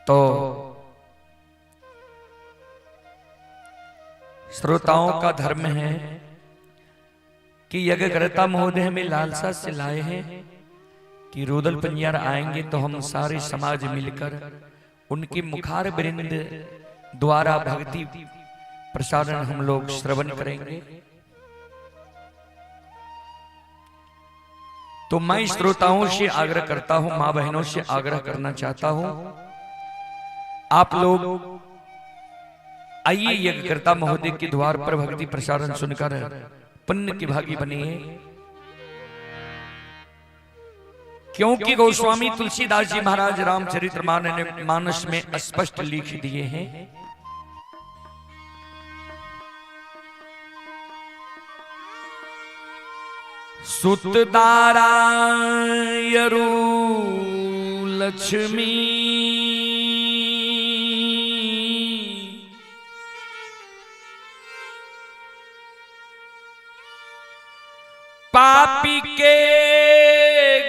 तो श्रोताओं का धर्म है कि यज्ञकर्ता महोदय हमें लालसा से लाए हैं कि रुदल पंजियार आएंगे तो हम सारे समाज मिलकर उनके मुखार वृंद द्वारा भक्ति प्रसारण हम लोग श्रवण करेंगे। तो मैं श्रोताओं से आग्रह करता हूं, मां बहनों से आग्रह करना चाहता हूं, आप लोग आइए यज्ञकर्ता महोदय के द्वार पर भक्ति प्रसारण सुनकर पुण्य के भागी बनिए। क्योंकि गोस्वामी तुलसीदास जी महाराज रामचरित्र मानस में स्पष्ट लिख दिए हैं, सुत दारा यरु लक्ष्मी पापी के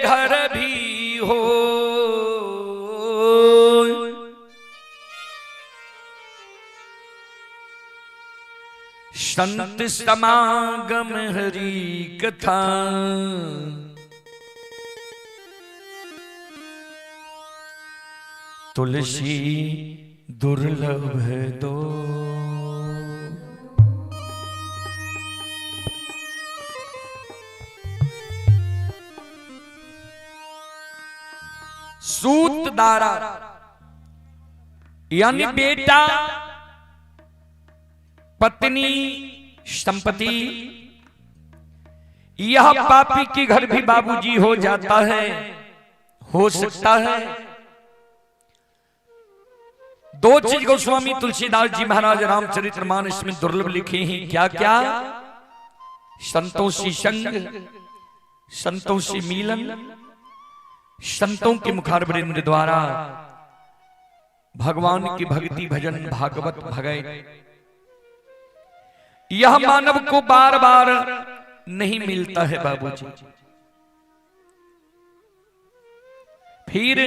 घर भी हो, संत समागम हरि कथा। तुलसी दुर्लभ दो। सूत दारा यानी बेटा, पत्नी, संपत्ति, यह पापी के घर भी बाबूजी हो जाता है, हो सकता है। दो चीज गोस्वामी तुलसीदास जी महाराज रामचरितमानस में दुर्लभ लिखे हैं। क्या क्या? संतों से संग, संतों से मिलन, संतों के मुखारवृंद द्वारा भगवान की भक्ति भजन भागवत भगत, यह मानव को बार बार नहीं मिलता है बाबूजी। फिर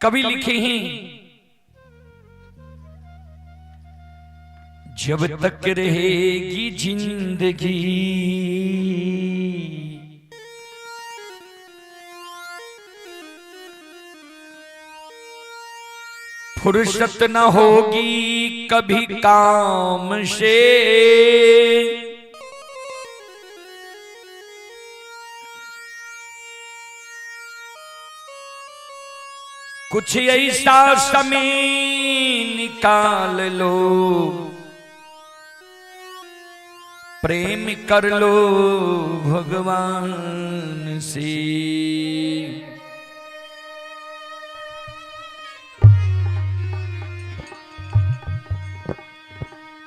कवि लिखे हैं, जब तक रहेगी जिंदगी फुर्सत न होगी कभी काम से, कुछ ऐसा समय निकाल लो, प्रेम कर लो भगवान से।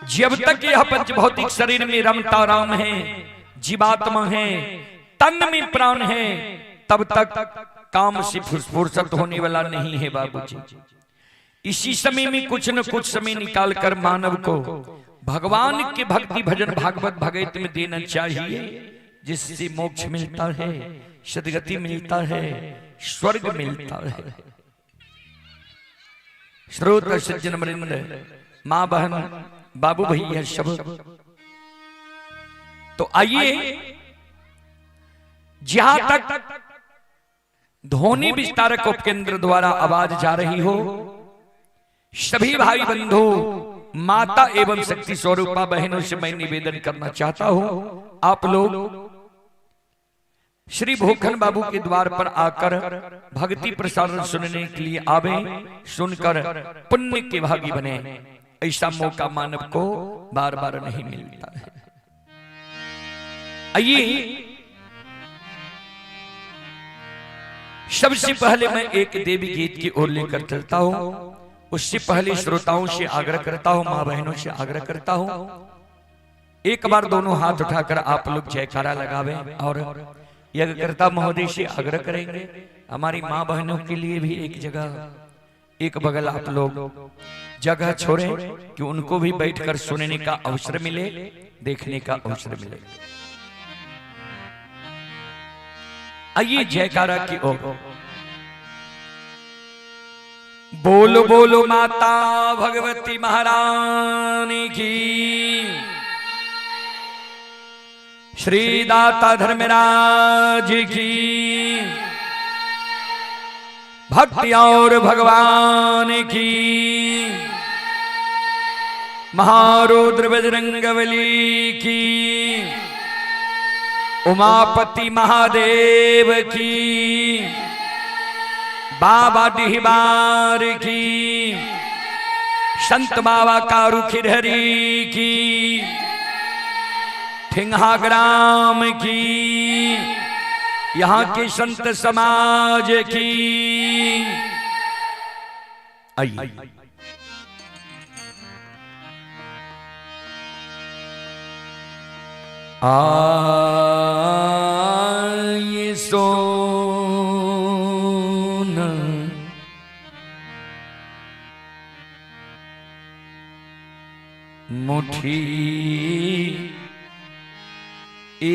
जब तक यह पंचभौतिक शरीर में रमता राम है, जीवात्मा है, तन में प्राण है, तब तक काम से फुर्सत होने वाला नहीं है बाबूजी। इसी समय में कुछ न कुछ समय निकालकर मानव को भगवान के भक्ति भजन भागवत भगवत में देना चाहिए, जिससे मोक्ष मिलता है, सदगति मिलता है, स्वर्ग मिलता है। श्रोता सज्जन वृंद, माँ बहन, बाबू भैया सब, तो आइए जहां तक ध्वनि विस्तारक उपकेंद्र द्वारा आवाज जा रही हो, सभी भाई बंधु, माता एवं शक्ति स्वरूपा बहनों से मैं निवेदन करना चाहता हूं, आप लोग श्री भूखन बाबू के द्वार पर आकर भक्ति प्रसारण सुनने के लिए आवे, सुनकर पुण्य के भागी बने। ऐसा मौका मानव को बार बार नहीं मिलता है। आइए सबसे पहले मैं एक देवी गीत की ओर लेकर चलता हूं। उससे पहले श्रोताओं से आग्रह करता हूं, मां बहनों से आग्रह करता हूं, एक बार दोनों हाथ उठाकर आप लोग जयकारा लगावें और यज्ञकर्ता महोदय से आग्रह करेंगे, हमारी मां बहनों के लिए भी एक जगह, एक बगल आप लोग जगह छोड़ें कि उनको भी बैठकर सुनने का अवसर मिले, देखने का अवसर मिले। आइए जयकारा की ओर। बोलो बोलो माता भगवती महारानी की। श्री दाता धर्मराज की। भक्ति और भगवान की। महारुद्र बजरंगबली की। उमापति महादेव की। बाबा डिहबार की। संत बाबा कारू खिरहरी की। ठिंगा ग्राम की। यहाँ के संत समाज की। आइए आए सोन मुठी ए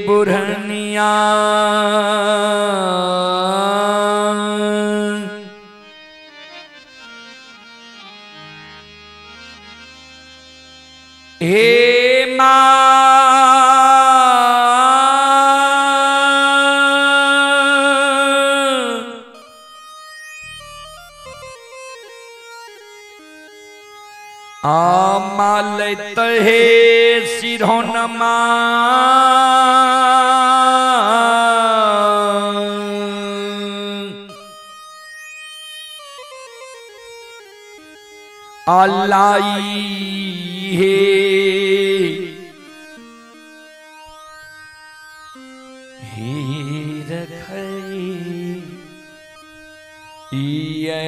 बुरहनिया हे माँ आमालत हे सिरहोनमा अलाई हे हीर ये।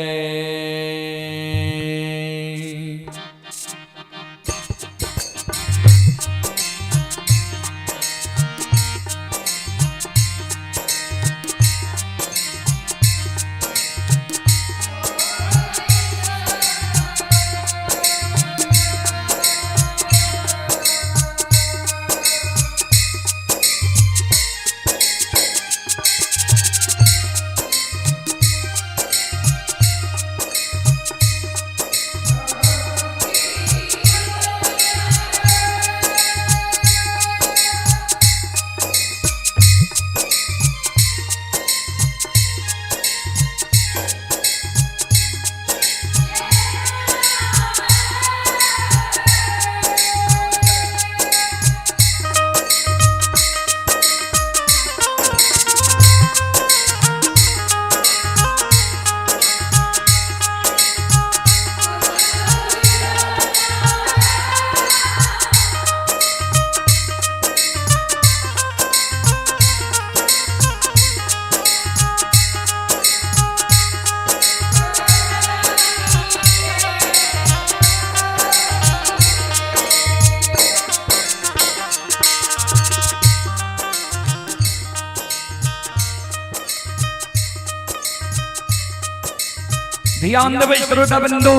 ध्यान देबै श्रोता बंधु,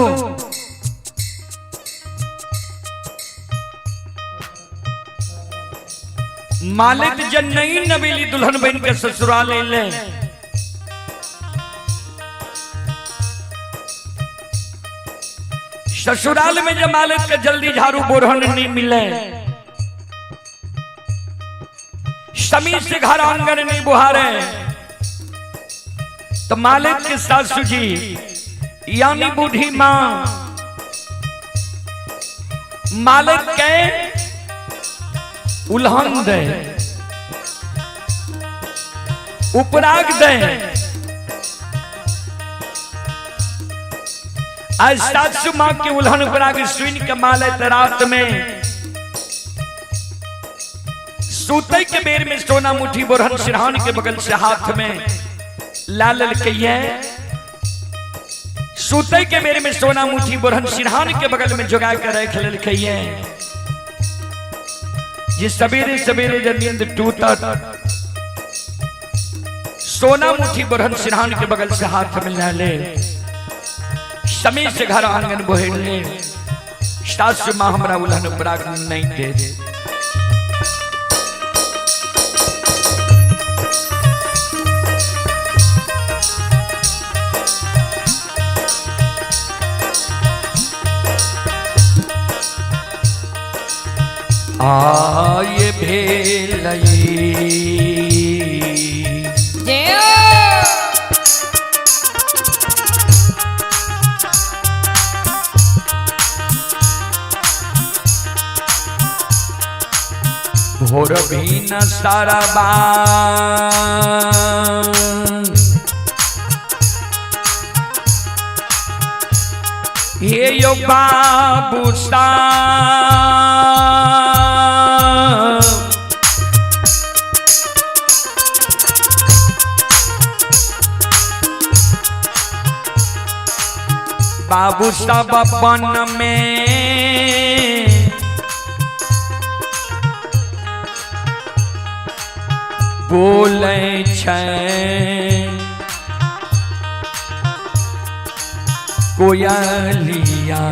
मालिक जन नई नवेली दुल्हन बन के ससुराल ले ससुराल में जब मालिक के जल्दी झाड़ू बोरहन नहीं मिले, समी से घर आंगन नहीं बुहारे, तो मालिक के सासू जी यानी बूढ़ी मां मालिक के उल्हन दे, उपराग दे। आज सासू मां के उल्हन उपराग सुन के मालिक रात में सूते के बेर में सोना मुठी बोरहन सिरहान के बगल से हाथ में लाल के ये सूते के बेर में सोना मुठी बोरहन सिरहान के बगल में जोगा के रख ललकैये। ये सवेरे सवेरे जब नींद टूटत सोना मुठी बोरहन सिरहान के बगल से हाथ में ला ले, समय से घर आंगन बोहेर ले, सासु मां हमरा उल्हन उपराग नहीं दे। आय भेलै। भोर भी न सरबा हे यो बाबू साहब, बाबू सब अपन में बोलै छै कोयलिया।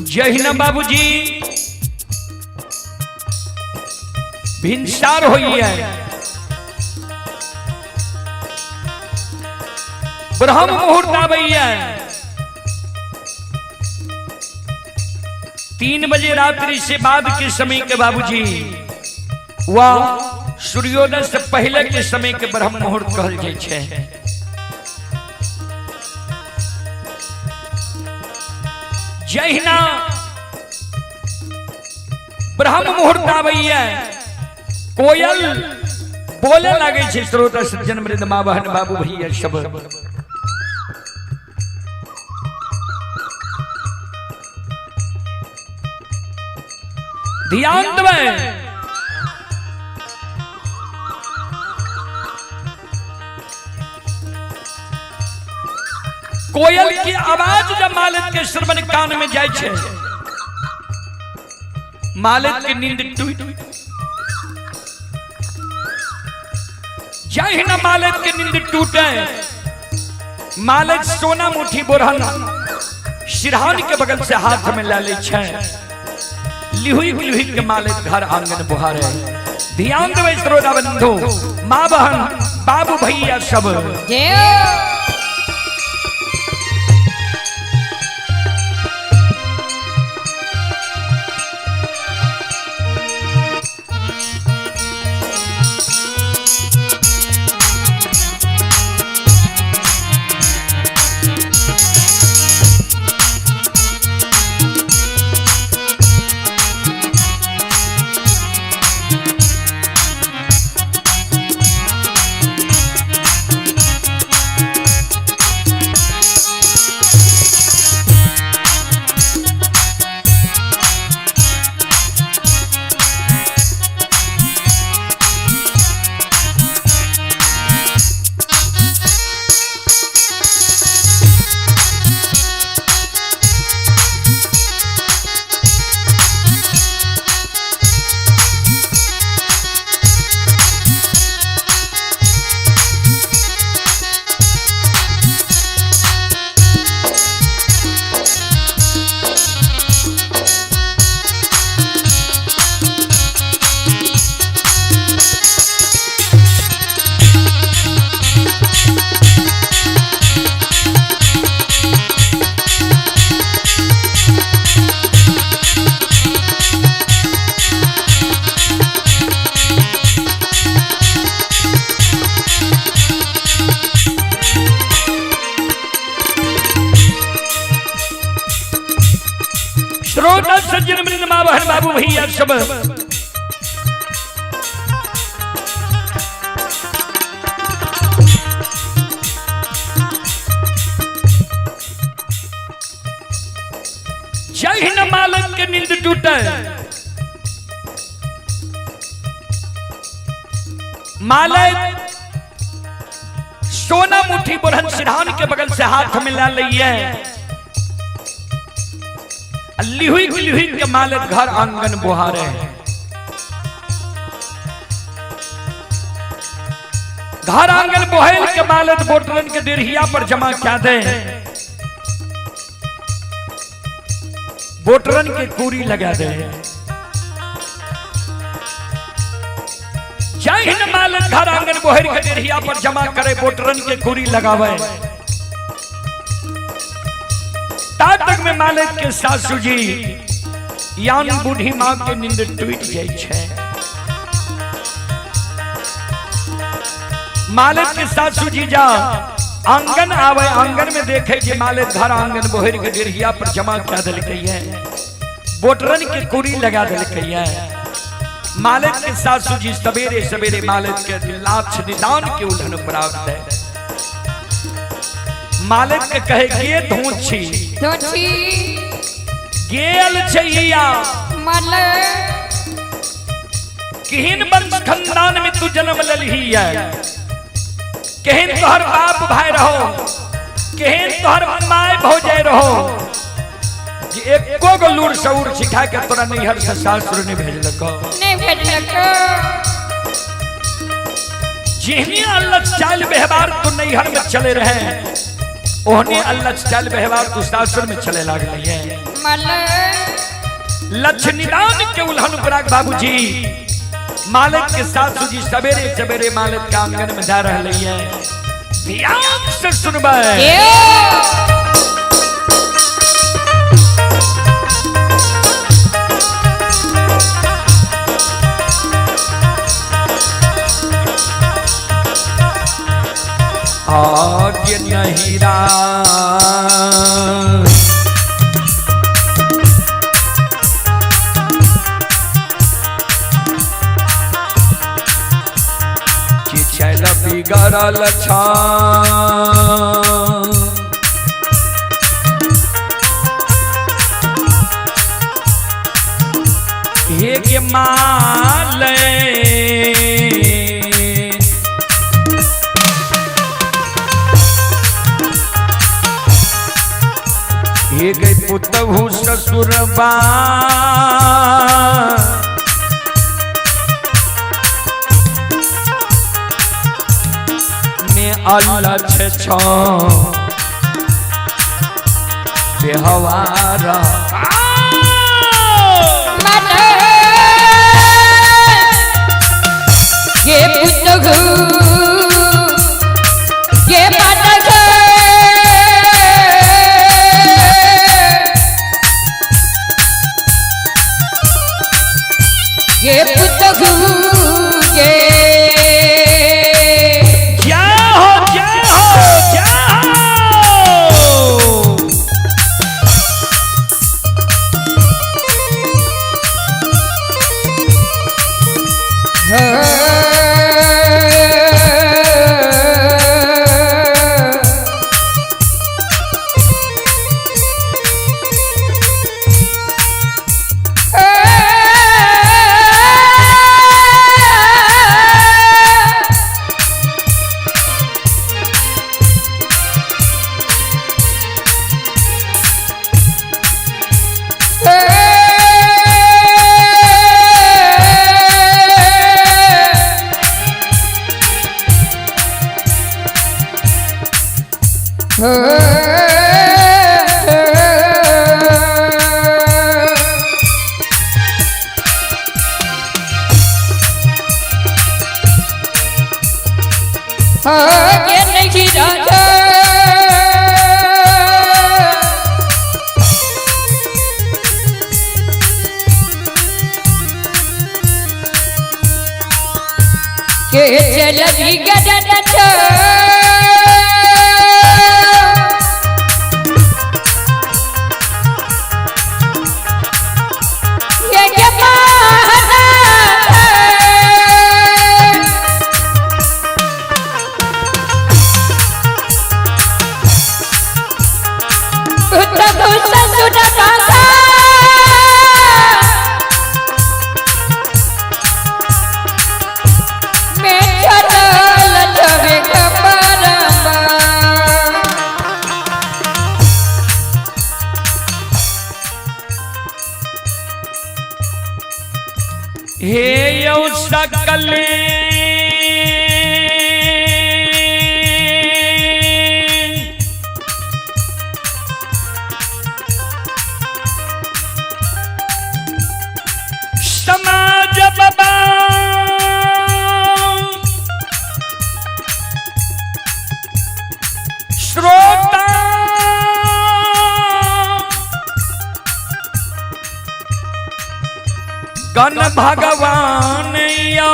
जहिना बाबूजी भिनसार होई है, ब्रह्म मुहूर्त आबैया 3 बजे रात्रि से बाद के समय के बाबूजी वह सूर्योदय से पहले के समय के ब्रह्म मुहूर्त कहल जाइ छै। जहिना ब्रह्म मुहूर्त आबैया कोयल बोले लागे छै। श्रोता सज्जन वृंद माँ बहन बाबू भैया सब ध्यान देबै। कोयल की आवाज जब मालिक के श्रवण कान में जाय छै, मालिक के नींद टूट जहिना मालिक के नींद टूटे, मालिक सोना मुठी बोरहन सिरहान के बगल से हाथ में ले ले छै, लिहुई लिहुई के मालिक घर आंगन बुहारे। ध्यान देबै श्रोता बंधु माँ बहन बाबू भैया सब। श्रोता सज्जन वृंद माँ बहन बाबू भैया सब जहिन मालक के नींद टूटे मालक सोना मुट्ठी बोरहन सिरहान के बगल से हाथ मिला लिये लिहुई लिहुई के मालक घर आंगन बुहारे घर आंगन बोहेल के मालक बोटरन के डेरहिया पर जमा क्या दे बोटरन के पूरी लगा दे। जय हिंद मालक घर आंगन बोहेर के डेरहिया पर जमा करे बोटरन के पूरी लगावे। ता तक में मालिक के सासू जी यान बूढ़ी माँ के नींद टूट जाय छै। मालिक के सासू जी जा आंगन आवे, आंगन में देखे जे मालिक घर आंगन बोहर के डेरहिया पर जमा कर देलकै है, बोटरन के कुरी लगा देलकै है। मालिक के सासू जी सवेरे सवेरे मालिक के लाछ निदान के उल्हन प्राप्त है। मालिक के कहे गे धोछी धोछी गेल छैया मालिक किहिन वंश खानदान में तू जन्म ललही है, केहन तोहर बाप भाई रहो, केहन तोहर my भौजाई रहो, कि एको गो लूर सऊर सिखा के तोरा नैहर से सासुर नहीं भेजलको, नहीं भेजलको। जेहनी अल्लाह चाल व्यवहार तू नैहर में चले रहे ओहने अल्लाह चाल व्यवहार तू सासुर में चले लागल है। मालिक लक्ष्मीदान के उल्हन पराग बाबूजी मालिक के सासू जी सवेरे सवेरे मालिक के आंगन में जा रहे हैं। ध्यान से सुनबै। आज्ञ नहीं चल बिगड़ल छा हे के माल हे गई पुतहु ससुरबा अल्लाह छो बेहवारा गे पुतहु गे मालक गे पुतहु गे के चल बिगड़ल छो सकल समाज बाबा श्रोता गण भगवान यो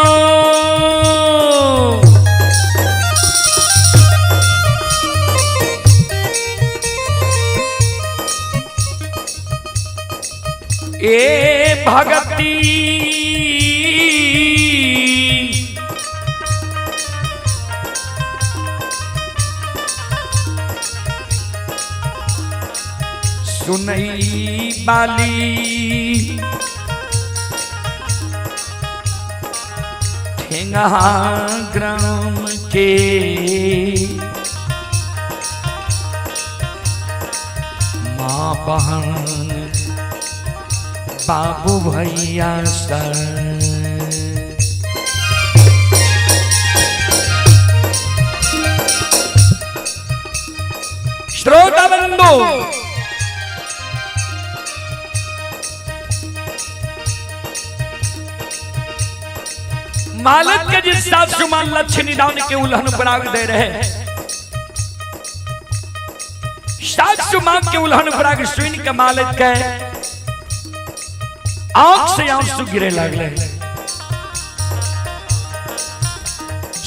ए भगती सुनई बाली ठेंगा ग्राम के माँ बहन बाबू भैया सर। श्रोता बंधु, मालक के जिस सासु मां लक्ष्य निदान के उल्हन पराग दे रहे हैं, सासु मां के उल्हन पराग सुन के मालक के आंख से आंसू गिरे लगले।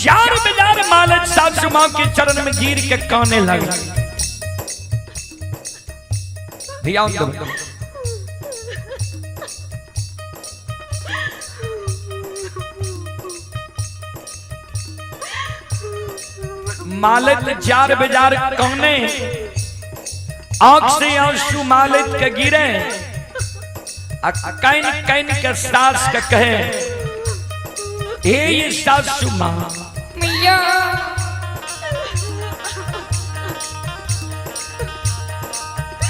जार बेजार मालक सासु मां के चरण में गिर के काने लगले। ध्यान दो, मालत जार बेजार कौने आंख से आंसू मालत के गिरे आ can can के सास के कहे, ए ये सासू मां मैया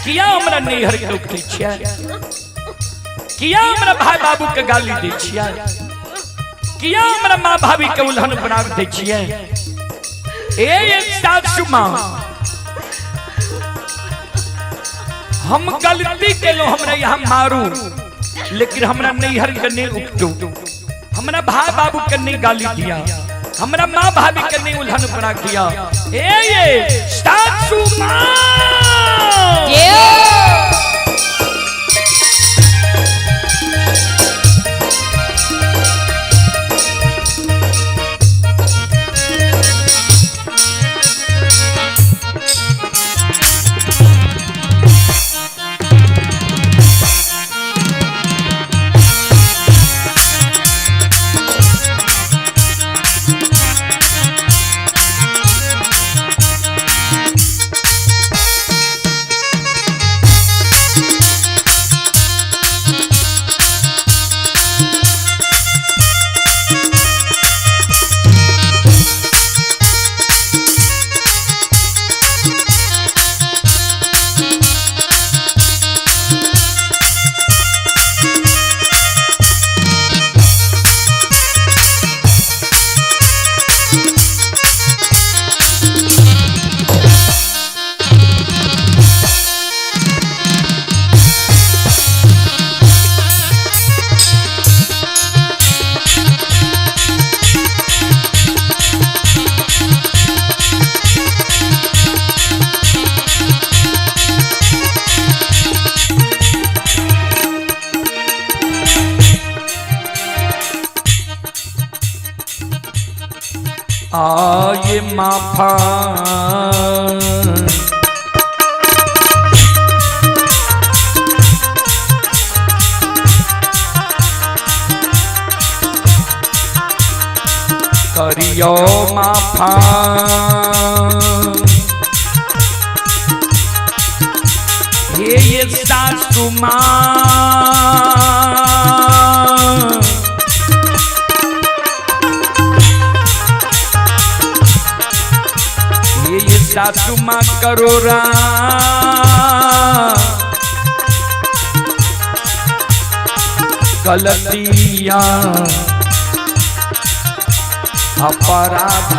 किया हमरा नैहर के उठै छियै, किया हमरा भाई बाबू के गाली दै छियै, किया हमरा माँ भाभी के उल्हन बना दै छियै। ए ये सासू मां हम गलती केलो, हमरा यहाँ मारू लेकिन हमरा नैहर के नहीं उठो, हमरा भाई बाबू के नहीं गाली दिया, हमरा माँ भाभी के नहीं उल्हन बना दिया। ए ये सासू मां ये आए माफा करियो माफा हे ये सासू माँ ये सासू माँ करो गलतियां अपराध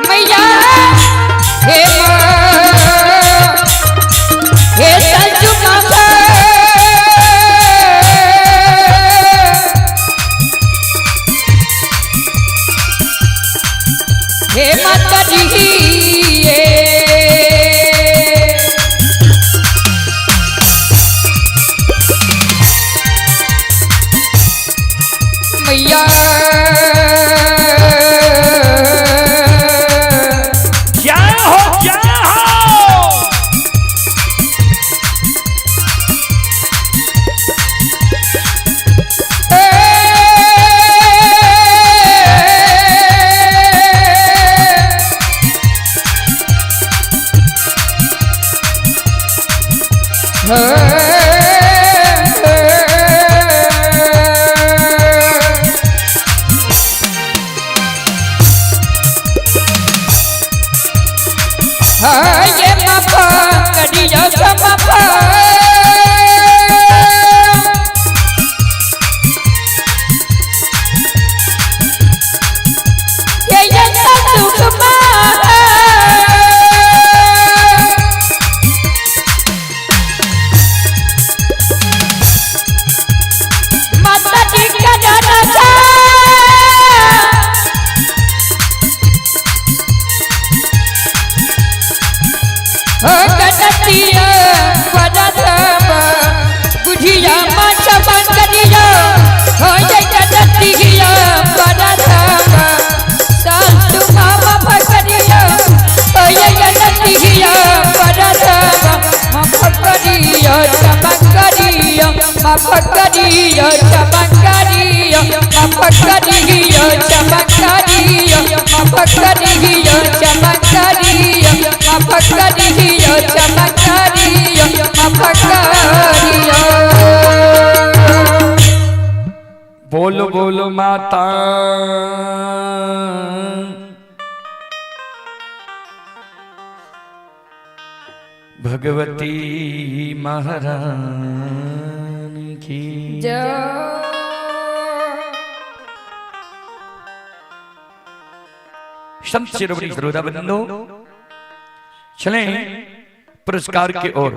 मैया हे माँ हे सजु माता हे माता जी ये मैया जय हो जय हो। ये मापा करिया मापा ये ये सुख मा माता जी का जाना सा गणतिया वरदम बुझिया माता बंगरिया हो ये गणतिया वरदम सासु मामा भकरिया हो ये गणतिया वरदम मफकरिया चमकरिया मफकरिया चमकरिया मफकरिया चमकरिया मफकरिया चमकरिया मफकरिया चमकरिया मफकरिया। बोलो बोलो माता भगवती महारानी की जय। संत शिरोमणि श्रोता बंधु, चले पुरस्कार के ओर।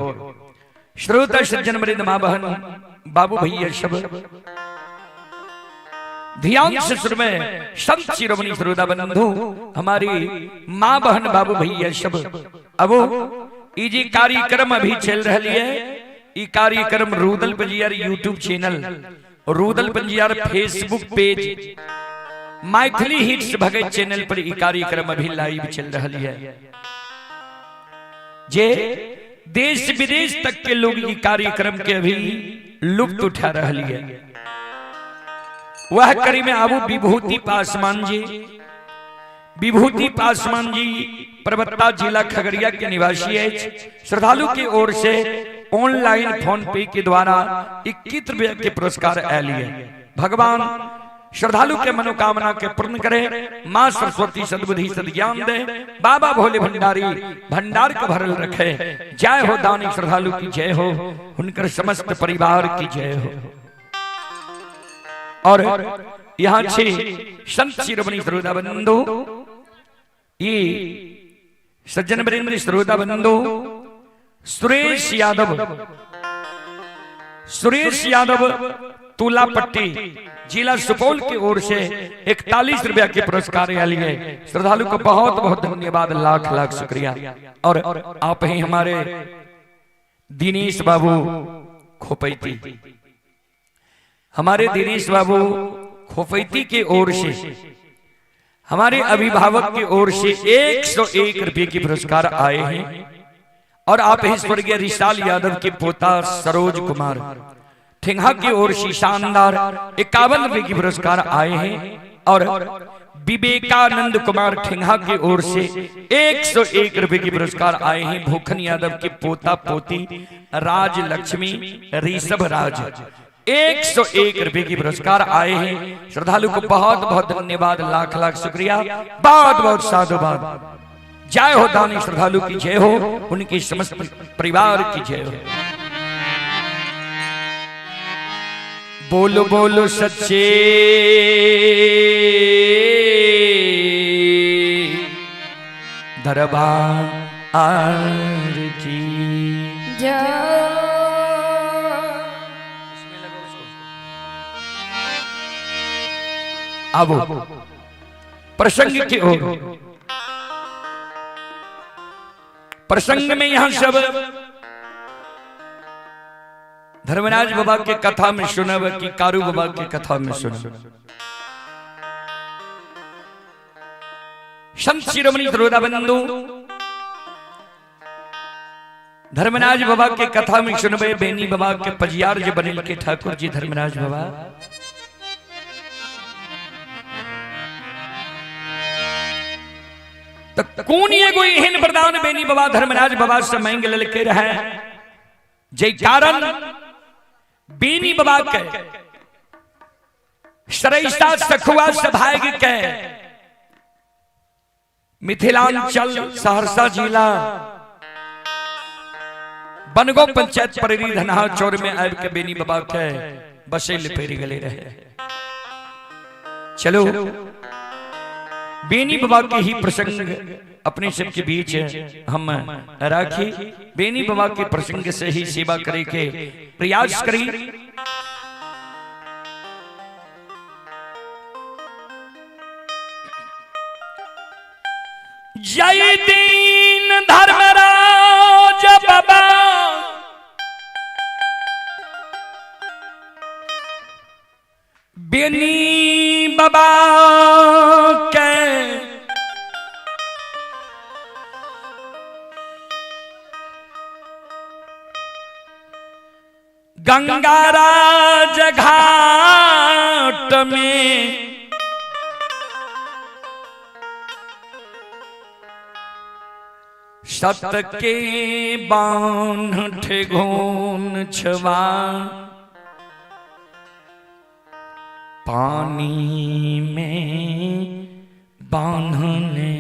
श्रोता सज्जन वृंद माँ बहन बाबू भैया सब ध्यान से सुर में संत शिरोमणि श्रोता बंधु हमारी माँ बहन बाबू भैया सब। अब ई जी कार्यक्रम अभी चल रही है। ई कार्यक्रम Rudal Panjiyar YouTube channel, Rudal Panjiyar Facebook page, Maithili hits Bhagat channel पर ई कार्यक्रम अभी लाइव चल रही है। जे देश विदेश तक के लोग ई कार्यक्रम के अभी लुत्फ उठा रही है। वह करी में आबू विभूति पासवान जी, विभूति पासवान जी परबत्ता जिला खगड़िया के निवासी है। श्रद्धालु की ओर से ऑनलाइन फोन पे के द्वारा 21 रुपये के पुरस्कार आयल है। भगवान श्रद्धालु के मनोकामना के पूर्ण करे, माँ सरस्वती सद्बुद्धि सद्ज्ञान दे, बाबा भोले भंडारी भंडार के भरल रखे। जय हो दानी श्रद्धालु की जय हो, उनकर समस्त परिवार की जय हो। और यहाँ छे संत शिरोमणि श्रोता बंधु, ये सज्जन वृंद श्रोता बंधु सुरेश यादव, सुरेश यादव तुलापट्टी जिला सुपौल की ओर से 41 रुपया के पुरस्कार लिए। श्रद्धालु को बहुत बहुत धन्यवाद, लाख लाख शुक्रिया। और आप ही हमारे दिनेश बाबू खोपैती, हमारे दिनेश बाबू खोपैती की ओर से, हमारे अभिभावक की ओर से 101 रुपये के पुरस्कार आए हैं। और आप ही स्वर्गीय रिशाल यादव के पोता सरोज कुमार ठिंगा की ओर से शानदार 51 रुपये के पुरस्कार आए हैं। और विवेकानंद कुमार ठिंगा की ओर से 101 रुपये के पुरस्कार आए हैं। भूखन यादव के पोता पोती राज लक्ष्मी ऋषभ राज 101 रुपये की पुरस्कार आए हैं। श्रद्धालु को बहुत बहुत धन्यवाद, लाख लाख शुक्रिया, बहुत बहुत साधुवाद। जय हो दानी श्रद्धालु की जय हो, उनकी समस्त परिवार की जय हो। बोलो बोलो सच्चे दरबार की जय। अब प्रसंग की ओर, प्रसंग में यहां सब धर्मराज बाबा के कथा में सुनब कि कारू बाबा के कथा में सुनब। संत शिरोमणि त्रोदा बंधु धर्मराज बाबा के कथा में सुनबे, बेनी बाबा के पजियार जे बनेल के ठाकुर जी धर्मराज बाबा। तो कोन एगो एहन वरदान बेनी बाबा धर्मराज बाबा से मांग लेलके रहे जे कारण बेनी बाबा के सरैसा सखुआ सभाग के मिथिलांचल सहरसा जिला बनगो पंचायत परेरी धनहा चौर में आबि के बेनी बाबा के बसे ले पेरी गले रहे। चलो बेनी बाबा के ही प्रसंग अपने सबके बीच हम राखी, बेनी बाबा के प्रसंग से ही सेवा करे के प्रयास करी। जय दीन धर्मराज बाबा बेनी बाबा के गंगाराज घाट में सत के बांध ठेघोन छवा पानी में बांधने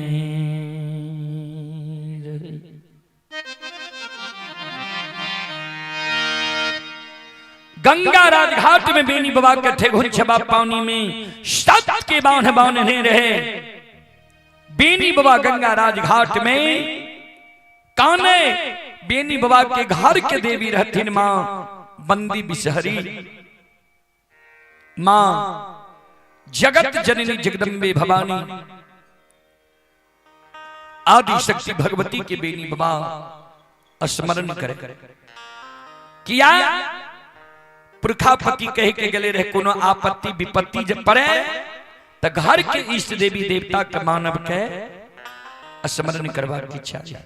गंगा राजघाट में बेनी बाबा के ठेघुन छबा पानी में सत के बांध बांधने रहे। बेनी बाबा गंगा राजघाट में काने बेनी बाबा के घर के देवी रहथिन मां बंदी बिसहरी, मां जगत जननी जगदम्बे भवानी आदि शक्ति भगवती के बेनी बाबा स्मरण करे किया। पुरखापति कह के गले रहे कोनो आपत्ति विपत्ति जब पड़े तो घर के इष्ट देवी देवता के मानव के स्मरण करवा की चाहिए।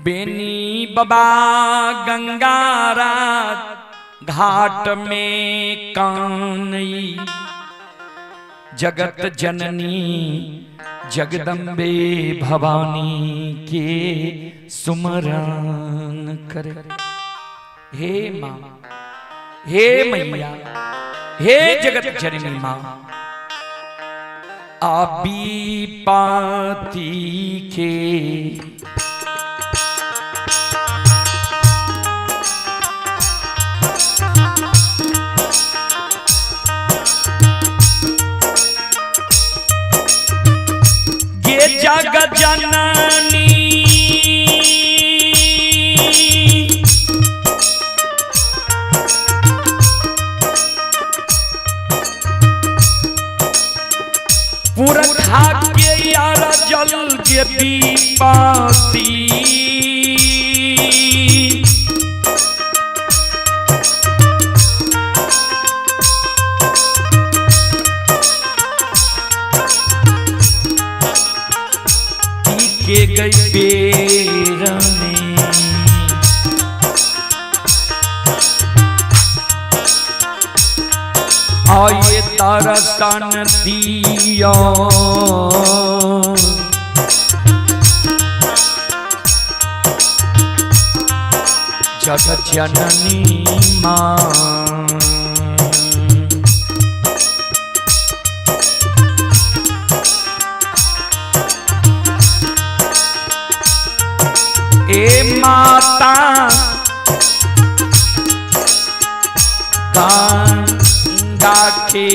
बेनी बाबा गंगाराज घाट में कानई जगत जननी जगदम्बे भवानी के सुमरन करे। हे मां, हे मैया, हे जगत जननी मां, आबी पाती के जग जननी पुरखा के यार जल के दीपाती के गई पेर में आये तरसन दिया जगत जननी मां। ए माता भांगा के।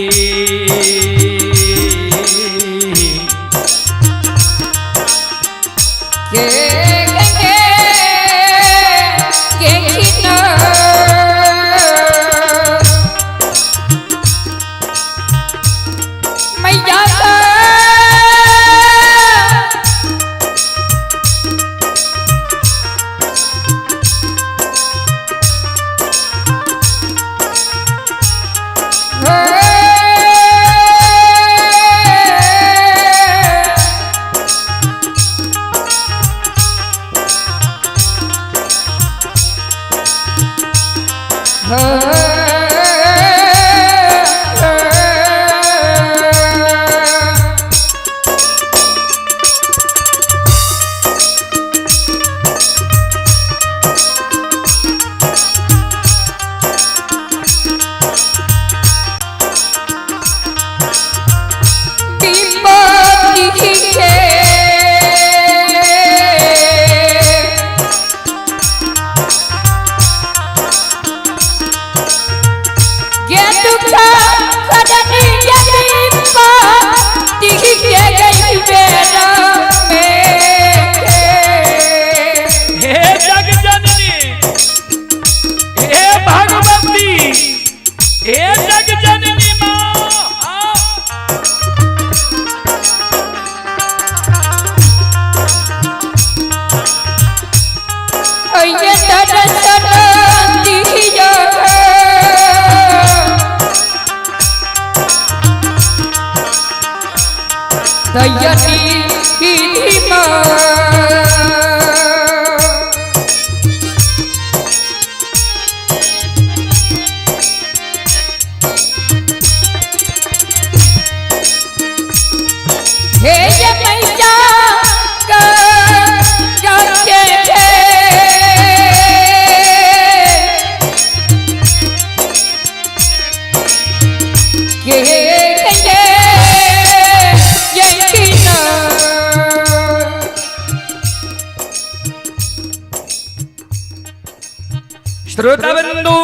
श्रोता बंधु,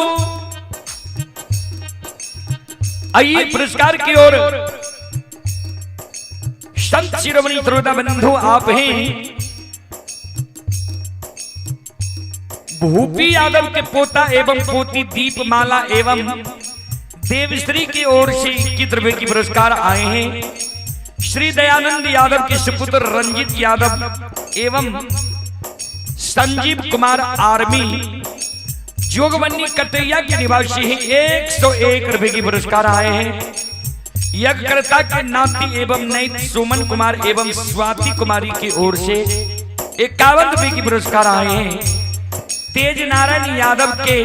आइए पुरस्कार की ओर। संत शिरोमणि श्रोता बंधु आप हैं भूपी यादव के पोता एवं पोती दीपमाला एवं देवश्री की ओर से 21 रुपए की पुरस्कार आए हैं। श्री दयानंद यादव के सुपुत्र रंजित यादव एवं संजीव कुमार आर्मी जोगबनी कटैया के निवासी हैं, 101 रुपए की पुरस्कार आए हैं। यज्ञकर्ता के नाती एवं नैत सुमन कुमार एवं स्वाति कुमारी की ओर से 51 रुपए की पुरस्कार आए हैं। तेज नारायण यादव के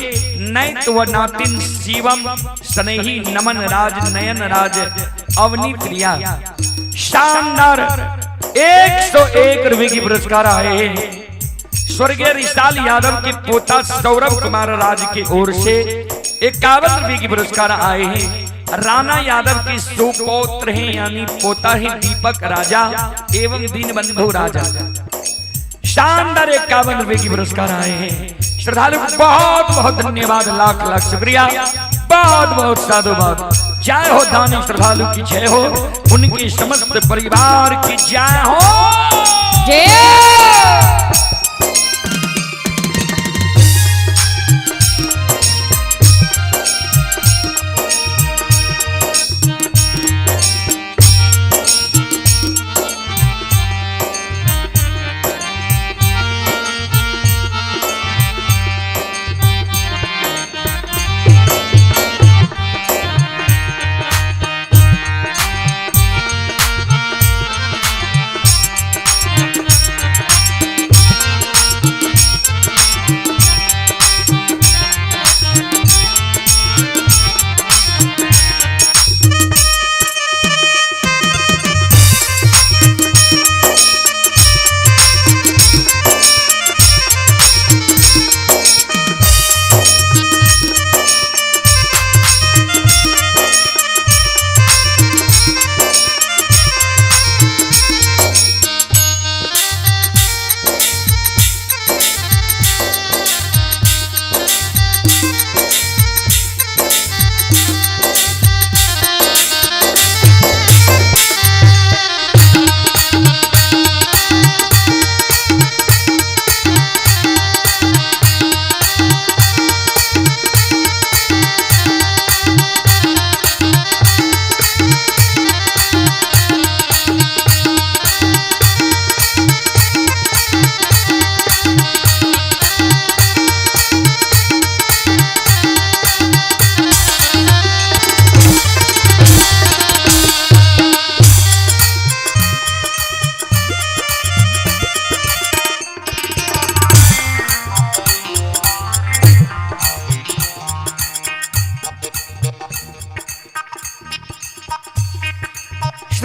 नैत व नातिन शिवम स्नेही नमन राज नयन राज अवनी प्रिया शानदार 101 रुपए की पुरस्कार आए हैं। स्वर्गीय रिसाल यादव के पोता सौरभ कुमार राज की ओर से 51 रुपए की पुरस्कार आए हैं। राणा यादव के सुपौत्र हैं यानी पोता है दीपक राजा एवं दीनबंधु राजा, शानदार 51 रुपए की पुरस्कार आए हैं। श्रद्धालु बहुत बहुत धन्यवाद, लाख लाख शुक्रिया, बहुत बहुत साधुवाद। जय हो दानी श्रद्धालु की जय हो, उनके समस्त परिवार की जय हो। जय।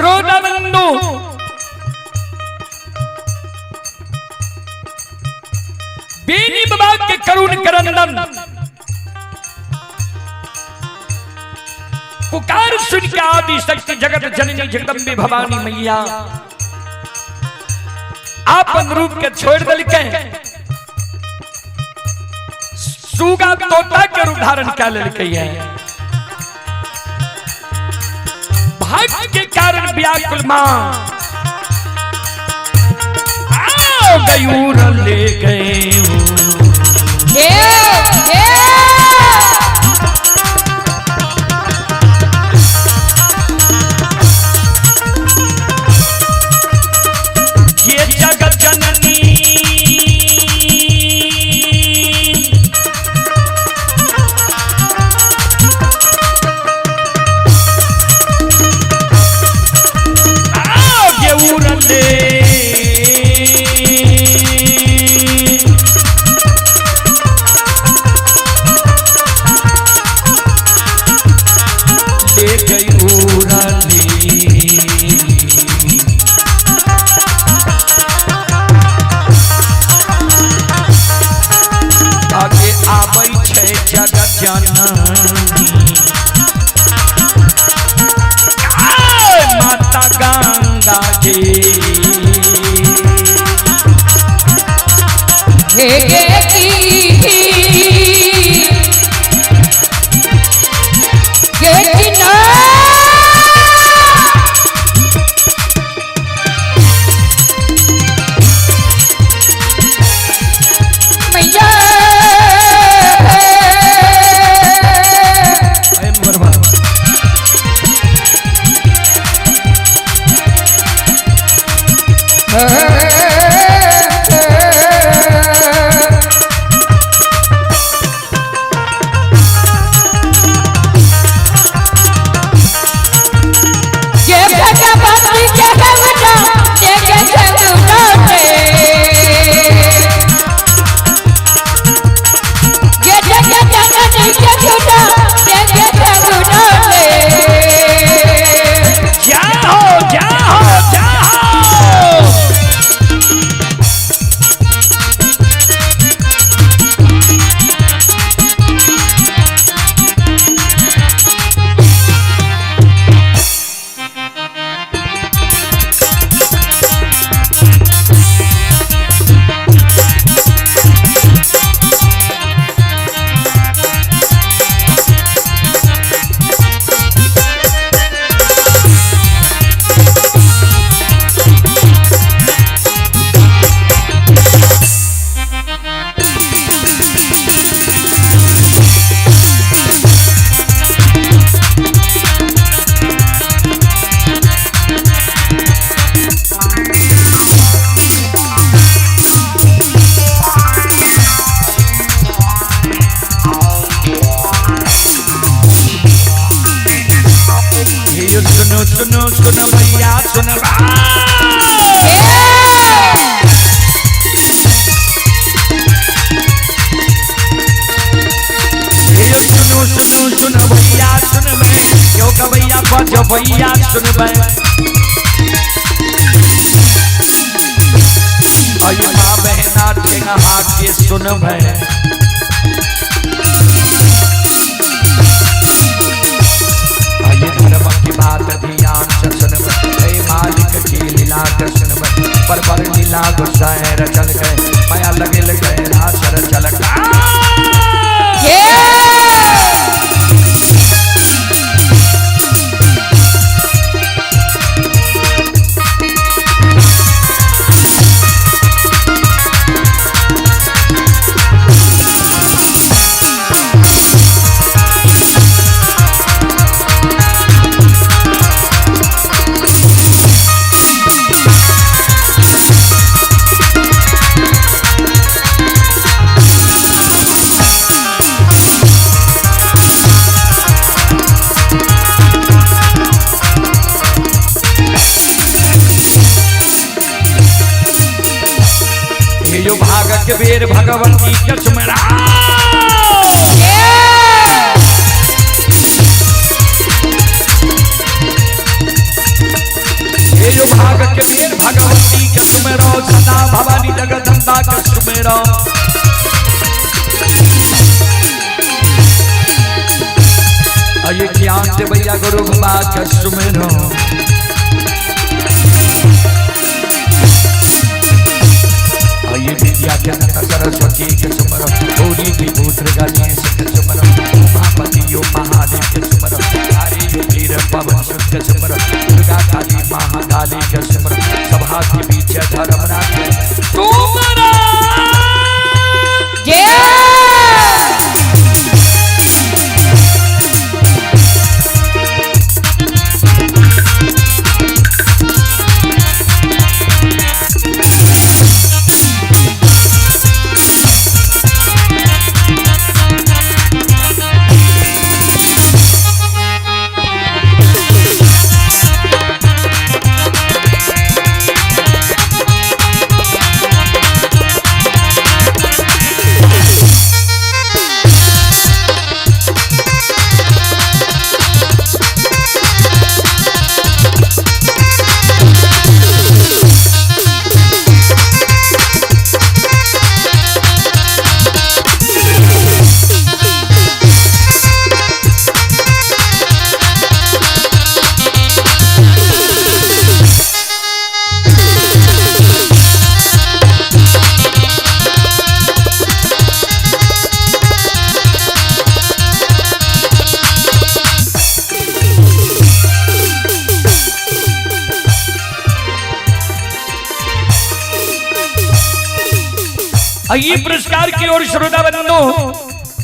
श्रोता बंधु, बेनी बाबा के करुण करंदन पुकार सुन के आदि शक्ति जगत जननी जगदम्बे भवानी मैया आपन रूप के छोड़ दिलके, सुगा तोता के रूप धारण कर लेलकै है। भक्त के कारण व्याकुल मां आओ गयूर ले गए। ये जगत जननी आओ गयूर ले ले गयूर ले। आगे आबै छै जगत जननी माता गंगा जी। हे गे की गे की ना मैया अरे मरवा ये भगवती के कवना ये के चंदे ये जगत जननी के छुटा ये के चंदे। जाओ जाओ जाओ। ये सुनो सुनो सुनो भैया सुनो। ये सुनो सुनो सुनो भैया सुनबे, यो गवैया बज भैया सुनबे। अयो माँ बहना ठेंगा हाथ के सुनबे। आइए धर्म की बात ध्यान से सुनबे, हे मालिक की लीला के सुनबे। पर पर लीला गुस्साए रचल गए, माया लगे लगे रासर चल गए। हे जो भागक बेर भगवती के सुमरा। ये जो भाग के वीर भगवती के सुमेरो, सदा भवानी जगदम्बा के सुमेरो। ये ज्ञान दे भैया गुरु बाबा के सुमेरो। ये विद्या के दाता सरस्वती के सुमरो, गौरी के पुत्र गणेश के सुमरो, उमापति यो महादेव के सुमरो, हरि यो वीर पवन सुत के सुमरो, दुर्गा काली महाकाली के सुमरो, सभा के बीच धर्मराज के सुमरो। जय। ये पुरस्कार की ओर श्रोता बंधु,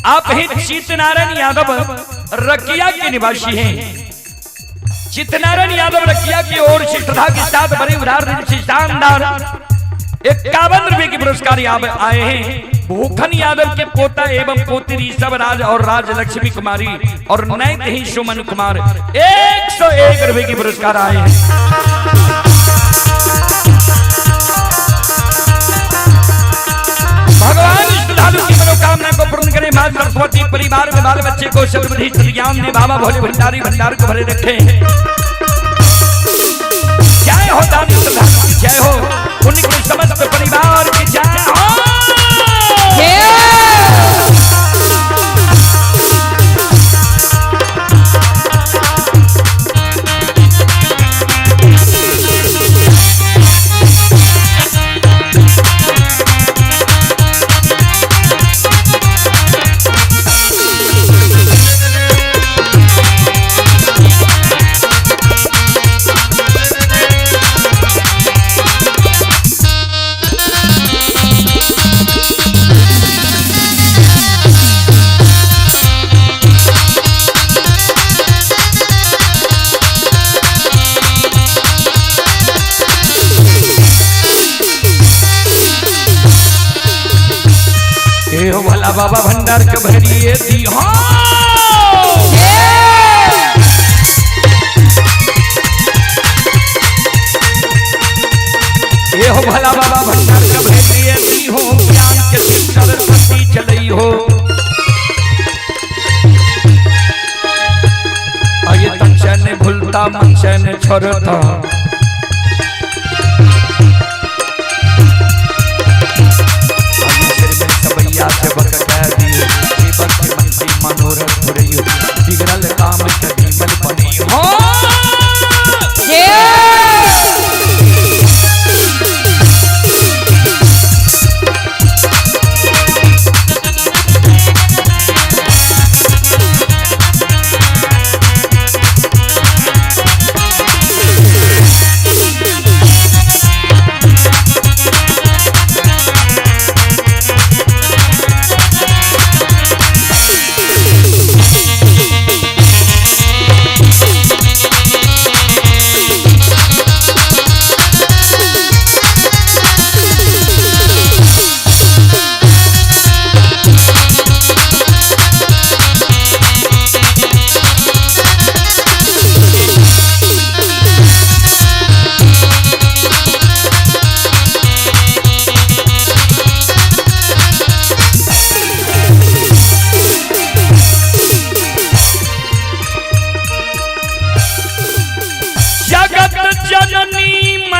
आप हैं चितनारायण यादव रकिया के निवासी हैं। चितनारायण यादव रकिया की ओर से श्रद्धा के साथ बड़े उदार दिल से शानदार 51 रुपए के पुरस्कार आए हैं। भूखन यादव के पोता एवं पोती ऋषभ राज और राज लक्ष्मी कुमारी और नैत ही सुमन कुमार 101 रुपए के पुरस्कार आए हैं। भगवान श्रद्धालु की मनोकामना को पूर्ण करे। मां सरस्वती परिवार में बाल बच्चे को सद्बुद्धि सद्ज्ञान दे। बाबा भोले भंडारी भंडार को भरे रखे। जय हो दानी श्रद्धालु की जय हो, उनके समस्त परिवार की जय हो। भला बाबा भंडार के भरिए दी हो। ये हो भला बाबा भंडार के भरिए दी हो, ज्ञान के सरस्वती चलई हो। ये तन से न भूलता मन से न छोड़ता, बिगड़ल काम कभी मल बनी हो।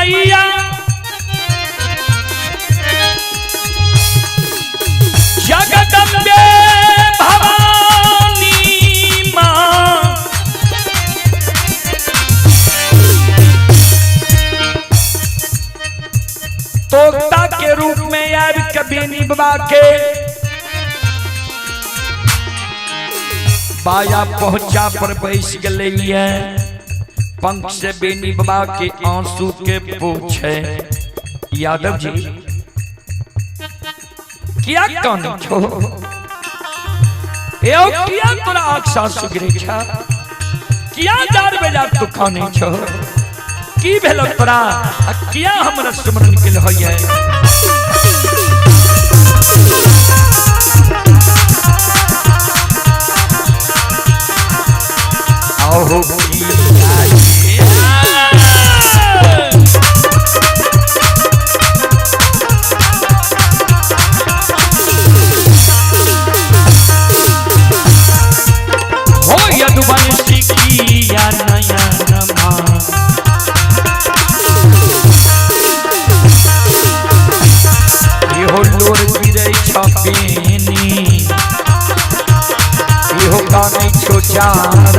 मैया जगदम्बे भवानी माँ तोता के रूप में आबि के बेनी बाबा के बाया पहुंचा पर बैस गेलै पंख से बेनी बाबा के आंसू के पूछे, यादव जी किया कानै छो? यो किया तोरा आँख से आंसू गिरै छा? किया जार बेजार तू कानै छो? की भेल तोरा आ किया हमरा सुमरन केल होइए? आओ की हो यदुवंशी किया नया नमा इहो लोर गिरै छ पेनी, इहो कानै छो चार।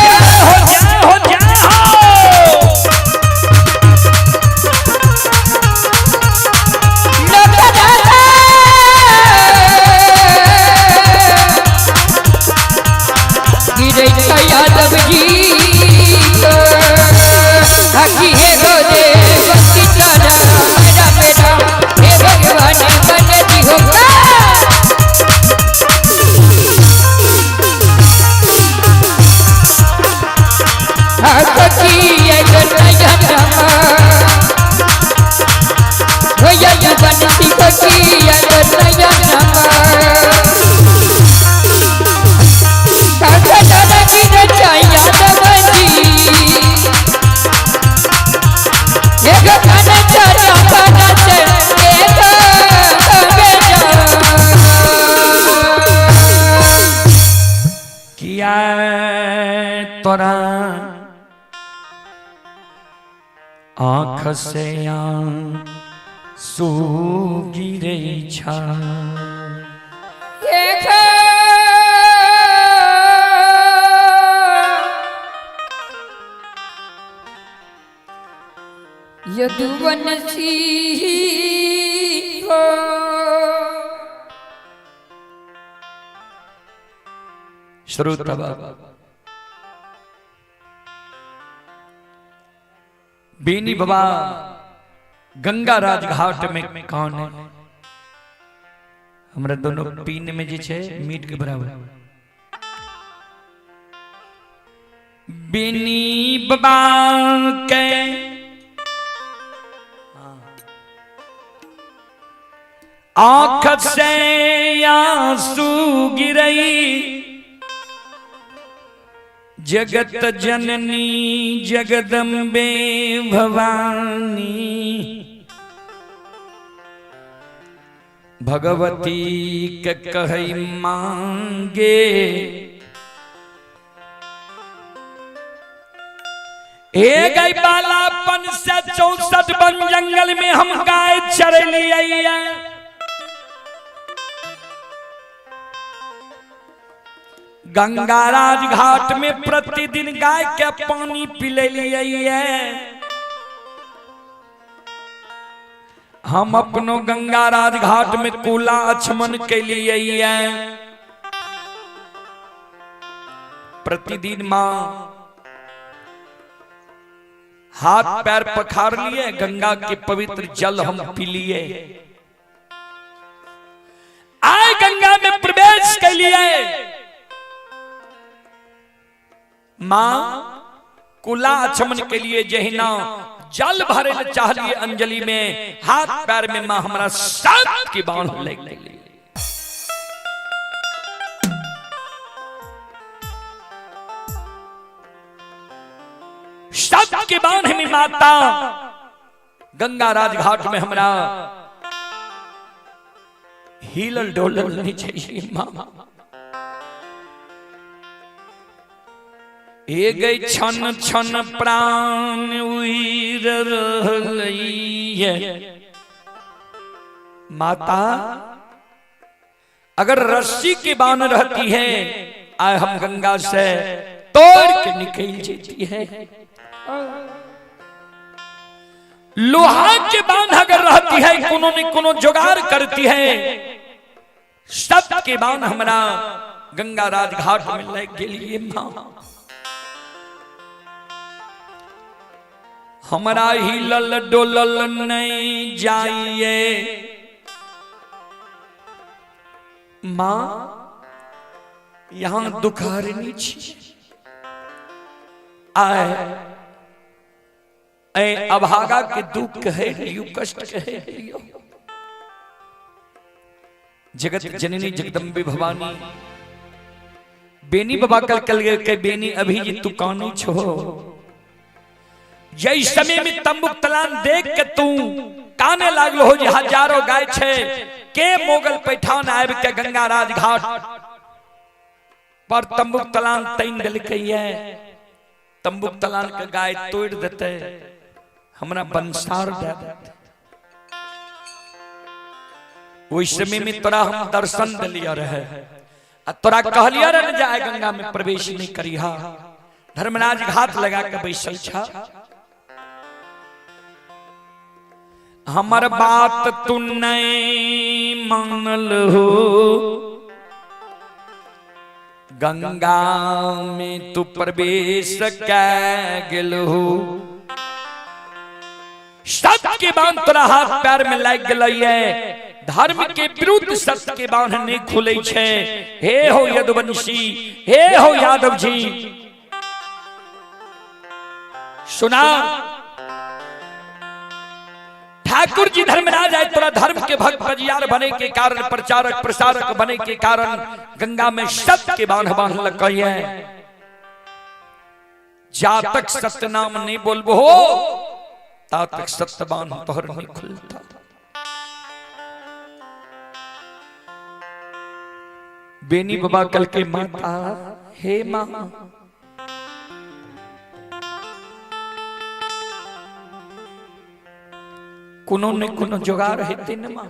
जय हो जय हो जय हो। यादव जी हकी हे गो देव सीतारा मेरा मेरा हे भगवान बन जी हो। किया तोरा आँख से आंसू गिरै छा? यदुवंशी हो श्रोता बाबा बेनी बाबा गंगा राजघाट में कौन है? हमरा दोनों पीन में जे छे मीट के बराबर। बेनी बाबा के आंख से आंसू गिरई, जगत जननी जगदम्बे भवानी भगवती के कहई मांगे। ए गई बालापन से 64 वन जंगल में हम गाय चरलिए, गंगा राज घाट में प्रतिदिन गाय के पानी पिले। हम अपनो गंगा राज घाट में कूला अछमन के लिए प्रतिदिन मां हाथ पैर पखार लिए, गंगा के पवित्र जल हम पी लिए, आए गंगा में प्रवेश के लिए। मां कुला आचमन के लिए जहिना जल भरे चाहलिए अंजलि में हाथ पैर में मां हमारा साथ की बाण ले गई। सात के बाण में माता गंगा राजघाट में हमरा हिलल डोलल नहीं चाहिए माँ। ए गई क्षण क्षण प्राण उड़ रहलैये। माता अगर रस्सी के बान रहती है आए हम गंगा से तोड़ के निकल जाती है। लोहा के बांध अगर रहती है कोनो ने कोनो जुगाड़ करती है। सब के बांध हमरा गंगा राजघाट में लग गेलिए माँ। हमरा हिलल डोलल नहीं जाइए माँ। यहाँ दुखारनी छी आए ए अभागा के दुख कहे लियो, कष्ट कहे लियो। जगत जननी जगदम्बे भवानी बेनी बाबा कल कल गए के बेनी अभी जी तू कानी छो। जय समय में तंबुक तलान देख के तू काने लागलो हो जे हजारों गाय छे के मोगल पैठान आबि के गंगा राज घाट पर तंबुक तलान तैन देलकै ये। तंबुक तलान के गाय तोड़ देते हमरा बंसार दे देते। ओहि समय में तोरा हम दर्शन दिलिया रहे आ तोरा कहलिया रहे जाए गंगा में प्रवेश नहीं करिहा। धर्मराज घात लगा के बैसल छा। हमर बात तू नहीं मानल हो गंगा में तू प्रवेश कै गेल हो। सत्य के बांध तोरा हाथ पैर में लाग गेलै। धर्म के विरुद्ध सत्य के बांध नहीं खुले छे। हे हो यदुवंशी, हे हो यादव जी, सुना ठाकुर जी धर्मराज आए तोरा धर्म के भक्त बजियार बने के कारण प्रचारक प्रसारक बने के कारण गंगा में सत्य के बांध बांध लकैये। जातक सत्य नाम नहीं बोलबो हो तातक सत्य बांध तोहर नहीं खुलता। बेनी बाबा कल के माता हे माँ कोनो ने कोनो जोगार हेते न माँ।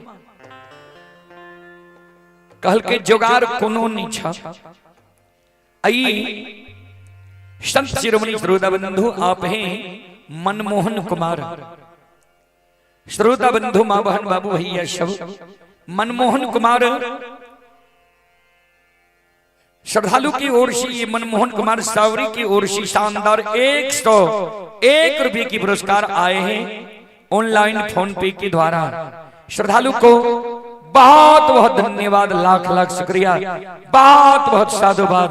कहल के जोगार कोनो नहीं छा। आई संत शिरोमणि श्रोता बंधु आप हैं मनमोहन कुमार। श्रोता बंधु माँ बहन बाबू भैया सब मनमोहन कुमार श्रद्धालु की ओर से ये मनमोहन कुमार सावरी की ओर से शानदार 101 रुपये की पुरस्कार आए हैं ऑनलाइन फोन पे के द्वारा। श्रद्धालु को बहुत बहुत धन्यवाद, लाख लाख शुक्रिया, बहुत बहुत साधुवाद।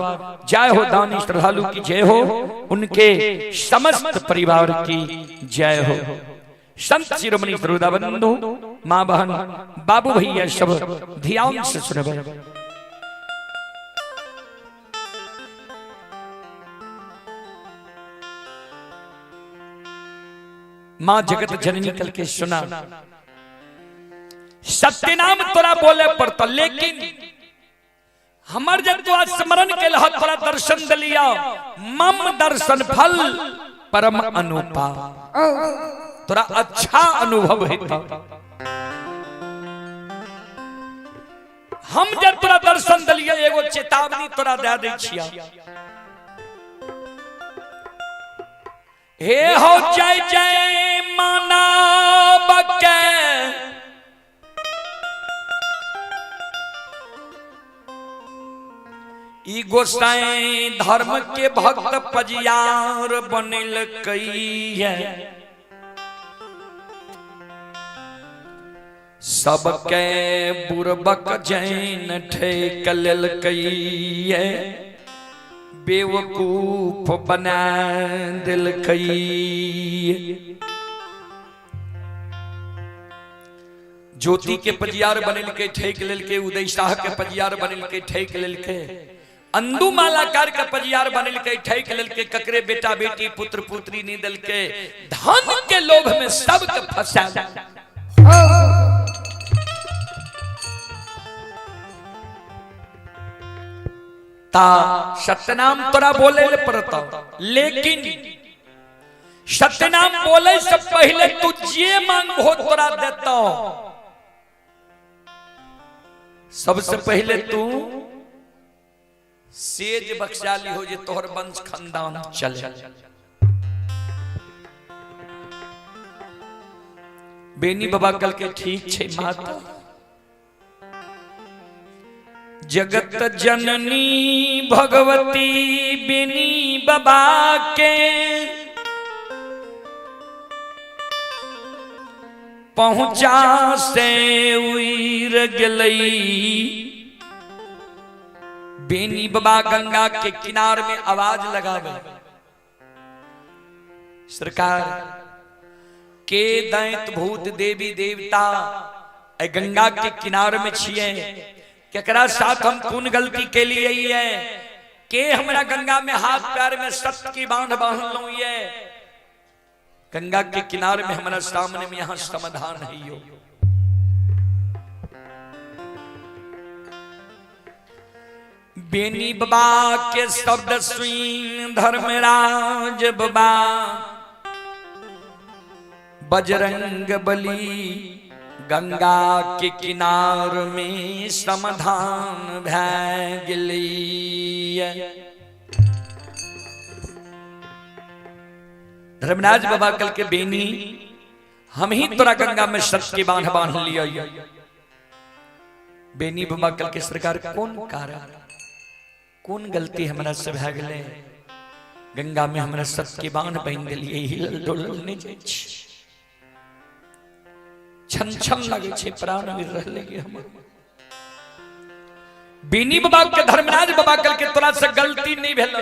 जय हो दानी श्रद्धालु की जय हो, उनके समस्त परिवार की जय हो। संत शिरोमणि श्रोता बंधु माँ बहन बाबू भैया सब ध्यान से सुनबे। मां जगत जननी कल के सुना सत्य नाम तोरा बोले पड़ता, लेकिन हमर जब तू आज स्मरण के लह तोरा दर्शन दिलिया मम दर्शन फल परम अनुपा तोरा अच्छा अनुभव हेता। हम जब तोरा दर्शन दिलिया एगो चेतावनी तोरा दे दै छिया। हे हो जय जय माना बके ई गोसाई धर्म के भक्त पजियार बनल कई सबके बुरबक जैन ठेक लेलकै बेवकूफ बना दिलकै। ज्योति के पजियार बनेलकै ठेक लेलकै, उदय शाह के पजियार बनेलकै ठेक लेलकै, अंदू मालाकार के पजियार बनेलकै ठेक लेलकै, ककरे बेटा बेटी पुत्र पुत्री नहीं दिलकै, धन के लोभ में सबके फंसा। ता सत्यनाम तोरा बोले ले पड़ता, लेकिन सत्यनाम बोले से पहले तू जे मांगो तोरा देता। सबसे पहले तू सेज बख्शाली हो जे तोहर वंश खानदान चले। बेनी बाबा कल के ठीक छे माता जगत जननी भगवती बेनी बाबा के पहुंचा से उइर गेलई। बेनी बाबा गंगा के किनार में आवाज लगावे, सरकार के दैत भूत देवी देवता गंगा के किनार में छिए, केकरा साथ हम कोन गलती के लिए है, के हमरा गंगा में हाथ पैर में सत की बांध बांधलहुं ये, गंगा के किनार में हमारा सामने में यहां समाधान है यो। बेनी बाबा के शब्द सुन धर्मराज बाबा बजरंग बली गंगा के किनार में समाधान भै गेली। धर्मराज बाबा कल के बेनी हम ही तोरा गंगा में सत के बांध बांध लिया। बेनी बाबा कल के सरकार कौन कारण कौन गलती हमरा से भै गेलै, गंगा में हमरा सत के बांध बांध दिलिए, हिलल डोलल नहीं जाइ छै, छन छन लगे छै, प्राण भी रहले के हमर। बेनी बाबा के धर्मराज बाबा कल के तोरा से गलती नहीं भेल।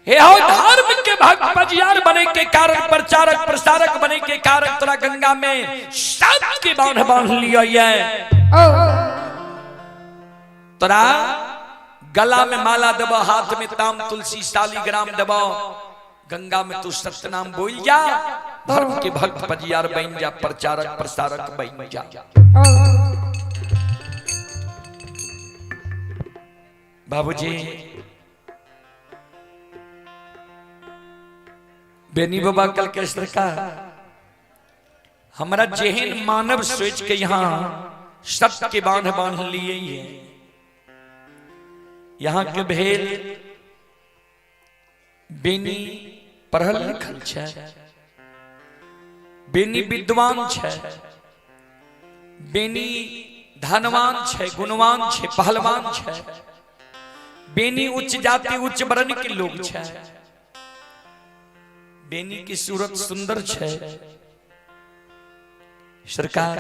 हे हो धर्म के भक्त पजियार बने के कारण प्रचारक प्रसारक बने के कारण तोरा गंगा में सब के बांध बांध लिया ये। तोरा गला में माला देबो, हाथ में ताम तुलसी शालिग्राम देबो, गंगा में तू सत्यनाम बोल जा, धर्म के भक्त पजियार बन जा, प्रचारक प्रसारक बन जा। बाबूजी बेनी बाबा कल के सरकार हमरा जेहन मानव सोच के यहाँ सत्य के बांध बांध लिए है, यहाँ के भेल बेनी पढ़ल लिखल छै, बेनी विद्वान छै, बेनी धनवान छै, गुणवान छै, पहलवान छै, बेनी उच्च जाति उच्च वर्ण के लोग छै, बेनी की सूरत सुंदर छै। सरकार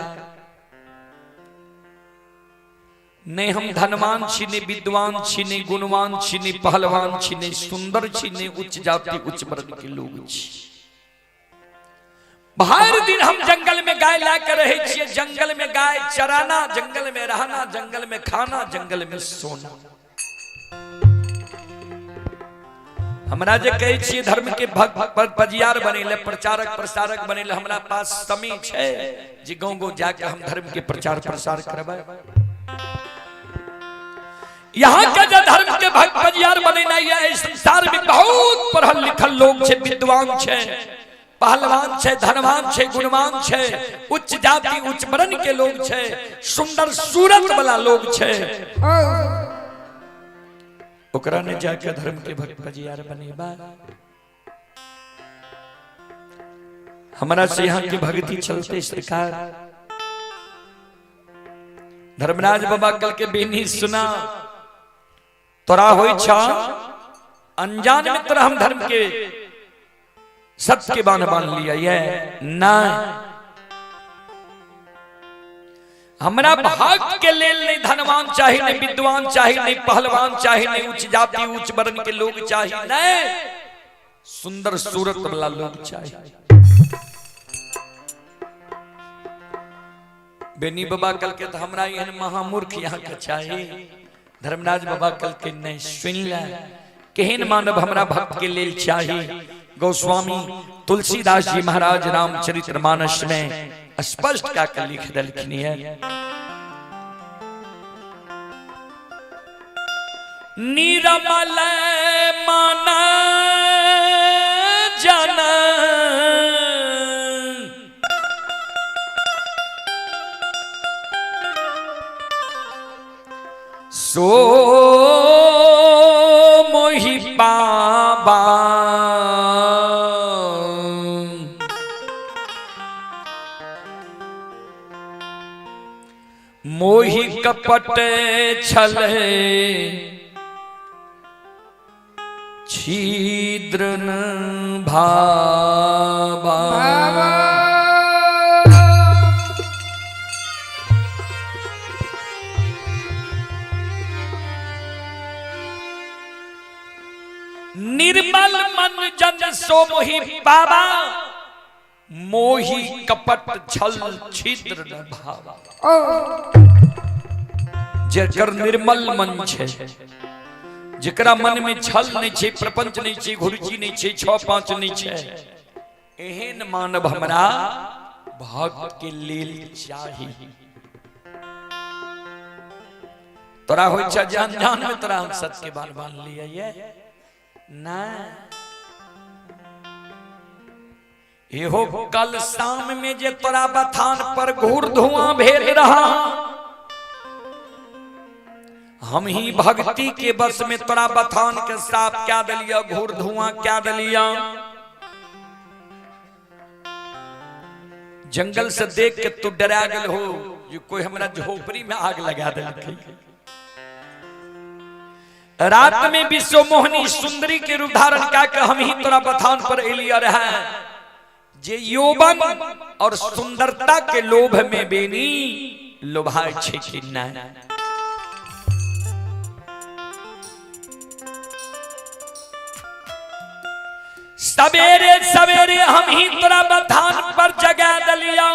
नहीं हम धनवान छी, नहीं विद्वान छी, नहीं गुणवान छी, नहीं पहलवान छी, नहीं सुंदर छी, नहीं उच्च जाति उच्च वर्ण के लोग छी। भर दिन हम जंगल में गाय ला के रहे छिए, जंगल में गाय चराना, जंगल में रहना, जंगल में खाना, जंगल में सोना। हमरा जे कहै छियै धर्म के भक्त पजियार बनेले, प्रचारक प्रसारक बनेले, हमरा पास समय छै जे गाँव गाँव जाके हम धर्म के प्रचार प्रसार करबै। यहाँ के जो धर्म के भक्त पजियार बनेना है, संसार में बहुत पढ़ल लिखल लोग छै, विद्वान छै, पहलवान छै, धनवान छै, गुणवान छै, उच्च जाति उच्च वर्ण के लोग छै, सुंदर सूरत वाला लोग छै, ओकरा ने जाके धर्म के भक्त पजियार बनेबा। हमरा से यहाँ के भक्ति चलते सरकार। धर्मराज बाबा कल के बेनी सुना तोरा होई छा अनजान में तोरा हम धर्म के सत्य के बांध बांध लिया ये ना, हमरा भक्त के लेल नहीं धनवान चाहिए, नहीं विद्वान चाहिए, नहीं पहलवान चाहिए, नहीं उच्च जाति उच्च वर्ण के लोग चाहिए, नहीं सुंदर सूरत वाला लोग चाहिए। बेनी बाबा कल के तो हमरा एहन महामूर्ख यहाँ के चाहिए। धर्मराज बाबा कल के नहीं सुन ले केहन मानव हमरा भक्त के लेल चाहिए। गोस्वामी तुलसीदास जी महाराज रामचरित मानस में स्पष्ट क्या कर लिख दलखिन है, निरमल मन जन सो मोहि पाबा। मोहि कपट छल छिद्र न भाबा। निर्मल मन जन सो मोहि पाबा, मोहि कपट छल छिद्र न भावा। जेकर निर्मल मन छै, जेकरा मन में छल नहीं छै, प्रपंच नहीं छै, घुरची नहीं छै, 6 5 नहीं छै, एहन मानव हमरा भक्त के लेल चाही। तोरा होइ छै जान जान में तोरा हम सत्य के बाल बांध लिए ये ना। एहो कल शाम में जे तोरा बथान पर घूर धुआं भेल रहा, हम ही भक्ति के बस में तोरा बथान के साफ क्या दिलिया, घूर धुआं क्या दिलिया। जंगल से देख के तू डरा गेल हो जो कोई हमरा झोपड़ी में आग लगा देलकै। रात में विश्व मोहनी सुंदरी के रूप धारण कऽ के हम ही तोरा बथान पर एलिया रहे, जे यौवन और सुंदरता के लोभ में बेनी लोभाय छै कि नहीं। सवेरे सवेरे हम ही तोरा बथान पर जगा दलिया,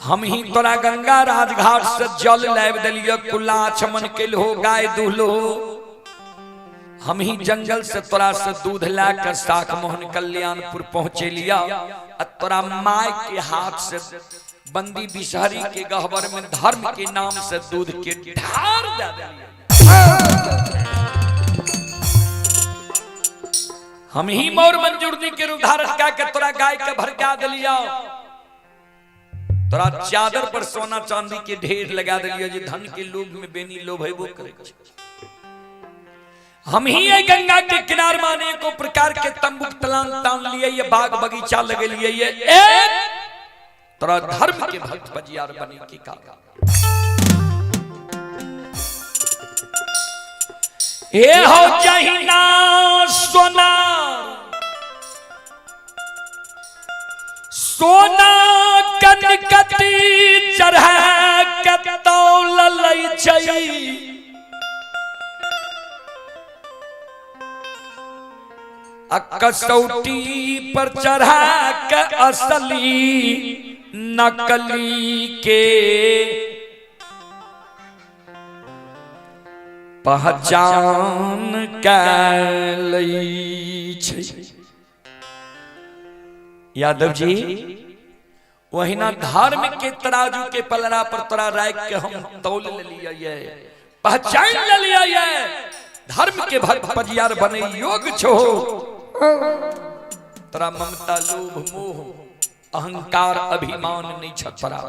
हम ही तोरा गंगा राजघाट से जल लाबि देलियो, कुल्ला चमन केलहो, गाय दुहलो। हम ही जंगल से तोरा से दूध ला कर साख मोहन कल्याणपुर पहुंचे लिया, आ तोरा माय के हाथ से बंदी बिसहरी के गहबर में धर्म के नाम से दूध के ढार दे दिया। हम ही मोर मंजूरनी के रूप धारण कऽ के तोरा गाय के भड़का दिलिया, तोरा चादर पर सोना चांदी के ढेर लगा दिलिया, जे धन के लोभ में बेनी लोभ है वो करे। हम ही ये गंगा के किनार माने को प्रकार के तंबू तलान तान लिए, ये बाग बगीचा लगे लिए, ये एक तोरा धर्म के भक्त बजियार बने की का। ए हो जहिना सोना सोना कनकती चढ़ा के तौल लै छै, आ कसौटी पर चढ़ा के असली नकली के पहचान कै छै। यादव जी वहीना धर्म के तराजू के पलड़ा पर तोरा राख के हम तौल लेलियै, पहचान लेलियै, धर्म के भक्त पजियार बने योग छो। तोरा ममता लोभ मोह अहंकार अभिमान नहीं छ तोरा।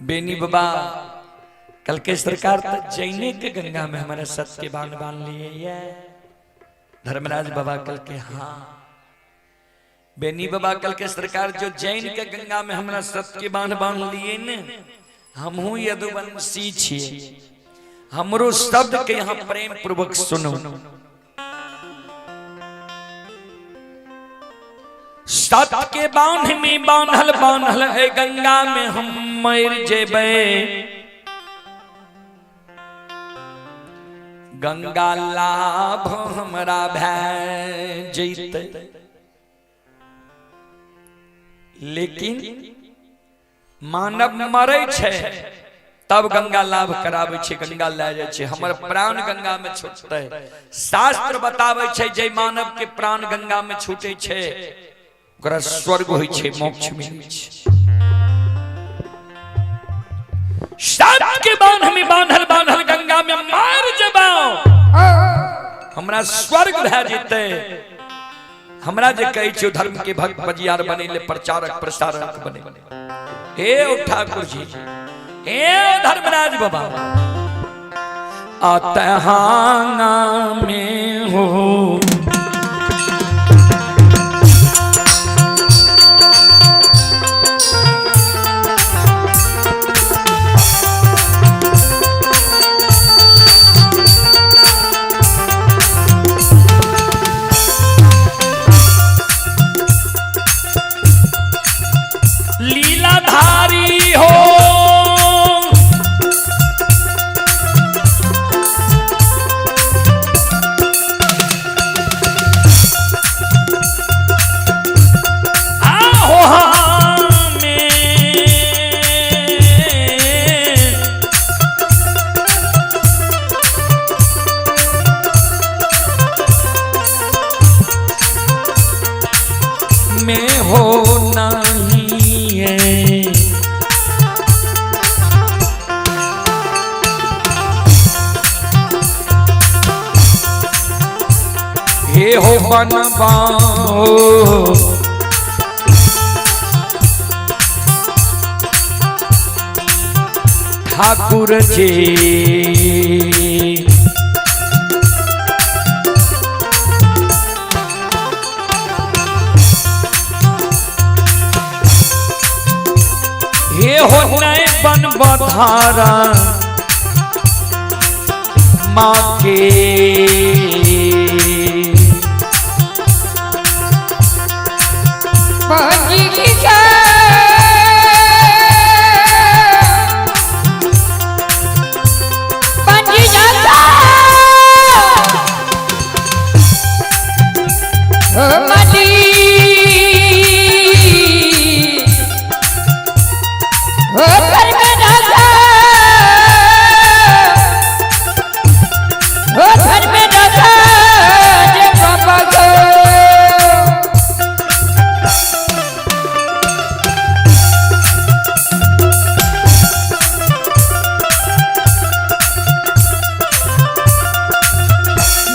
बेनी बाबा कल के सरकार तो जैने के गंगा में हमारा सत्य के बांध बांध लिए ये। धर्मराज बाबा कल के हाँ। बेनी बाबा कल के सरकार जो जैन के गंगा में हमारा सत्य के बांध बांध लिए ने, हमहू यदुवंशी छिए, हमरो शब्द के यहाँ प्रेम पूर्वक सुनो। सत्य के बांध में बांधल बांधल है गंगा में हम मर जेबै, गंगा लाभ हमरा भै जैतै। लेकिन मानव मरै छै तब गंगा लाभ कराबै छै, गंगा लए जाइ छै, हमर प्राण गंगा में छूटतै। शास्त्र बताबै छै जे मानव के प्राण गंगा में छूटै छै ओकरा स्वर्ग होइ छै, मोक्ष मिलै छै। सबके बांध में बांधल बांधल गंगा में मार जबाओ, हमरा स्वर्ग भए जेतै। हमरा जे कहै छै धर्म के भक्त बजियार बनेले, प्रचारक प्रसारक बने। हे ओ ठाकुर जी, हे धर्मराज बाबा, अतहाना में हो लीलाधारी हो, आहो हमें में हो नहीं है। हे हो बनबाओ ठाकुर जी, हे हो नए बन बधारा माँ के।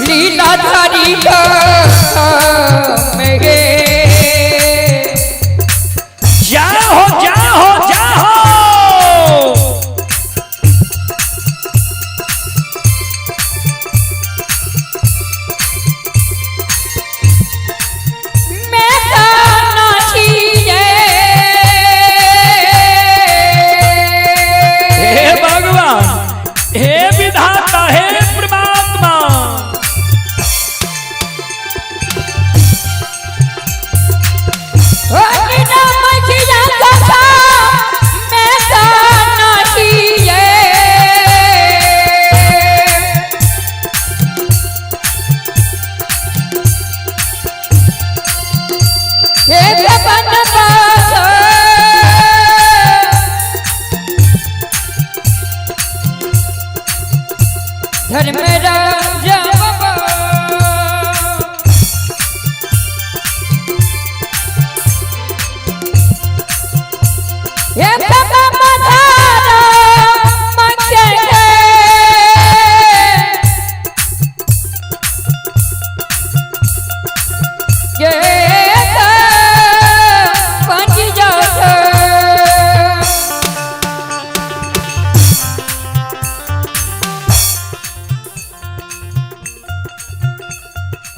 लीलाधारी मेरे जाओ जाओ जाओ। मैं नाची। हे भगवान, हे विधाता, हे परमात्मा,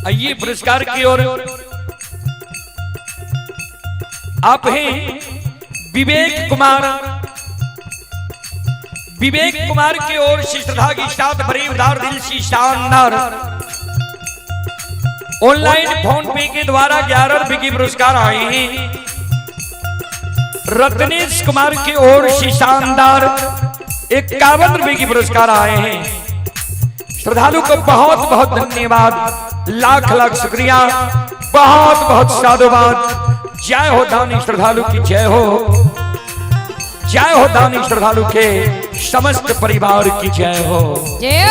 आइए पुरस्कार की ओर। आप हैं विवेक कुमार। विवेक कुमार की ओर से श्रद्धा की साथ भरी उदार दिल सी शानदार ऑनलाइन फोन पे के द्वारा 11 रुपए की पुरस्कार आए हैं। रत्नेश कुमार की ओर से शानदार 51 रुपए की पुरस्कार आए हैं। श्रद्धालु को बहुत बहुत धन्यवाद, लाख लाख शुक्रिया, बहुत बहुत साधुवाद। जय हो दानी श्रद्धालु की जय हो, जय हो दानी श्रद्धालु के समस्त परिवार की जय हो। जय।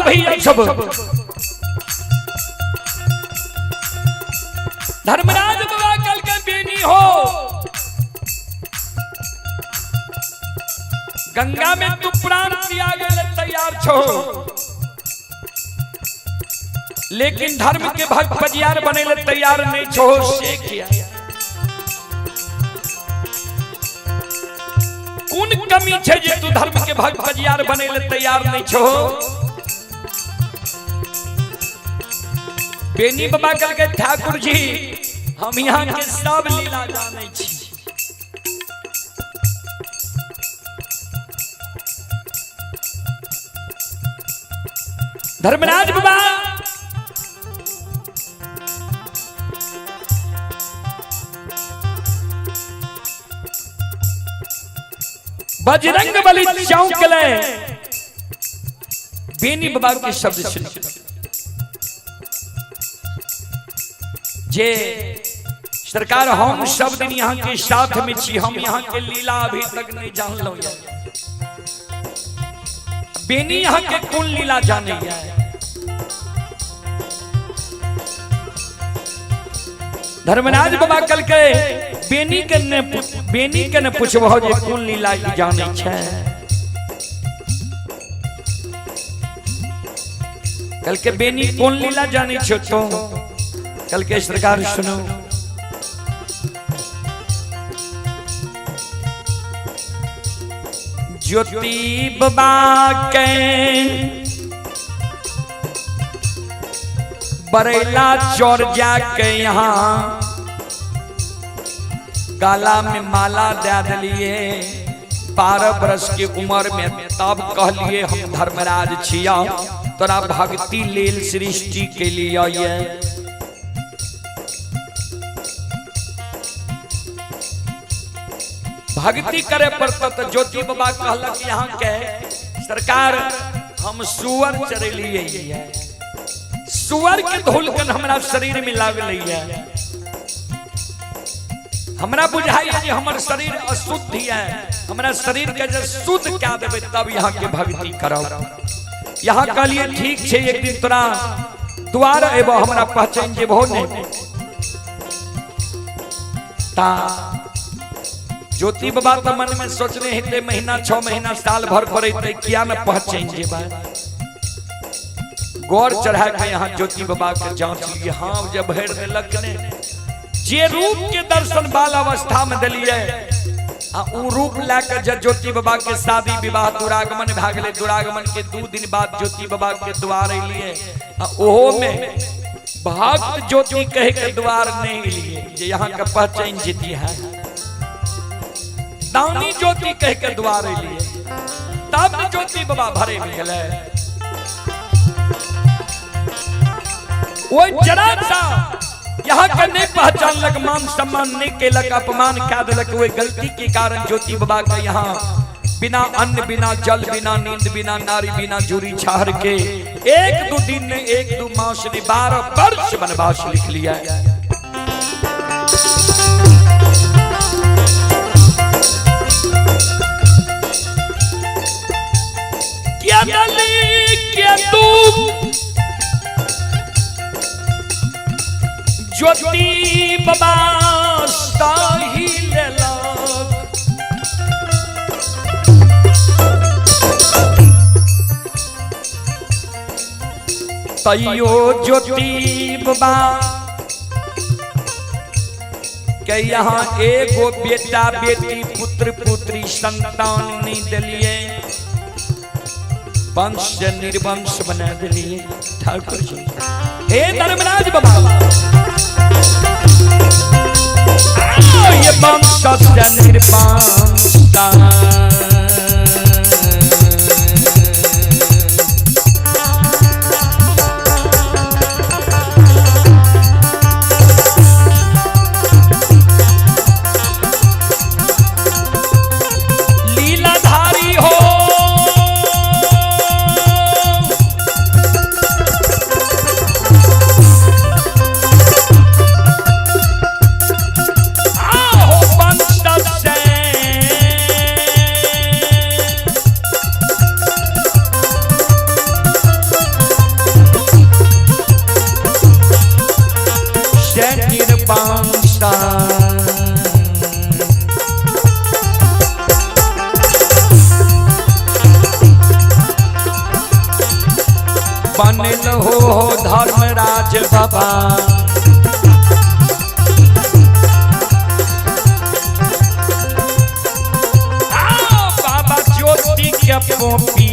साधु भैया सब। धर्मराज बाबा कल के बेनी हो, गंगा में तू प्राण त्यागे ले तैयार छो, लेकिन धर्म के भक्त बजियार बने ले तैयार नहीं छो। से किया कौन कमी छे जे तू धर्म के भक्त बजियार बने ले तैयार नहीं छो? बेनी बाबा कल के ठाकुर जी हम यहाँ के सब लीला जाने छी। धर्मराज बाबा बजरंग बली चौंक ले बेनी बाबा के शब्द सुन जे सरकार हम सब दिन यहाँ के साथ में छी, हम यहाँ के लीला अभी तक नहीं जान लो। बेनी यहाँ के कौन लीला जाने है? धर्मराज बाबा कल के बेनी के ने पूछबो जे कौन लीला जाने छे। कल के बेनी कौन लीला जाने छो? तो कल के सरकार सुनो, ज्योति बाबा के बरेला चौर जाके यहाँ गाला में माला दे दिलिए। 12 बरस के उम्र में तब कहलिए हम धर्मराज छिया, तोरा भक्ति लेल सृष्टि के लिए ये। भक्ति करे पड़ता तो ज्योति बाबा कहलक यहाँ के सरकार हम सुअर चरेलिए, सुअर के धूलकन हमरा शरीर में लागल है, हमरा बुझाई जे हमर शरीर अशुद्ध है, हमरा शरीर के जब शुद्ध क्या देबै तब यहाँ के भक्ति करब। यहाँ कहलिए ठीक छे, एक दिन तोरा द्वार एबो हमरा पहचान जेबहो ने। ता ज्योति बाबा तो मन में सोचने हेते महीना 6 महीना साल भर पर किया न पहचान जेबा। गौर चढ़ा के यहाँ ज्योति बाबा के जांच लिए, हाँ जब भर देलक ने जे रूप के दर्शन बाल अवस्था में दिलिए आ उ रूप लाके जब ज्योति बाबा के शादी विवाह दुरागमन भए गेलै, दुरागमन के 2 दिन बाद ज्योति बाबा के द्वार एलिए आ ओहो में भक्त ज्योति कहे के द्वार नहीं एलिए जे यहाँ के पहचान जेती है, दानी ज्योति कह के द्वार एलिए तब ज्योति बाबा भरे गेलै। ओहि जरा सा यहाँ के नहीं पहचानलक, मान सम्मान नहीं केलक, अपमान कह देलक, वही गलती के कारण ज्योति बाबा के यहाँ बिना अन्न बिना जल बिना नींद बिना नारी बिना जुरी छाहर के 1-2 दिन ने 1-2 मास ने 12 वर्ष वनवास लिख लिया। क्या दली क्या तू ज्योति बाबा साही लेलक, तैयो ज्योति बाबा के यहाँ एगो बेटा बेटी पुत्र पुत्री संतान नहीं दिलिए, वंश निर्वंश बना दिलिए ठाकुर जी। हे धर्मराज बाबा ये वंश निर्वंश लीलाधारी हो, आहो वंश से राज बाबा। बाबा ज्योति के पोपी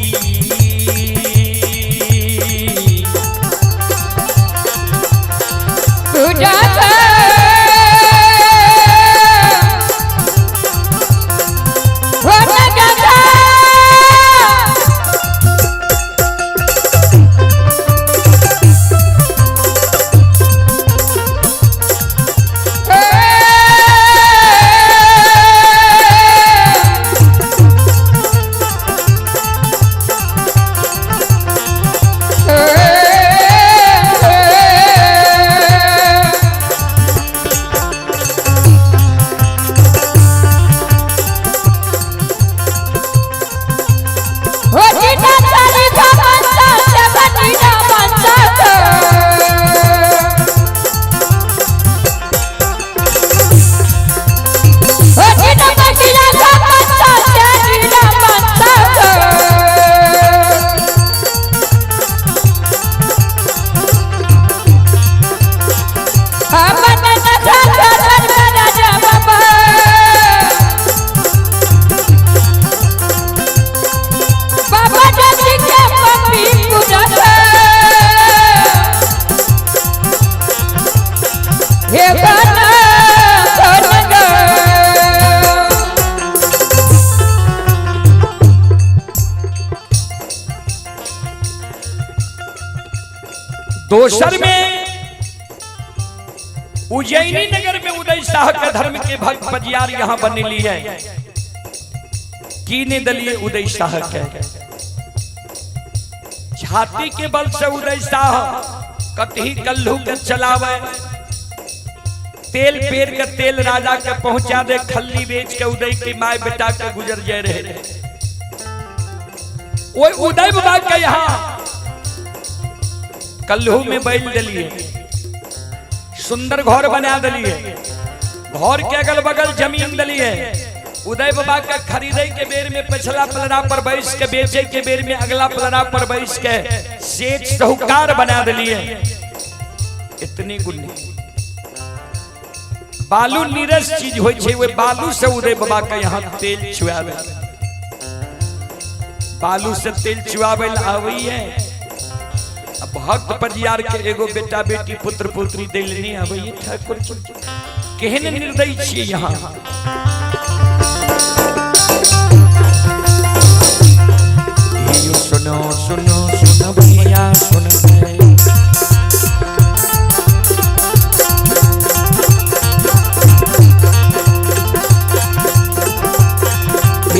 दोसर में उज्जैनी नगर में उदय शाह के धर्म के भक्त पजियार यहाँ बनेली है। की ने दलिए उदय शाह के छाती के बल से उदय शाह कतही कल्लू के चलावे, तेल पेर के तेल राजा के पहुंचा दे, खल्ली बेच के उदय की my बेटा के गुजर जाए रहे। ओए उदय बाबा के यहाँ कल्लू में बैल दिलिए, सुंदर घर बना दिलिए, घर के अगल बगल जमीन दिलिए। उदय बाबा के खरीदे के बेर में पिछला पलड़ा पर बैस के, बेचे के बेर में अगला पलड़ा पर बैस के सेठ साहूकार बना दिलिए। इतनी गुण बालू नीरस चीज होय छै, ओहि बालू से उदय बाबा के यहाँ तेल चुआवे, बालू से तेल चुआवे आबै है। भक्त परियार के एगो बेटा बेटी पुत्र पुत्री दिल नहीं आबै ठाकुर जी, केहन निर्दयी छियै यहाँ। सुनो सुनो सुनो भैया सुनो,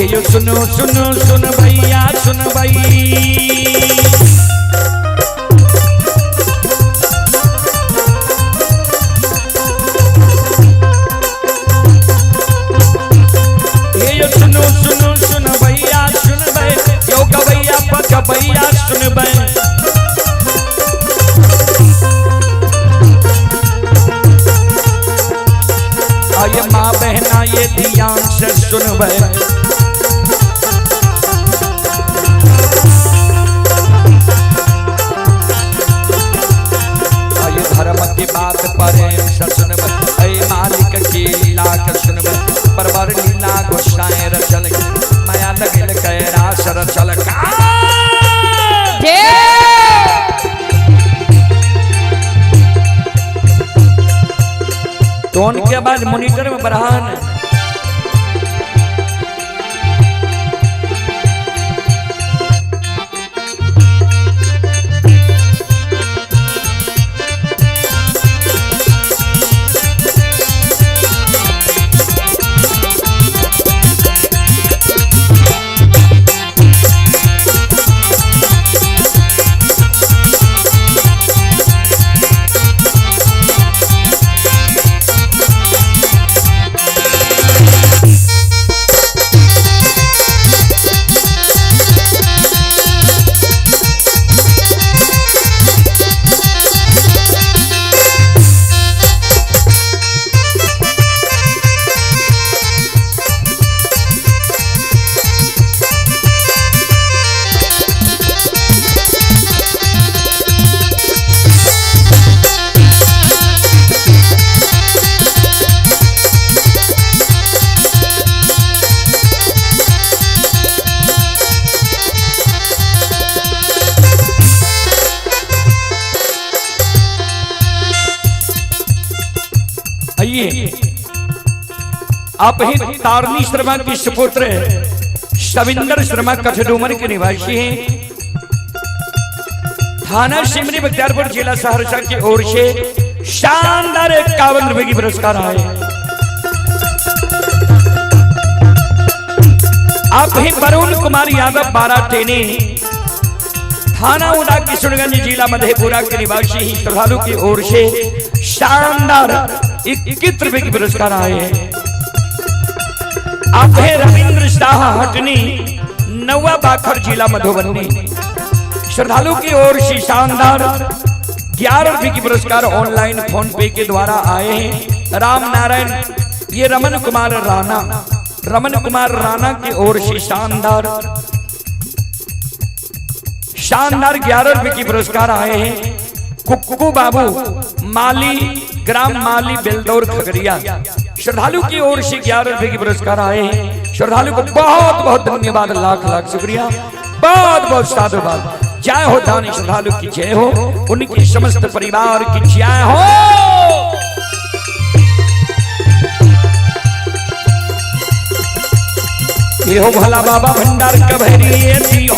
ये सुनो सुनो सुन भैया सुन भाई। ये सुनो सुनो सुन भैया सुन भाई, यो गवैया पगवैया सुन भाई। आये माँ बहना ये ध्यान से सुन भाई। आये धर्म की बात प्रेम से सुन भाई, मालिक की लीला के सुन भाई। परवर लीला गोसाई रचल, माया लगल कैरास रचल। टोन के बाद मॉनिटर में बढ़ान। लिए आप ही तारनी शर्मा की सुपुत्र सविंदर शर्मा कठडूमर के निवासी हैं, थाना सिमरी बख्तियारपुर जिला सहरसा की ओर से शानदार 51 रुपए की पुरस्कार आए। आप ही वरुण कुमार यादव 12 टेने थाना उदा किशनगंज जिला मधेपुरा के निवासी ही श्रद्धालु की ओर से शानदार 21 रुपए की पुरस्कार आए हैं। आप है रविंद्र शाह हटनी नवा बाखर जिला मधुबनी श्रद्धालु की ओर से शानदार 11 रुपए की पुरस्कार ऑनलाइन फोन पे के द्वारा आए हैं। राम नारायण ये रमन कुमार राणा, रमन कुमार राणा की ओर से शानदार शानदार 11 रुपए की पुरस्कार आए हैं। कुक्कू बाबू माली ग्राम माली बेलदौर खगड़िया श्रद्धालु की ओर से 11 रुपए की पुरस्कार आए हैं। श्रद्धालु को बहुत बहुत धन्यवाद, लाख लाख शुक्रिया, बहुत बहुत साधुवाद। जय हो दानी श्रद्धालु की जय हो, उनकी समस्त परिवार की जय हो। ये हो भला बाबा भंडार कभरी हो।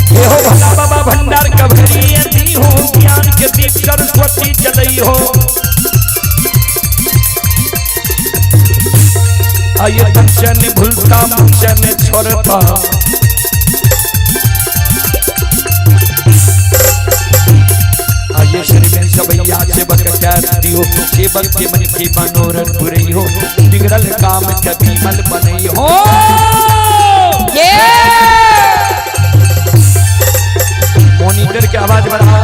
ये हो भला बाबा भंडार कभरी हो, ज्ञान के दीप सरस्वती जलई हो। आये तन भूलता मुझन छोड़ता, आये श्री में सबैया सेवक कर दियो, सेवक के मन के मनोरथ पुरई हो, बिगड़ल काम कभी मल बनई हो। मॉनिटर की आवाज बढ़ा।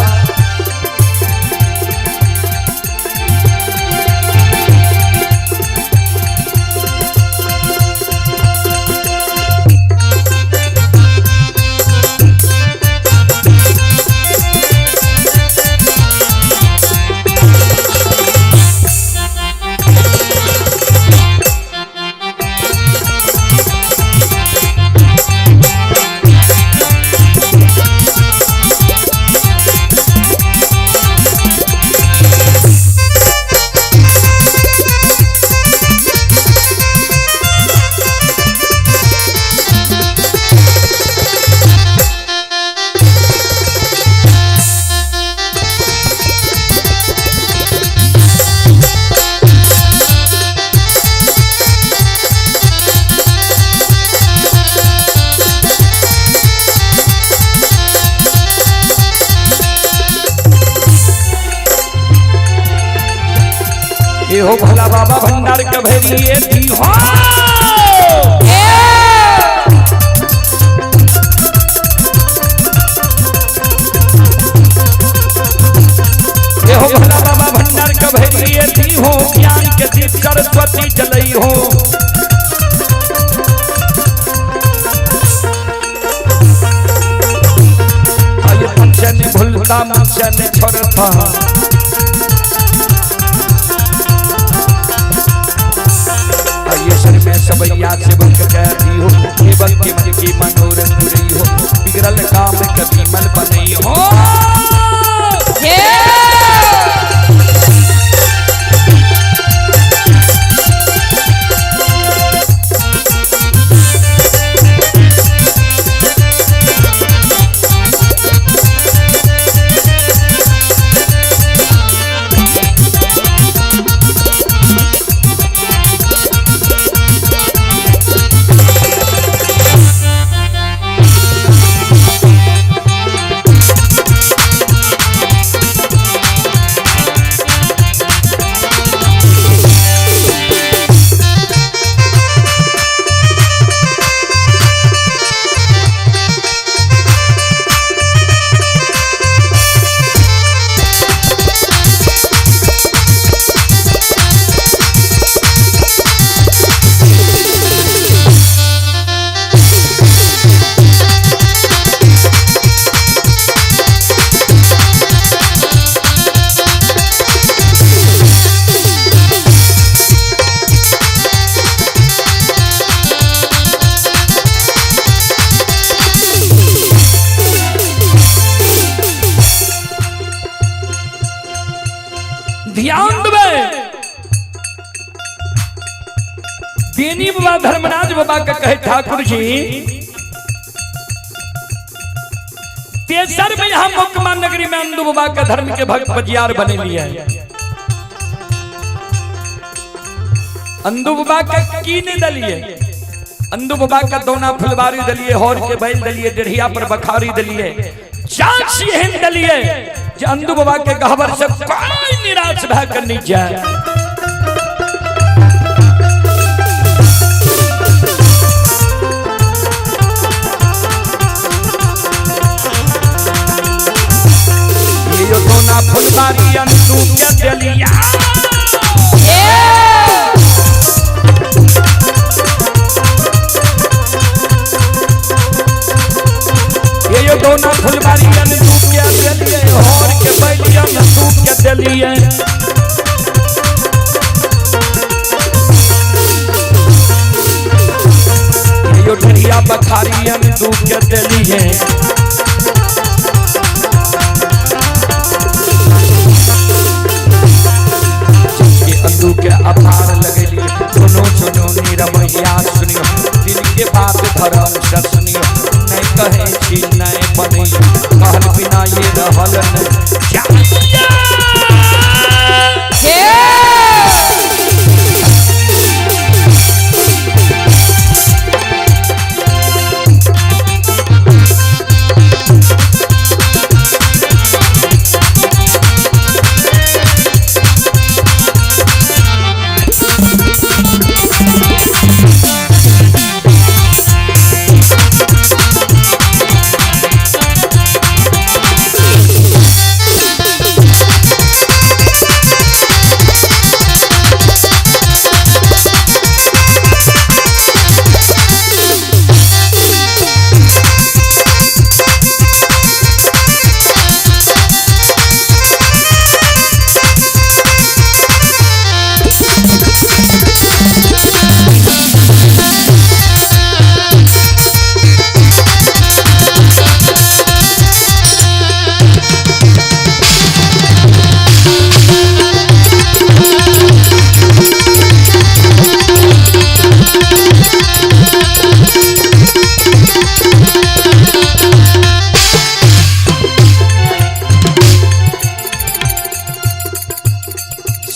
ये हो भला बाबा भंडार कभरी दी हो। ये हो भला बाबा भंडार कभरी दी हो, ज्ञान के दीप सरस्वती जलई हो। आये पंचन भूलता मुझन छोड़ता, सबैया सेवक कहती हो, सेवक के मन की मनोरथ पुरई हो, बिगड़ल काम कभी मल बनई हो। ध्यान देबै। देनी बाबा धर्मराज बाबा के कहे ठाकुर जी तेसर में यहाँ मोकमा नगरी में अंदू बाबा का धर्म के भक्त पजियार बने लिए। अंदू बाबा के की नहीं दलिए, अंदू बाबा का दोना फुलवारी दलिए, होर के बैल दलिए, डेढ़िया पर बखारी दलिए, जांच एहन दलिए जे अंदू बाबा के गहबर से कोई निराश भए के नहीं जाए। ये जो दोना फुलवारी अंदू के दलिया ये दोना फुलवारी अंदू के दलिए, होर के बैलिया अंदू के दलिए। ये जो ढेरिया बखारी अंदू के दलिए। के अंदू के अपार लगेलिए, सुनो सुनो निरमैया सुनियो, दिल के बात धर्म से सुनियो, नहीं कहे छी नहीं बने कहल बिना ये रहल नहीं।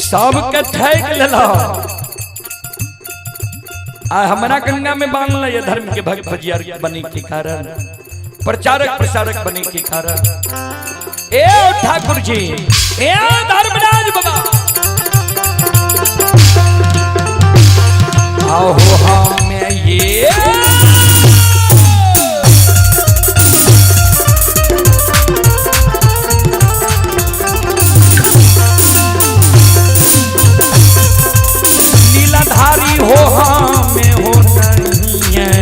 सबके ठैक लेला आ हमरा गंगा में बांधल ये धर्म के भक्त भजियार बने के कारण, प्रचारक प्रसारक बने के कारण। ए ठाकुर जी, ए धर्मराज बाबा, आओ हमें ये लीलाधारी हो हमें हो नहीं है,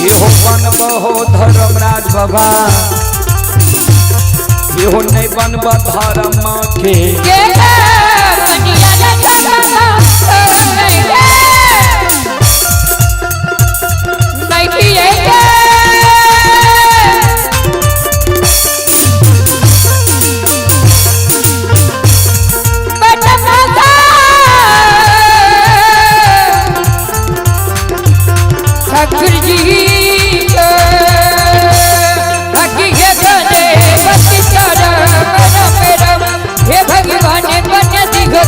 ये हो बनबहो धर्मराज बाबा, ये हो नहीं बनब धर्म के। ठाकुर जी हे भगवान बन दिखो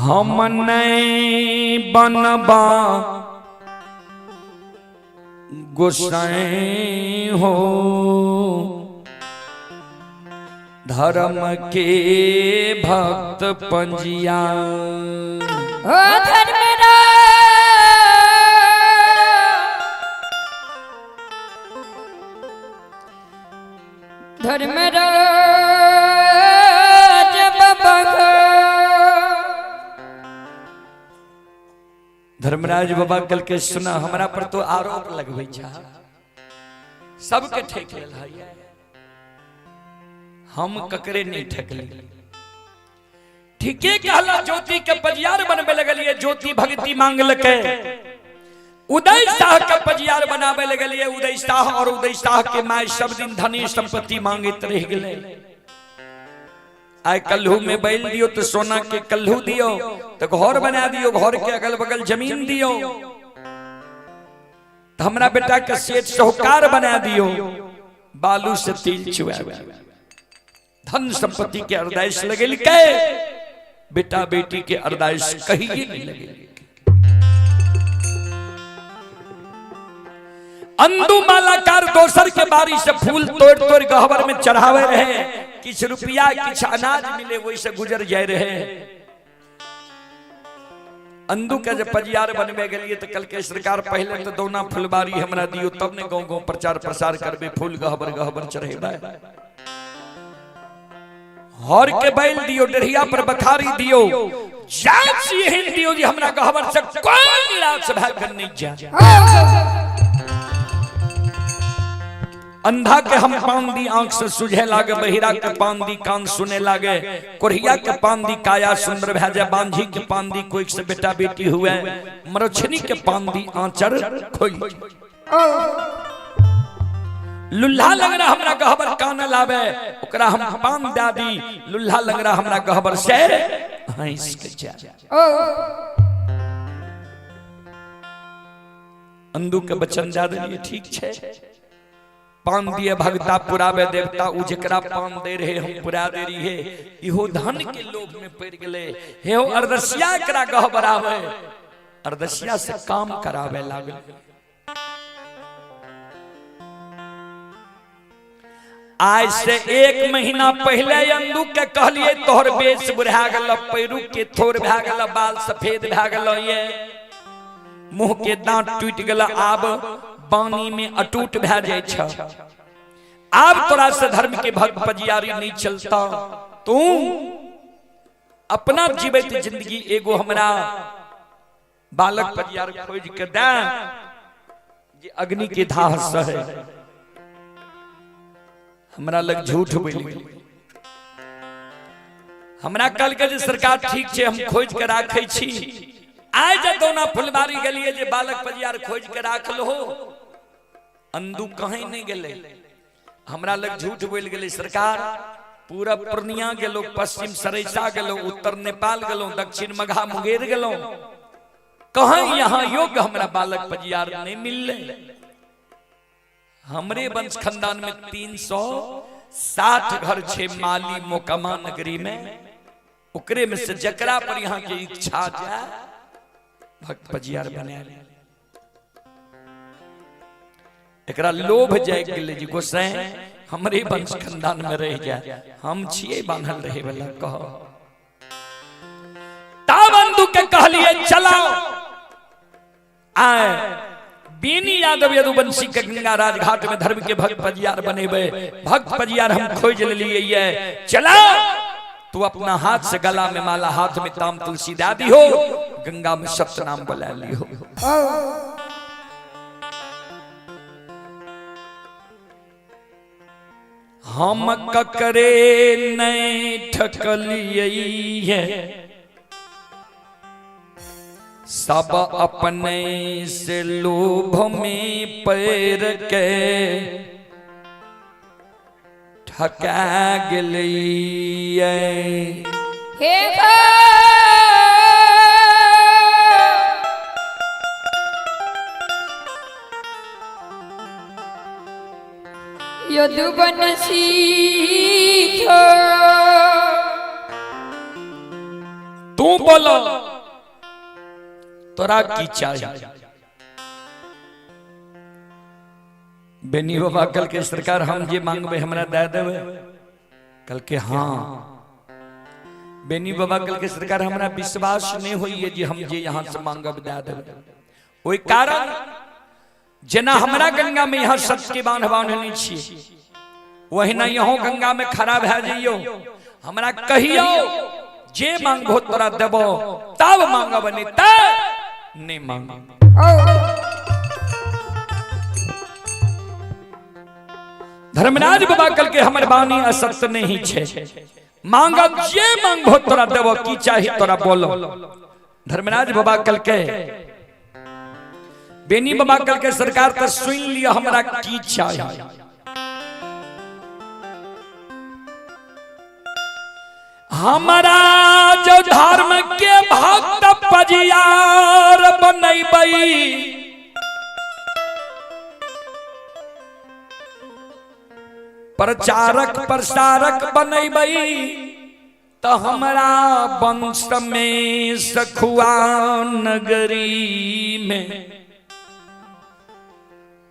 हम नहीं बनबा गोसाई हो धर्म के भक्त पंजिया। ओ धर्म धर्मराज बाबा का। धर्मराज बाबा कल के सुना हमरा पर तो आरोप लगबै छा, सबके ठेक लेल है, हम ककरे नहीं ठकली। ठीके कहला, ज्योति के पजियार बनबे लगलिए, ज्योति भक्ति मांगलके। उदय शाह के पजियार बनाबे लगलिए, उदय शाह और उदय शाह के my सब दिन धनी संपत्ति मांगैत रह गेलै। आइ कल्हू में बैल दियो तो सोना के कल्हू दियो, तो घर बना दियो, घर के अगल बगल जमीन दियो, तो हमरा बेटा के सेठ साहूकार बना दियो, बालू से तिल चुआ। धन संपत्ति के अरदाइश लगेलकै, बेटा बेटी के अरदाइश कहिए नहीं लगेलकै। अंदू मालाकार दोसर के बारी से फूल तोड़ तोड़ गहबर में चढ़ावे रहे, किछ रुपया किछ अनाज मिले वही से गुजर जाए रहे। अंदू के जब पजियार बनबे गेलिए तो कल के सरकार पहले तो दौना फुलबारी हमरा दियो, तब ने गाँव गाँव प्रचार प्रसार करबे, फूल गहबर गहबर चढ़ेबे। हर के बैल दियो, डरिया पर बखारी दियो, जात एहन दियो जे हमरा गहबर से कोई निराश भए के नहीं जा। अंधा के हम पान दी आंख से सुझे लागे, बहिरा के पान दी कान सुने लागे, कोढ़िया के पान दी काया सुंदर भए जाए, बांझी के पान दी कोई से बेटा बेटी हुए, मरोछनी के पान दी आंचर खोई। लुल्हा लंगड़ा हमरा गहबर कान लावे, ओकरा हम पान दे दी, लुल्हा लंगड़ा हमरा गहबर से हंस के जा। अंदू के बचन दे देलिए, ठीक छै। पान दिए भगता पुरावे देवता, उ जकरा पान दे रहे हम पुरा दे रही है। इहो धन के लोभ में पड़ गेले, हे हो अरदसिया एकरा गहबरावे, अरदसिया से काम करावे लागल। आज से 1 महीना पहले अंदू के कहलिए तोहर बेस बुढ़ा गेल, पैरू के थोर भए गेल, बाल सफेद भए गेल, ये मुंह के दांत टूट गेल, आब पानी में अटूट भए जाय छ, आब तोरा से धर्म के भक्त पजियारी नहीं चलता, तू अपना जीवित जिंदगी एगो हमरा बालक पजियार खोज के दे जे अग्नि के धाह सहे। हमरा लग झूठ बोली, हमरा कल के जे सरकार ठीक छे हम खोज के राखै छी। आइ जे दौना फुलबारी गेलिए जे बालक पजियार खोज के राखल हो, अंदू कहीं नहीं गेले, हमरा लग झूठ बोल गेले सरकार। पूरा पूर्णिया गेलो, पश्चिम सरैसा गेलो, उत्तर नेपाल गेलो, दक्षिण मघा मुंगेर गेलो, कहीं यहाँ योग्य हमरा बालक पजियार नहीं मिलले। हमरे वंश खानदान में 360 घर छे माली मोकामा नगरी में, ओकरे में से जकरा पर यहाँ के इच्छा जाए भक्त पजियार बना ले। एकरा लोभ जाग गेलै जे गोसाई हमरे वंश खानदान में रह जाए, हम छियै बान्हल रहे वाला। कह ताबंदू के कहलिए चलाओ आए बीनी यादव यदुवंशी के गंगा राजघाट में धर्म के भक्त पजियार बनेबे, भक्त पजियार हम खोज लेलिए ये, चलाओ तू अपना हाथ से गला में माला, हाथ में ताम तुलसी दे दी हो, गंगा में सत्यनाम बोला ली हो। हम ककरे नहीं ठकलिए, सब अपने से लोभ में पैर के ठका गेलिए। हे यदुवंशी तू बोलो तोरा की चाहिए। बेनी बाबा कल के सरकार हम जे मांगबे हमरा दे देबे, कल के हाँ। बेनी बाबा कल के सरकार हमरा विश्वास नहीं होइए जे हम जे यहाँ से मांगब दे देबे। ओहि कारण जेना हमरा गंगा में यहाँ सत्य के बांध बांधने छियै, ओहिना इहो गंगा में खड़ा भए जइयो, हमरा कहियो जे मांगबो तोरा देबो, तब मांगब, नहीं त नहीं मांगब। धर्मराज बाबा कल के हमर बानी असत्य नहीं छे, मांगब जे मांगबो तोरा देबो, की चाही तोरा बोलो। धर्मराज बाबा कल के बेनी बाबा कल के सरकार त सुन लिया हमरा की चाही। हमारा जो धर्म के भक्त पजियार बनैबै, प्रचारक प्रसारक बनैबै, तो हमरा वंश में सखुआ नगरी में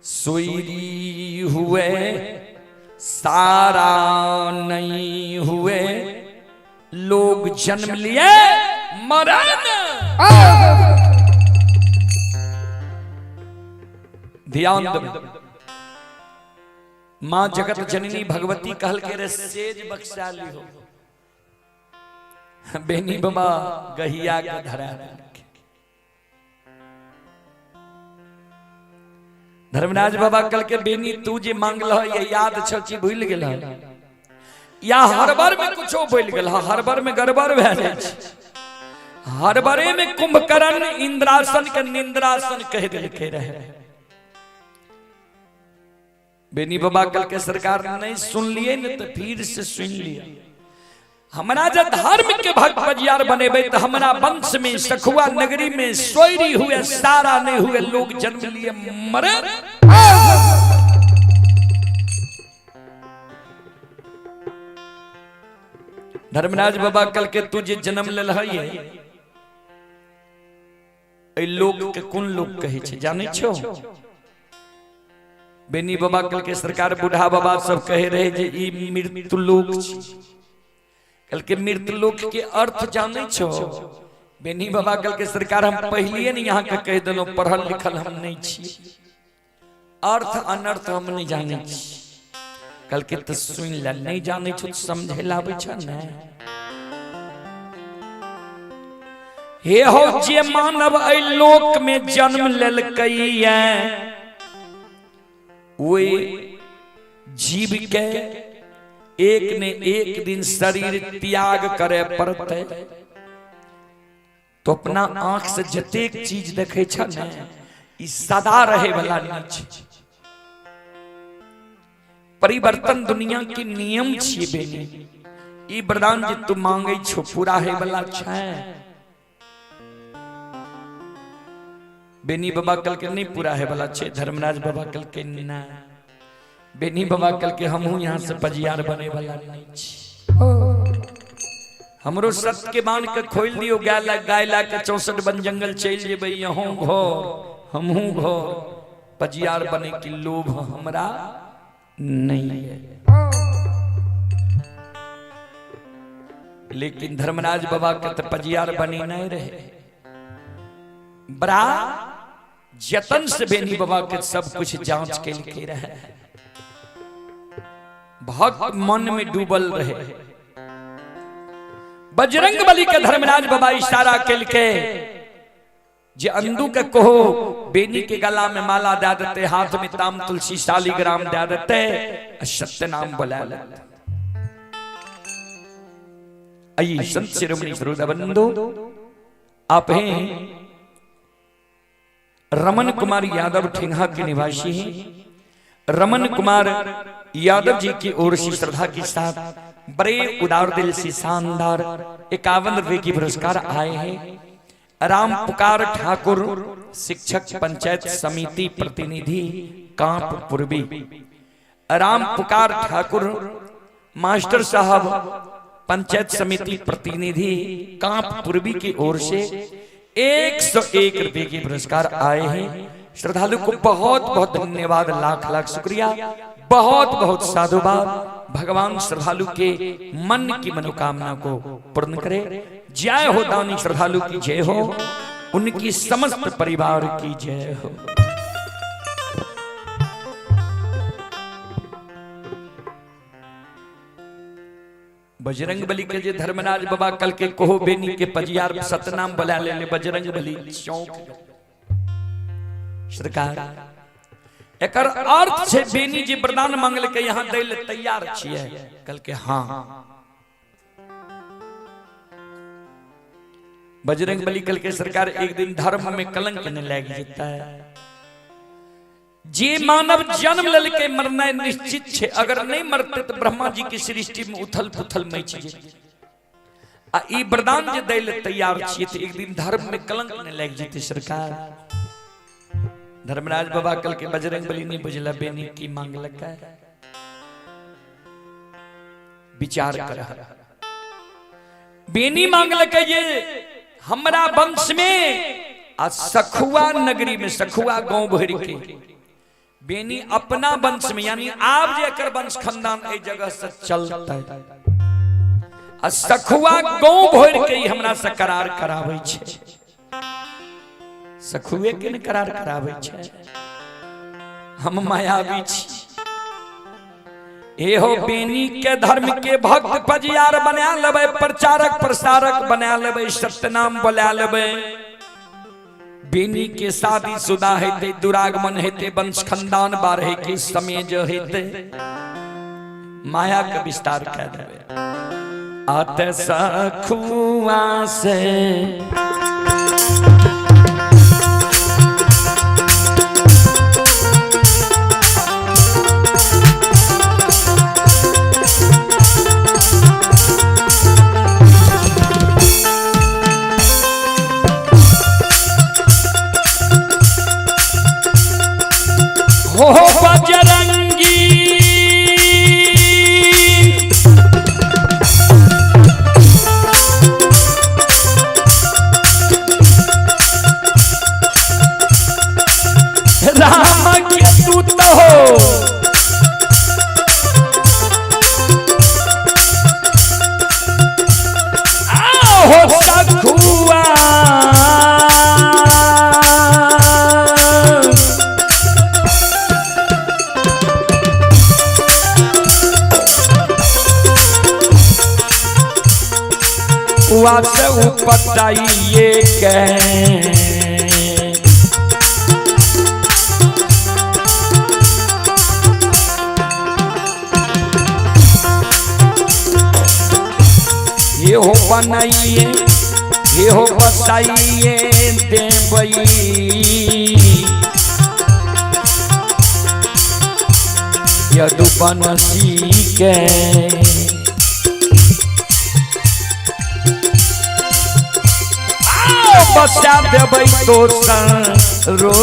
सुईरी हुए सारा नहीं हुए लोग जन्म लिए मरण। ध्यान दो, मां जगत जननी भगवती कहल के रे सेज बख्शा ली हो, बेनी बाबा गहिया के धरा। धर्मराज बाबा कल के बेनी तू जे मांगल ये याद छ कि भूल गेल या हरबर में कुछो बोल गेल, हरबर में गड़बड़ भए जाइ छै, हरबरे में कुंभकर्ण इंद्रासन के निंद्रासन कह देलकै रहे। बेनी बाबा कल के सरकार नहीं सुन लिए न तो फिर से सुन लिया। हमरा जब धर्म के भक्त बजियार बनेबे तो हमरा वंश में सखुआ नगरी में सोयरी हुए सारा नहीं हुए लोग जन्म लिए मरे। धर्मराज बाबा कल के तू जे जन्म लेल है लोक के कोन लोक कहे छै जानै छो? बेनी बाबा कल के सरकार बूढ़ा बाबा सब कहे रहे जे ई मृत्यु लोक छी। कल के मृत्यु लोक के अर्थ जानै छो? बेनी बाबा कल के सरकार हम पहलिए ने यहाँ के कह देलहुँ, पढ़ल लिखल हम नहीं छी, अर्थ अनर्थ हम नहीं जानै छी। कल के तो सुन ले, नहीं जानै छो तो समझे लाबै छ ने। हे हो जे मानव एहि लोक में जन्म लेलकैया ओहि जीव के एक ने एक दिन शरीर त्याग करे पड़तै। तो अपना आंख से जतेक चीज देखे छ ने ई सदा रहे वाला नहीं छै। परिवर्तन दुनिया के नियम छियै बेनी। ई वरदान जे तू मांगे छो पूरा हे वाला छै। बेनी बाबा कल के नहीं पूरा है वाला छै, धर्मराज बाबा कल के ना। बेनी बाबा कल के हमहू यहाँ से पजियार बने वाला नहीं छी। हमरो सत्य के बांध के खोल दियो, गाय ला के 64 वन जंगल चल जेबै, यहों घर हमहू घर, पजियार बने के लोभ हमरा नहीं है। लेकिन धर्मराज बाबा के तो पजियार बने नहीं रहे, बड़ा जतन से बेनी बाबा के सब कुछ जांच के लिखे रहे, भक्त मन में डूबल रहे। बजरंग बली के धर्मराज बाबा इशारा के लिखे जे अंदू के कहो बेनी के गला में माला दे देते, हाथ में ताम तुलसी शालिग्राम दे देते, सत्य नाम बुला लेते। आइए संत शिरोमणि श्रोता बंधु, आप हैं रमन कुमार यादव ठेंगा के निवासी हैं। रमन कुमार यादव जी की ओर से श्रद्धा के साथ बड़े उदार दिल से शानदार 51 रुपए की पुरस्कार आए हैं। राम पुकार ठाकुर शिक्षक पंचायत समिति प्रतिनिधि कांप पूर्वी, राम पुकार ठाकुर मास्टर साहब पंचायत समिति प्रतिनिधि कांप पूर्वी की ओर से 101 रुपए के पुरस्कार आए हैं। श्रद्धालु को बहुत बहुत धन्यवाद, लाख लाख शुक्रिया, बहुत बहुत साधुवाद। भगवान श्रद्धालु के मन की मनोकामना को पूर्ण करे। जय हो दानी श्रद्धालु की जय हो, उनकी समस्त परिवार की जय हो। बजरंग बली के जे धर्मराज बाबा कल के कोहो बेनी के पजियार सतनाम बला ले ले बजरंग बली चौंक। सरकार एकर अर्थ छे बेनी जे वरदान मांगल के यहाँ दै ले तैयार छियै। कल के हाँ। बजरंग बली कल के सरकार एक दिन धर्म में कलंक न लाग जेता है। जे मानव जन्म ललके मरना निश्चित छे, अगर नहीं मरते तो ब्रह्मा जी की सृष्टि में उथल पुथल मच जेतै। आ ई वरदान जे दै ले तैयार छियै त एक दिन धर्म में कलंक न लाग जेतै। सरकार धर्मराज बाबा कल के बजरंग बली नहीं बुझला बेनी की मांगलक, विचार कर। बेनी मांगलक ये हमरा वंश में आ सखुआ नगरी में सखुआ गांव भर के बेनी अपना वंश में यानी आप जे एकर वंश खानदान एहि जगह से चलता आ सखुआ गांव भर के हमरा से करार कराबै छै। सखुए के ने करार कराबै छै, हम मायावी छी। एहो बेनी के धर्म के भक्त पजियार बना लेबै, प्रचारक प्रसारक बना लेबै, सत्यनाम बोला लेबै। बेनी के शादी शुदा हेतै, दुरागमन हेतै, वंश खानदान बाढ़े के समय जो हेतै, माया के विस्तार कह देबै। अत सखुआ से हो बजरंगी राम के दूत हो, आओ सखुआ से उपटाइए के ये हो बनाइए ये हो बसाइए देवई यदुबनसी के। बसा देबै तो रो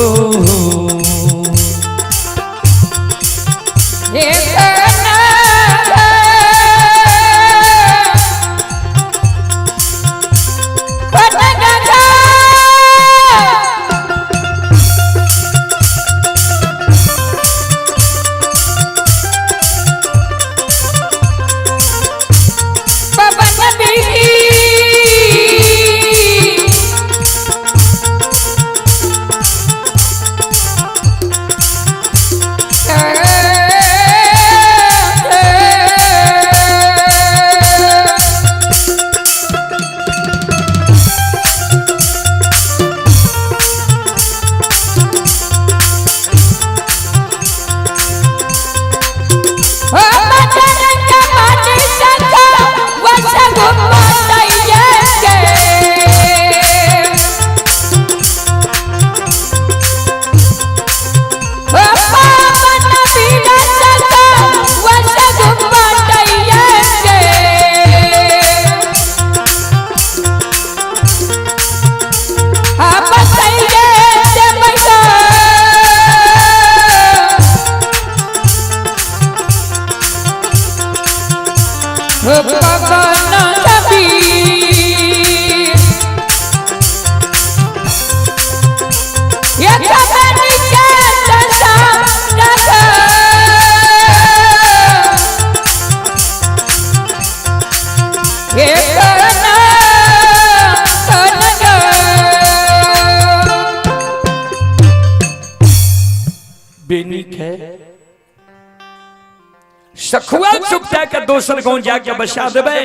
सखुआ चुपता के दोसर गांव जाके बसा देबै,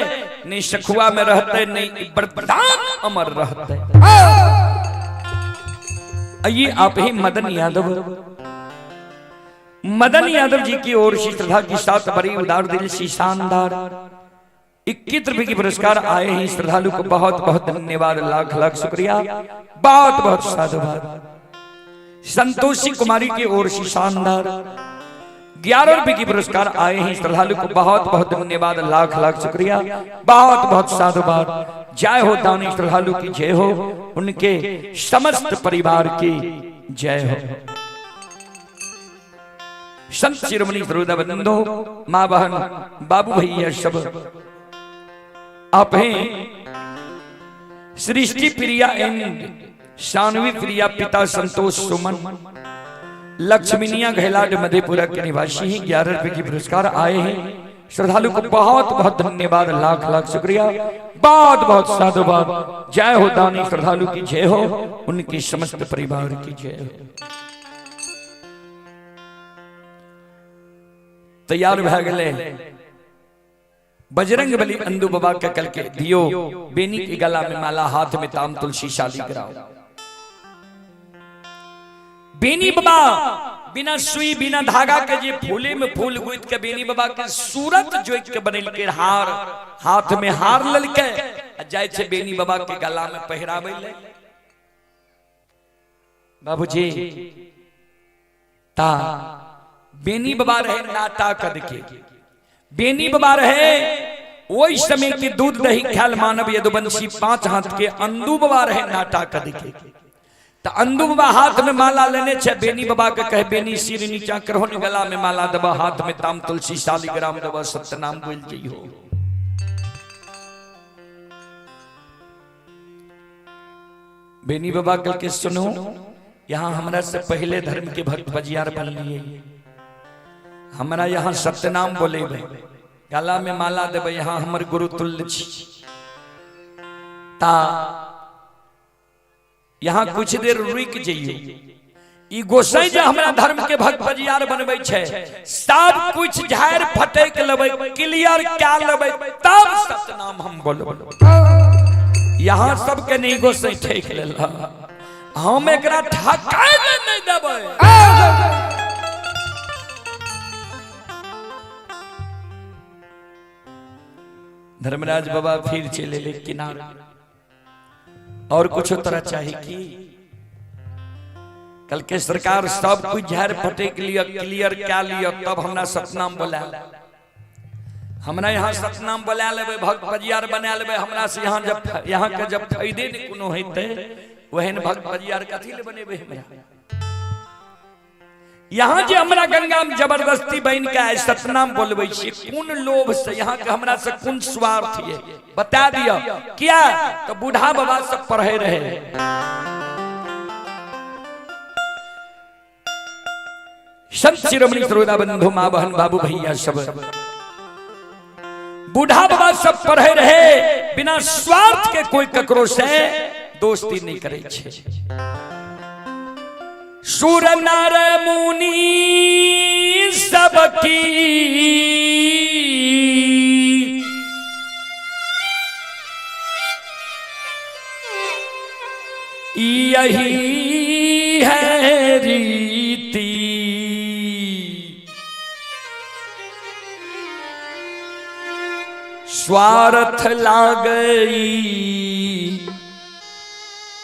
नहीं सखुआ में रहते, नहीं वरदान अमर रहते। आइए आप ही मदन यादव, मदन यादव जी की ओर से श्रद्धा के साथ बड़ी उदार दिल से शानदार 21 रुपए की पुरस्कार आए हैं। श्रद्धालु को बहुत बहुत धन्यवाद, लाख लाख शुक्रिया, बहुत बहुत साधुवाद। संतोषी कुमारी की ओर से शानदार 11 रुपए की पुरस्कार आए हैं। श्रद्धालु को बहुत बहुत धन्यवाद, लाख लाख शुक्रिया, बहुत बहुत साधुवाद। जय हो दानी श्रद्धालु की जय हो, उनके समस्त परिवार की जय हो। संत शिरोमणि श्रोता बंधु, माँ बहन बाबू भैया सब आप हैं सृष्टि प्रिया एंड शानवी प्रिया, पिता संतोष सुमन, लक्ष्मीनिया घैलाड मधेपुरा के निवासी हैं। 11 रुपए की पुरस्कार आए हैं। श्रद्धालु को बहुत बहुत धन्यवाद, लाख लाख शुक्रिया, बहुत बहुत साधुवाद। जय हो दानी श्रद्धालु की जय हो, उनकी समस्त परिवार की जय हो। तैयार भए गेलै बजरंग बली अंदू बाबा के कल के दियो बेनी के गला में माला, हाथ में ताम तुलसी शालिग्राम। बेनी बाबा बिना सुई बिना धागा के जे फूले में फूल गुथ के बेनी बाबा के सूरत जोइत के बनेलके हार, हाथ में हार ललके आ जाय छै बेनी बाबा के गला में पहिराबै ले। बाबूजी ता बेनी बाबा रहे नाटा कद के, बेनी बाबा रहे ओहि समय के दूध दही ख्याल मानव यदुवंशी 5 हाथ के अंदू बाबा रहे नाटा कद के। त अंदू बाबा हाथ में माला लेने छे, बेनी बाबा के कहे बेनी सिर नीचा करहो ने गला में माला दबा, हाथ में ताम तुलसी शालिग्राम दबा, सत्यनाम बोल जइहो। बेनी बाबा कल के सुनो, यहाँ हमरा से पहले धर्म के भक्त बजियार बन लिए, हमरा यहाँ सत्यनाम बोले गला में माला देबै, यहाँ हमर गुरु तुल्य छी। ता यहाँ कुछ देर रुक जइयो, ई गोसाई जे हमरा धर्म के भक्त बजियार बनबै छै, सब कुछ झाड़ फटक लेबै, क्लियर क्या लेबै, तब सत्यनाम हम बोलबै। यहाँ सबके नहीं गोसाई ठेक लेला, हम एकरा ठकाय नहीं देबै। धर्मराज बाबा फिर चले ले किनारे, और कुछ तरह चाहिए की कल के सरकार सब कुछ झाड़ फटेक लिया, क्लियर क्या लिया, तब हमरा सतनाम बोला, हमरा यहाँ सतनाम बोला लेबै, भक्त बजियार बना लेबै, हमरा से यहाँ जब यहाँ के जब फायदे नहीं कोनो हेतै, वहन भक्त बजियार कथी ले बनेबै हमरा। यहाँ जे हमरा गंगा में जबरदस्ती बन के आए सतनाम बोलबै छी, कोन लोभ से यहाँ के हमरा से कोन स्वार्थ ये बता दिया क्या? तो बूढ़ा बाबा सब पढ़े रहे, संत शिरोमणि श्रोता बंधु माँ बहन बाबू भैया सब बूढ़ा बाबा सब पढ़े रहे, बिना स्वार्थ के कोई ककरो से दोस्ती नहीं करे छे। सुर नर मुनि सबकी यही है रीति, स्वार्थ लागई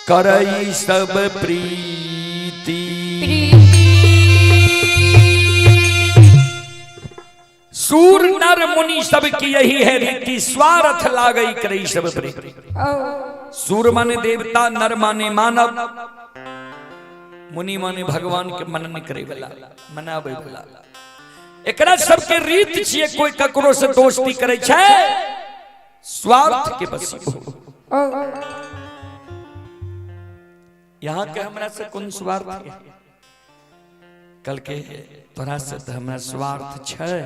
करई सब प्रीति। सूर नर मुनि सब की यही है रीति, स्वार्थ लागई करई सब प्रीति। सूर माने देवता, नर माने मानव, मुनि माने भगवान के मनन करे वाला, मनावे वाला। एकरा सबके रीत छिए, कोई ककरो से दोस्ती करे छै स्वार्थ के बस। यहाँ के हमरा से कोन स्वार्थ है? कल के तोरा से तो हमरा स्वार्थ छै,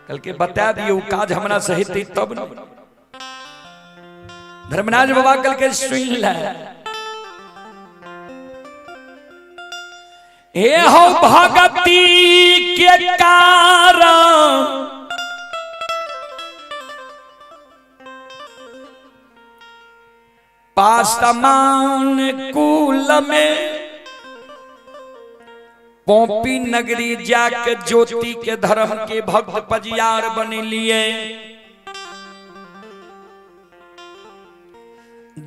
कल के बता दियो काज हमरा से हेतै तब न। धर्मराज बाबा कल के सुन ले, हे हो भगती के कारण पासमान कुल में पोपी नगरी जाके ज्योति के धर्म के भक्त पजियार बन लिए।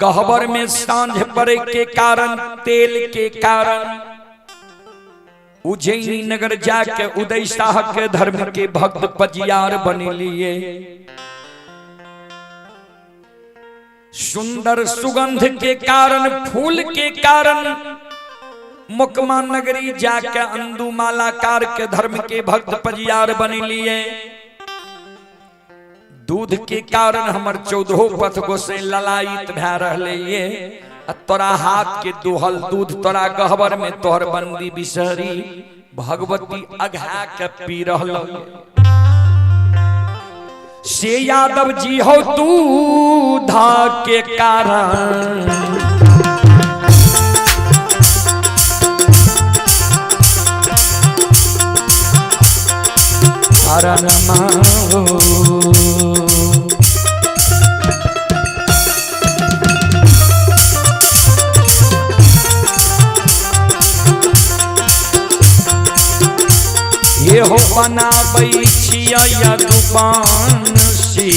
गहबर में सांझ पड़े के कारण, तेल के कारण उज्जैनी नगर जाके उदय शाह के धर्म के भक्त पजियार बन लिए। सुंदर सुगंध के कारण, फूल के कारण मुकमा नगरी जाके अंदू मालाकार के धर्म के भक्त पजियार बन लिए। दूध के कारण हमर चौदहो पथ गोसे ललायित भए रहले ये। तोरा हाथ के दुहल दूध तोरा गहबर में तोहर बंदी बिसहरी भगवती अघा के पी रहल से यादव जी हो दूध के कारण। कारण हो ये हो बनाबै छियै यदुवंशी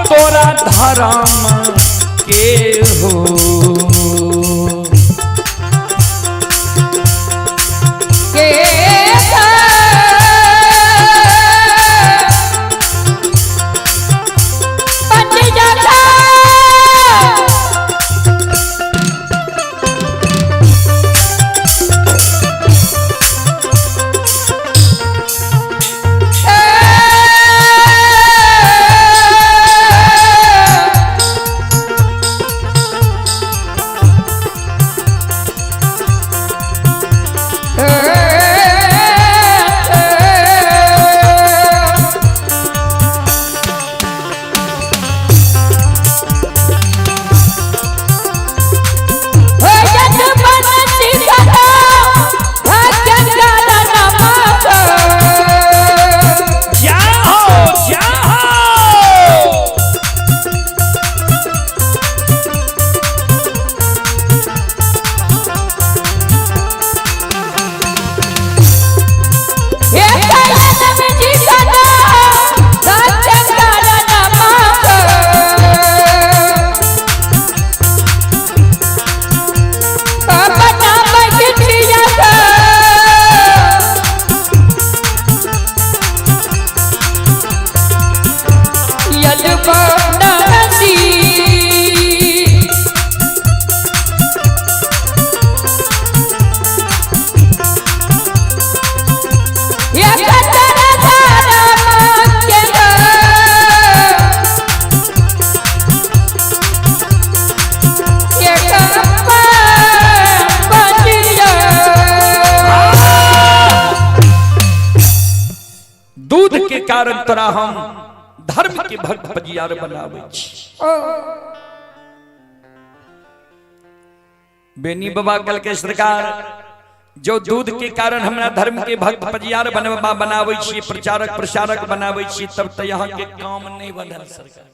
तोरा धर्म के हो के दूध के कारण तोरा हम धर्म के भक्त पजियार बनाबै छी। बेनी बाबा कल के सरकार जो दूध के कारण हमरा धर्म के भक्त पजियार बनवा बनाबै छी, प्रचारक प्रसारक बनाबै छी, तब तो यहाँ के काम नहीं बनल सरकार।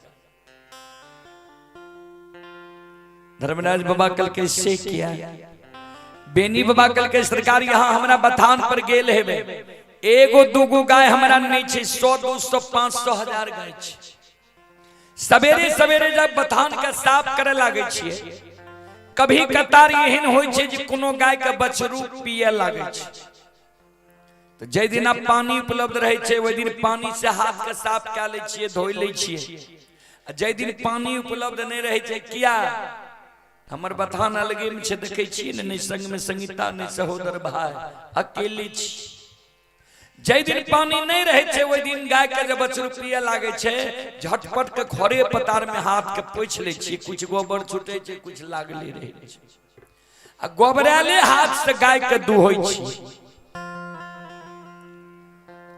धर्मराज बाबा कल के से किया बेनी बाबा कल के सरकार यहाँ हमरा बथान पर गेल हेबे, एगो दूगो गाय हमरा नहीं छै, 100 200 500 हजार गाय छै। सवेरे सवेरे जब बथान के साफ करे लागे छियै, कभी कतार एहन होइ छै जे कोनो गाय के बछरू पिए लागे छै। तो जै दिना पानी उपलब्ध रहै छै ओहि दिन पानी से हाथ के साफ कए लै छियै, धोइ लै छियै। आ जै दिन पानी उपलब्ध नहि रहै छै, किया हमर बथान अलगे में छै, देखै छियै ने, नहि संग में संगीता नहि सहोदर भाई, अकेले छी। जै दिन पानी नहीं रहे छै ओहि दिन गाय के जब बछरू पिए लागे छै, झटपट के घरे पतार में हाथ के पोछि लै छियै, कुछ गोबर छूटे छै, कुछ लागले रहै छै, आ गोबराले हाथ से गाय के दुहै छी।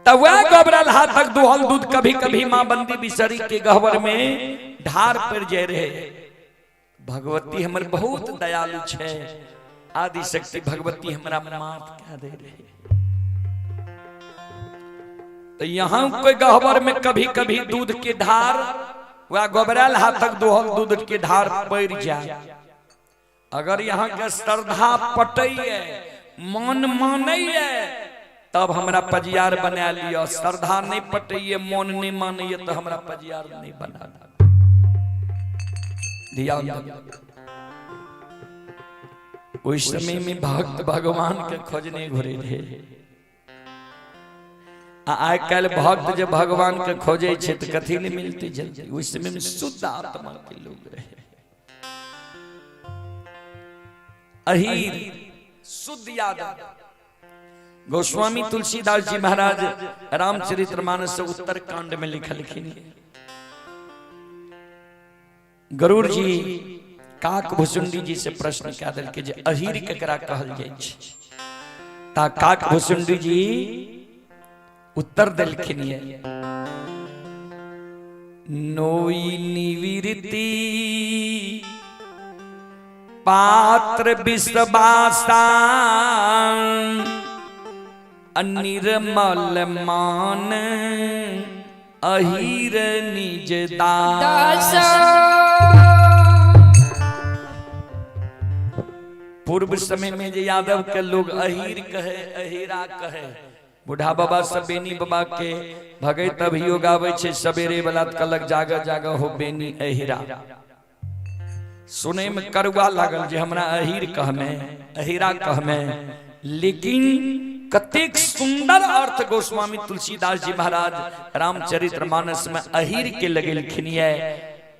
तब वह गोबराल हाथक दुहल दूध कभी कभी माँ बंदी बिसरी के गहवर में ढार पर जाय रहे। भगवती हमर बहुत दयालु छै, आदि शक्ति भगवती हमरा माफ कए दे रहे। तो यहाँ के गहबर में कभी कभी दूध के धार वह गोबरायल हाथक दोहल दूध के धार पड़ जाए। अगर यहाँ के श्रद्धा पटैये, मन मानैये, तब हमरा पजियार बना लिया। श्रद्धा नहीं पटैये, मन नहीं मानैये, तो हमरा पजियार नहीं बना ध्यान। उस समय में भक्त भगवान के खोजने घुरे रहे। आइ काल्हि भक्त जे भगवान के खोजे छै तऽ कथी नहीं मिलते जल्दी। उस समय में शुद्ध आत्मा के लोग रहे, अहीर शुद्ध यादव। गोस्वामी तुलसीदास जी महाराज रामचरितमानस उत्तर कांड में लिखलखिन, गरुड़ जी काक भुसुंडी जी से प्रश्न कए देलकै जे अहीर केकरा कहल जाइ छै। ता काक भुसुंडी जी उत्तर देलखिन ये, नोई निवृत्ति पात्र विश्वासा अनिर्मल मान अहीर निज दास। पूर्व समय में जे यादव के लोग अहीर कहे, अहीरा कहे, बूढ़ा बाबा सब बेनी बाबा के भगै तभियो गाबै छै सवेरे वाला कलक जाग जाग हो बेनी अहीरा। सुने में करुआ लागल जे हमरा अहीर कहमे, अहीरा कहमे, लेकिन कतेक सुंदर अर्थ गोस्वामी तुलसीदास जी महाराज रामचरित्र मानस में अहीर के लगेलखिन ये।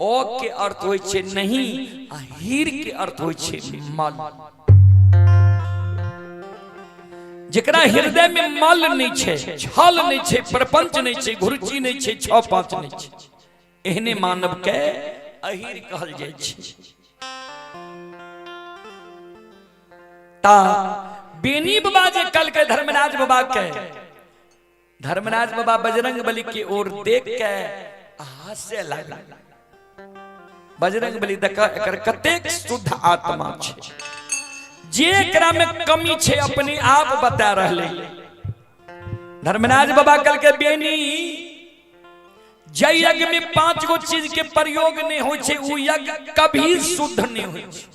ओ के अर्थ होइ छै नहीं, अहीर के अर्थ होइ छै मल। जकरा हृदय में मल नहीं छै, छल नहीं छै, प्रपंच नहीं छै, घुरुचि नहीं छै, छह पांच नहीं छै, एहने मानव के अहीर कहल जाइ छै। ता बेनी बाबा जे कल के धर्मराज बाबा के, धर्मराज बाबा बजरंग बली के ओर देख के हंसे लागल। बजरंग बली देख एकर कतेक शुद्ध आत्मा छै, जे एकरा में कमी छै अपने आप बता रहले। धर्मराज बाबा कल के बेनी जय यज्ञ में 5 गो चीज के प्रयोग नहीं होइ छै, उ यज्ञ कभी शुद्ध नहीं होइ छै।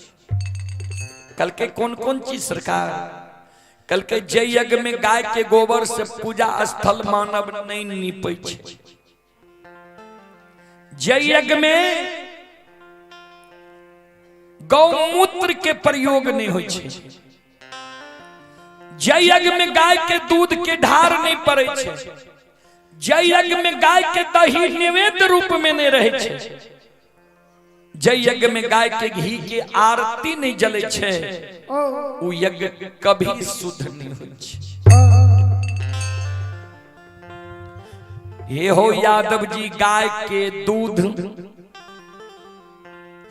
कल के कौन कौन चीज सरकार? कल के जय यज्ञ में गाय के गोबर से पूजा स्थल मानव नहीं नीपै छै। जय यज्ञ में गौमूत्र के प्रयोग नहीं होइ छै। जय यज्ञ में गाय के दूध के ढार नहीं पड़ै छै। जय यज्ञ में गाय के दही नैवेद्य रूप में नहीं रहै छै। जय यज्ञ में गाय के घी के आरती नहीं जले छै। उ यज्ञ कभी शुद्ध नहीं होइ छै। हे हो यादव जी, गाय के दूध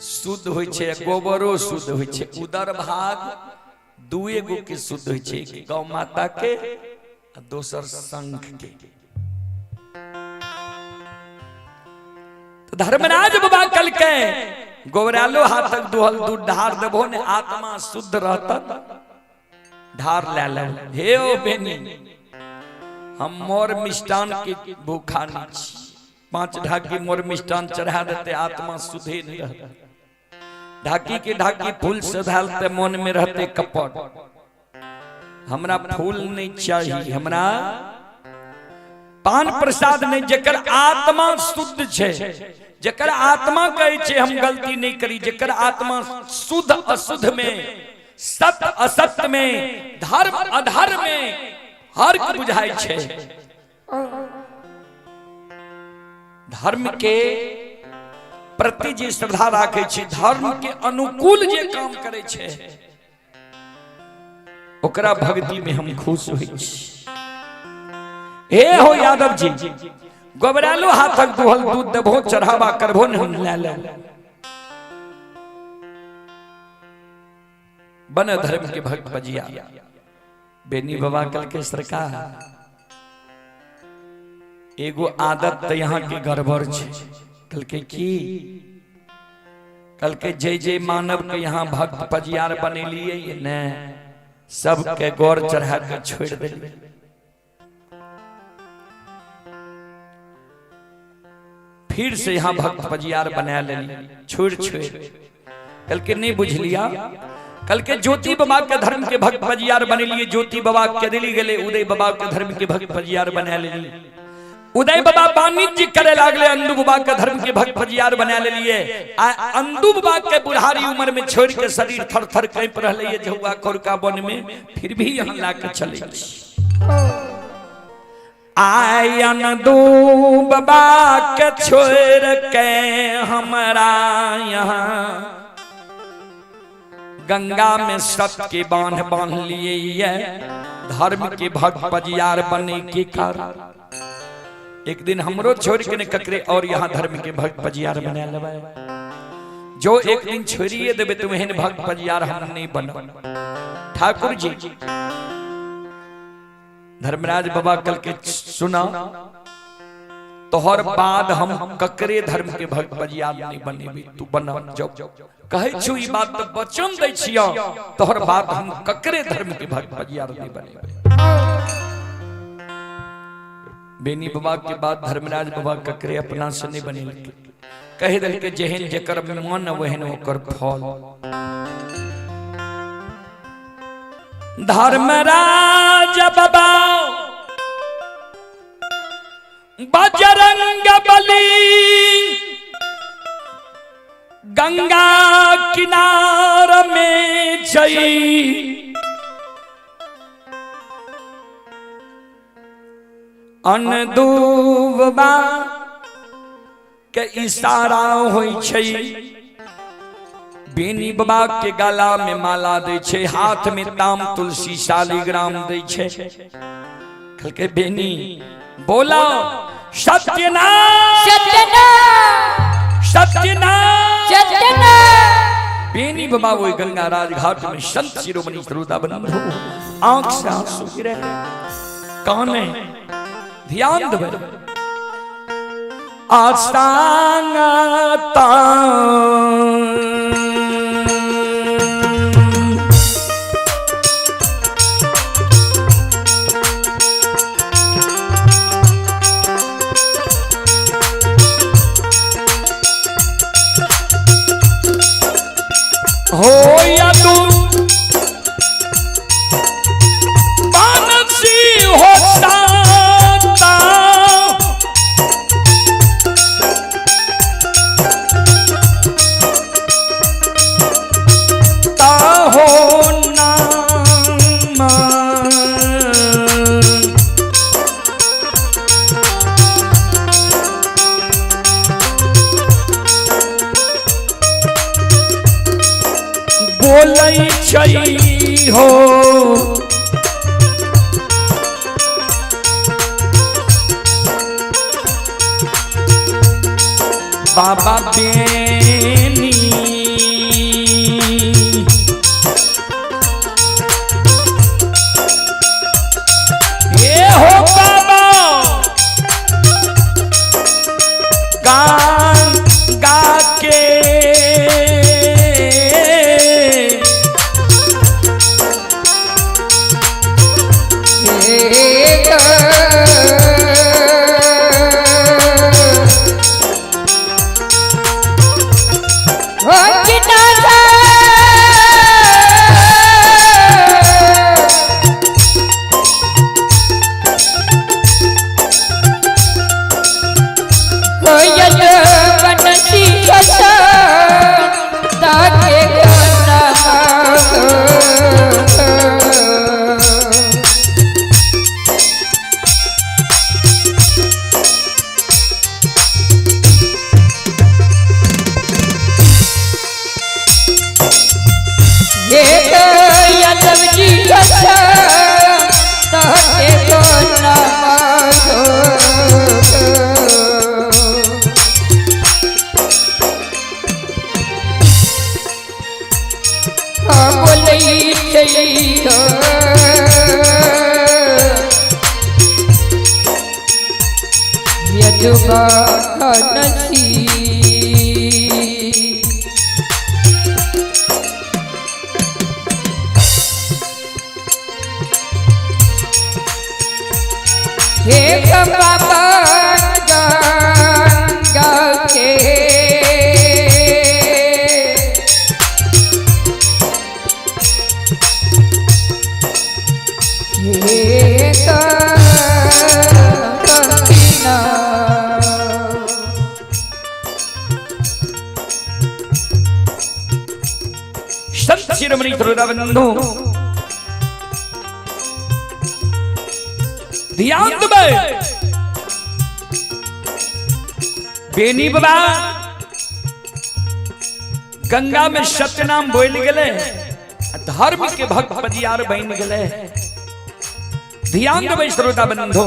शुद्ध होइ छै, गोबरो शुद्ध होइ छै। उदर भाग दुए गो के शुद्ध होइ छै, एक गौ माता के आ दोसर शंख के। तो धर्मराज बाबा कल के गोबरालो हाथक दुहल दूध ढार देबो ने आत्मा शुद्ध रहत, ढार ले ले। हे ओ बेनी, हम मोर मिष्टान के भूखा नहीं छी, 5 ढाकी मोर मिष्टान चढ़ा देते आत्मा शुद्धे नहीं रहते। ढाकी के ढाकी फूल सधालते मन में रहते कपट। हमरा फूल नहीं चाहिए, हमरा पान प्रसाद नहीं। जकर आत्मा शुद्ध छै, जकर आत्मा कहै छै हम गलती नहीं करी, जकर आत्मा शुद्ध अशुद्ध में, सत्य असत्य में, धर्म अधर्म में हर बुझाइ छै। धर्म के प्रति जे श्रद्धा राखे छै, धर्म के अनुकूल जे काम करे छै, ओकरा भक्ति में हम खुश होइ छी। हे हो यादव जी, गोबरालो हाथक दुहल दूध देबो, चढ़ावा करबो ने हम ले ले। बन धर्म के भक्त बजिया। बेनी बाबा कल के सरकार एगो आदत तो यहाँ के गड़बड़ छै। कल के की? कल के जय जय मानव के यहाँ भक्त पजियार बनेलिए ने, सबके गौर चढ़ा के छोड़ दिलिए। फिर से यहाँ भक्त पजियार बना लेली। छोड़ छोड़ कल के नहीं बुझ लिया, कल के ज्योति बाबा के धर्म के भक्त पजियार बने लिए, ज्योति बाबा के दिली गेले, उदय बाबा के धर्म के भक्त पजियार बना लेली। उदय बाबा वाणिज्य करे लागले, अंदू बाबा के धर्म के भक्त पजियार बना लेलिए। आ अंदू बाबा के बुढ़ारी उम्र में छोड़ के शरीर थर थर कांपि रहले झौआ खोरका वन में, फिर भी यहाँ ला के चले। आय अंदू बाबा के छोड़ के हमरा यहाँ गंगा में सत के बांध बांध लिए, धर्म के भक्त पजियार बने के कारण। एक दिन हमरो छोड़ के ने ककरे और यहाँ धर्म के भक्त पजियार बना लेबै। जो एक दिन छोड़िए देबे तो एहन भक्त पजियार हम नहीं बन। ठाकुर जी धर्मराज बाबा कल के सुना, तोहर बाद हम ककरे धर्म के भक्त पजियार नहीं बनेबे, तू बना। जो कहै छु ई बात तो वचन दै छियो, तोहर बाद हम ककरे धर्म के भक्त पजियार नहीं बनेबे। बेनी बाबा के बाद धर्मराज बाबा ककरे अपना से नहीं बनेलकै। कहि देलकै जेहन जेकर मन वहन ओकर फल। धर्मराज बाबा बजरंग बली गंगा किनार में जई, अनदूबा के इशारा होई छै। बेनी बाबा के गला में माला दै छै, हाथ में ताम तुलसी शालिग्राम दै छै। कहलकै बेनी बोला सत्यनाम सत्यनाम सत्यनाम सत्यनाम। बेनी बाबा वो गंगा राजघाट में संत शिरोमणि श्रोता बना, आंख से आंसू गिरे, काने ध्यान देवे। आस्तांगता हो यदु बानसी हो साता, ता हो नाम बोलै छै हो। बाबा बेनी ये हो बाबा गान गा के हे बाबा गंगा एक कंकिना। संत शिरोमणि श्रोता बंधु, ध्यान देबै। बेनी बाबा गंगा में सत्यनाम बोल गेले, धर्म के भक्त बजियार बन गेले। ध्यान देबै श्रोता बंधु।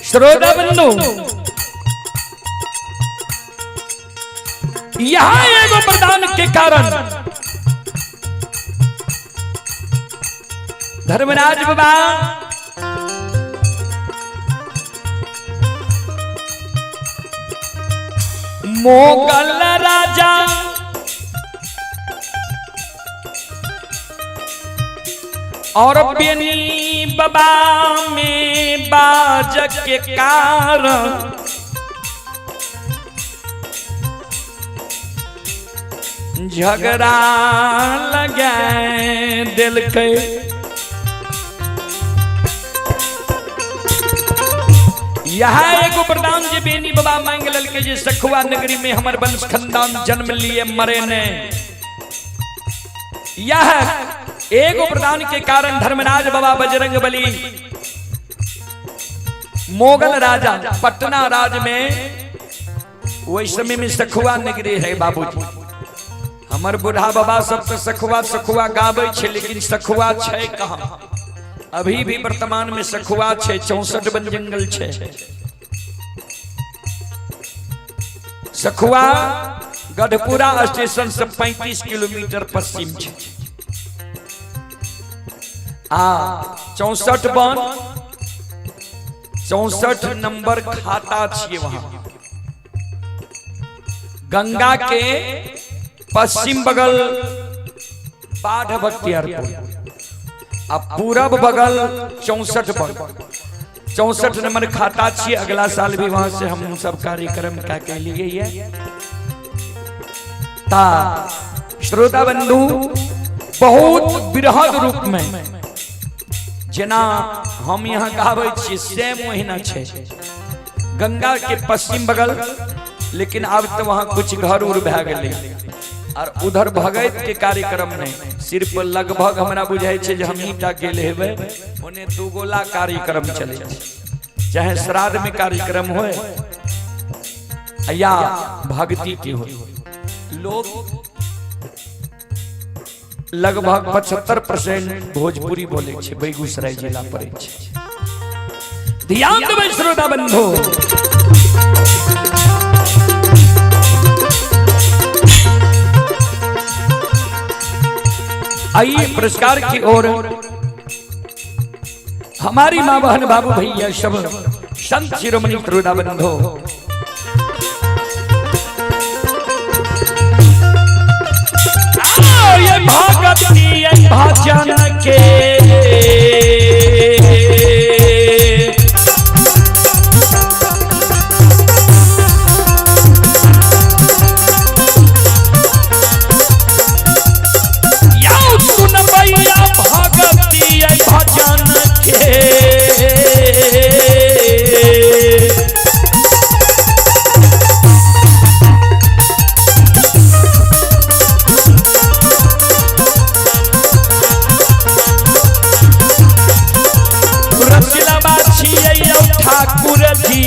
श्रोता बंधु, यहाँ एगो वरदान के कारण धर्मराज बाबा मोगल राजा और बेनी बाबा में बाज के कारण झगड़ा लगा दिलकै। यहाँ एगो वरदान जे बेनी बाबा मांग लेलकै जे सखुआ नगरी में हमर वंश खानदान जन्म लिए मरे ने। यह एगो वरदान के कारण धर्मराज बाबा बजरंग बली मोगल राजा पटना राज में वही समय में सखुआ नगरी है बाबूजी। हमर बूढ़ा बाबा सब तो सखुआ सखुआ गाबै छे, लेकिन सखुआ छै कहाँ? अभी भी वर्तमान में सखुआ छे, 64 वन जंगल छे। सखुआ गढ़पुरा स्टेशन से 35 किलोमीटर पश्चिम छे। आ 64 वन 64 नंबर खाता छिए वहां। गंगा के पश्चिम बगल बाढ़ बख्तियारपुर आ पूरब बगल 64 वन 64 नंबर खाता छिए। अगला साल भी वहां से हम सब कार्यक्रम का के लिए ता श्रोता बंधु बहुत बृहद रूप में जेना हम यहाँ गाबै छियै सेम ओहिना छै गंगा के पश्चिम बगल। लेकिन अब तो वहां कुछ घर उर भए गेलै और उधर भगत के कार्यक्रम नहीं, सिर्फ लगभग हमरा बुझाइ छै जे हमही टा गेल हेबै। ओने दू गोला कार्यक्रम चलै छै, चाहे श्राद्ध में कार्यक्रम होय या भक्ति के होय। लोग लगभग 75% भोजपुरी बोले छै, बेगूसराय जिला पड़ै छै। ध्यान देबै श्रोता बंधु। आइए पुरस्कार की ओर हमारी माँ बहन बाबू भैया सब संत शिरोमणि त्रोदा बंधो ये भगती ये भजन के या सुन भैया भगती ये भजन के। रसिला बाछी ठाकुर जी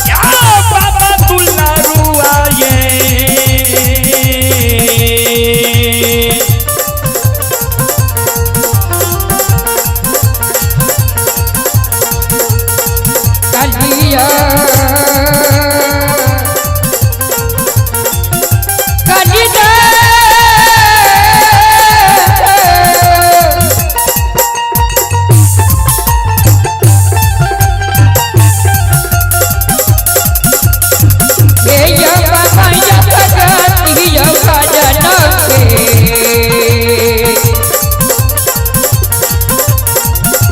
या बाबा दुलारू आए। कालिया कालिया हे या बाबा या भगती या भजन के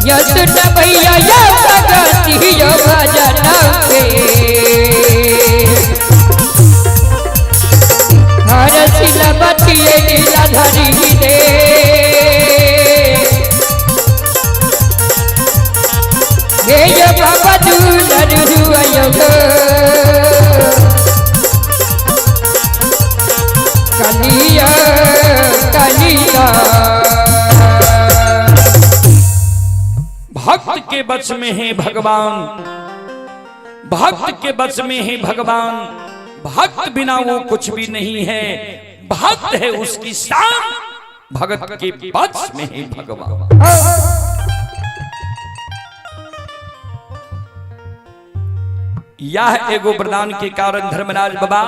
यस भैया या भगती या भजन के हर सिला बतिये लीला धरी दे हे या बाबा दुलर रुआयो कालिया कालिया। भक्त के बच में है भगवान, भक्त के बच में है भगवान, भक्त बिना वो कुछ भी नहीं है, भक्त है उसकी शान, भगत के बच में है भगवान। यह एगो वरदान के कारण धर्मराज बाबा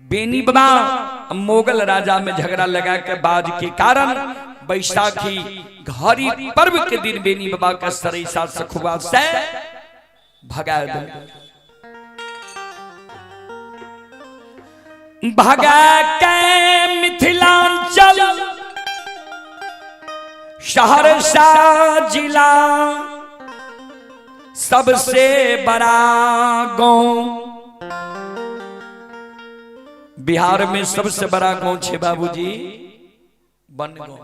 बेनी बाबा मोगल राजा में झगड़ा लगा के बाज के कारण बैसाखी घड़ी पर्व के दिन बेनी बाबा का सरैसा सखुआ से भगा दे, भगा के मिथिलांचल सहरसा जिला सबसे बड़ा गांव, बिहार में सबसे बड़ा गांव छे बाबूजी बनगांव।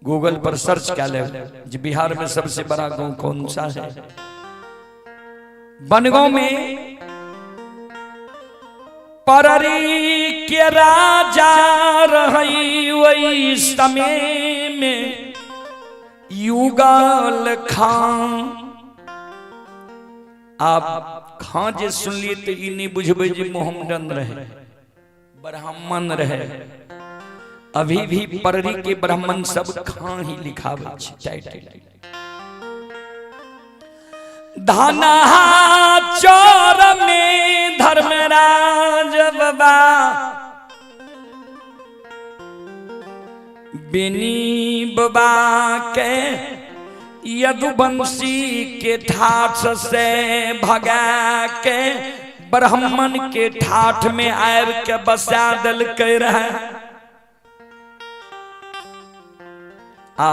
गूगल पर सर्च कर ले जी बिहार में सबसे बड़ा गांव कौन सा है। बनगांव में पररी के राजा रही वही समय में युगल खान। आप खां जे सुनलिए तो ई नहीं बुझबे जे मोहम्मदन रहे, ब्राह्मण रहे। अभी भी पररी के ब्राह्मण सब खां ही लिखावे छै टाइटल। धनहा चोर में धर्मराज बाबा बेनी बाबा के यदुवंशी के ठाठ से भगा के ब्राह्मण के ठाठ में आब के बसा दिलकै रहे। आ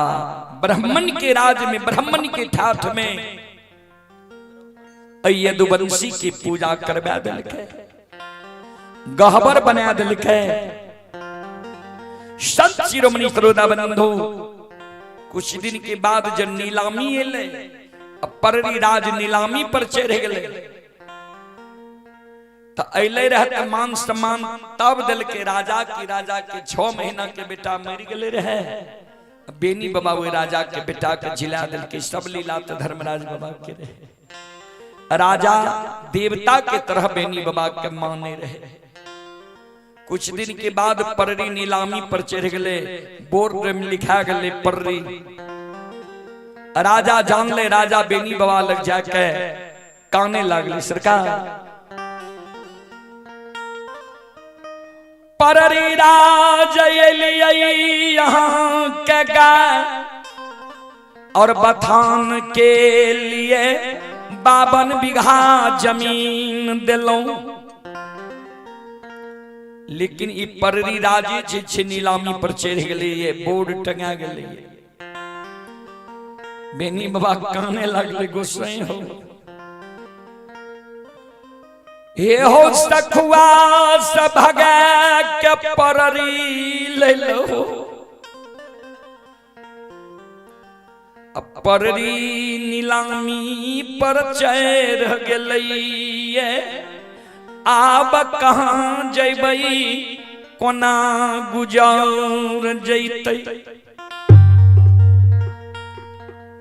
ब्राह्मण के राज में ब्राह्मण के ठाठ में यदुवंशी की पूजा करवा दिलकै, गहबर बना दिलकै। संत शिरोमणि सरोदा बंधु कुछ दिन के बाद जब नीलामी एले, अब पररी राज नीलामी पर चढ़ गए तो अले रह त मान सम्मान तब दिल के राजा की राजा के 6 महीना के बेटा मर गए रहे। बेनी बाबा वो राजा के बेटा के जिला दिल के सब लीला तो धर्मराज बाबा के रहे। राजा देवता के तरह बेनी बाबा के माने रहे। कुछ दिन के बाद पररी नीलामी पर चढ़ गए, बोर्ड में लिखा गए पररी राजा जान ले, राजा बेनी बाबा लग जाके काने लागले, सरकार पररी राज यहाँ के गाय और बथान के लिए 52 बीघा जमीन दिलौं। लेकिन ई पररी राजे जे छै नीलामी पर चढ़ि गेलै, बोर्ड टंगा गेलै। बेनी बाबा काने लागले, गोसाई हो हे हो सखुआ से भगा के पररी ले लो। अब पररी नीलामी पर चढ़ गेलै, आब कहाँ जैबै कोना गुजर जैतै।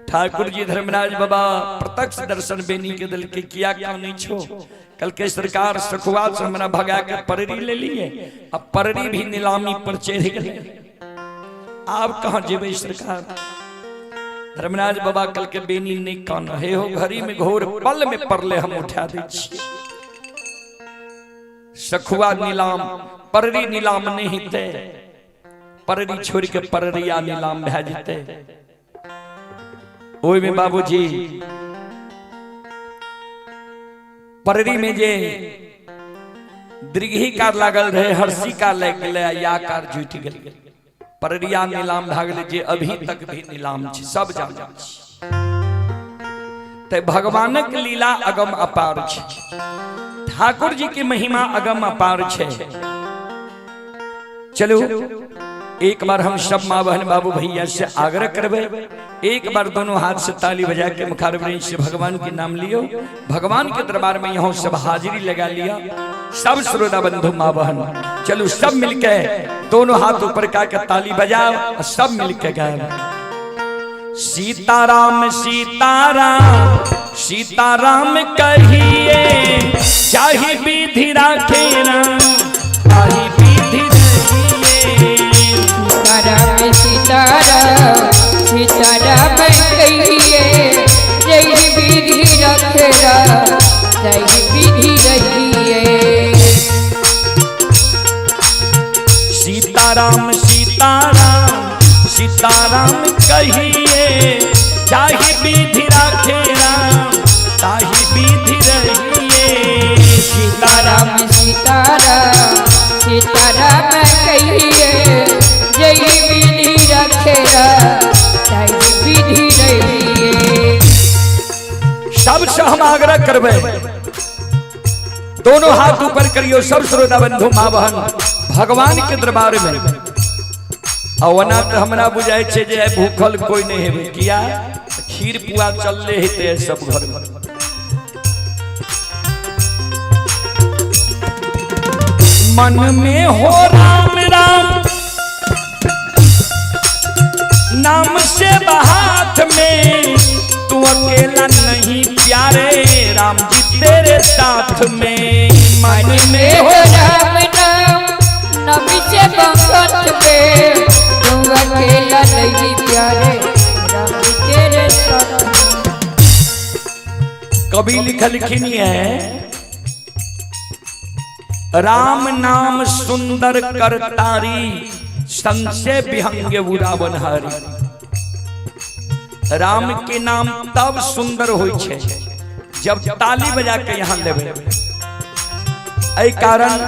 ठाकुर जी धर्मराज बाबा प्रत्यक्ष दर्शन बेनी के दिल के, किया कानै छो? कल के सरकार सखुआ से हमरा भगा के पररी ले लिए, अब पररी भी नीलामी पर चढ़ गेलै, आब कहाँ जेबै सरकार? धर्मराज बाबा कल के बेनी नहीं कान, हे हो घड़ी में घोर पल में परले हम उठा दै छियै। सखुआ नीलाम पररी नीलाम नहीं हेतै, पररी छोड़ के पररिया नीलाम भए जेतै। ओहिमे बाबूजी पररी में जे दीर्घी कार लागल रहे, हर्षी कार लागि गेलै, या कार जुटि गेलै, पररिया नीलाम भए गेलै, जे अभी तक भी नीलाम छै, सब जानै छै। ते भगवानक लीला अगम अपार छै, ठाकुर जी के महिमा अगम अपार छै। चलो एक बार हम सब माँ बहन बाबू भैया से आग्रह करबे, एक बार दोनों हाथ से ताली बजा के मुखारवृंद से भगवान के नाम लियो, भगवान के दरबार में यहाँ सब हाजिरी लगा लिया, सब श्रोता बंधु माँ बहन। चलो सब मिलके दोनों हाथ ऊपर का के ताली बजाओ और सब मिलके गाए, सीताराम सीताराम सीताराम कहिए, जाहि विधि राखे राम ताहि विधि रहिए। सीताराम सीताराम सीताराम कहिए, जय विधि रखे राम ताहि विधि रहिए। सीताराम सीताराम सीताराम कहिए, जाहि विधि राखे राम ताहि विधि रहिए। सीताराम सीताराम सीताराम कहिए, जय विधि रखे राम ताहि विधि रहिए। सबसे हम आग्रह करबे, दोनों हाथ ऊपर करियो सब श्रोता बंधु माँ बहन भगवान के दरबार में। ओना तो हमरा बुझाइ छै जे भूखल कोई नहीं हेबै, किया खीर पुआ चलले हेतै सब घर में। मन में हो राम राम नाम से हाथ में, तू अकेला नहीं प्यारे राम जी तेरे साथ में। मन में हो राम नाम नाम से हाथ में, तू अकेला नहीं प्यारे राम जी तेरे साथ में। कवि लिखलखिन है, राम नाम सुंदर करतारी, संशय विहंग उड़ावनहारी। राम के नाम तब सुंदर होई छै जब ताली बजा के यहाँ लेबै। एहि कारण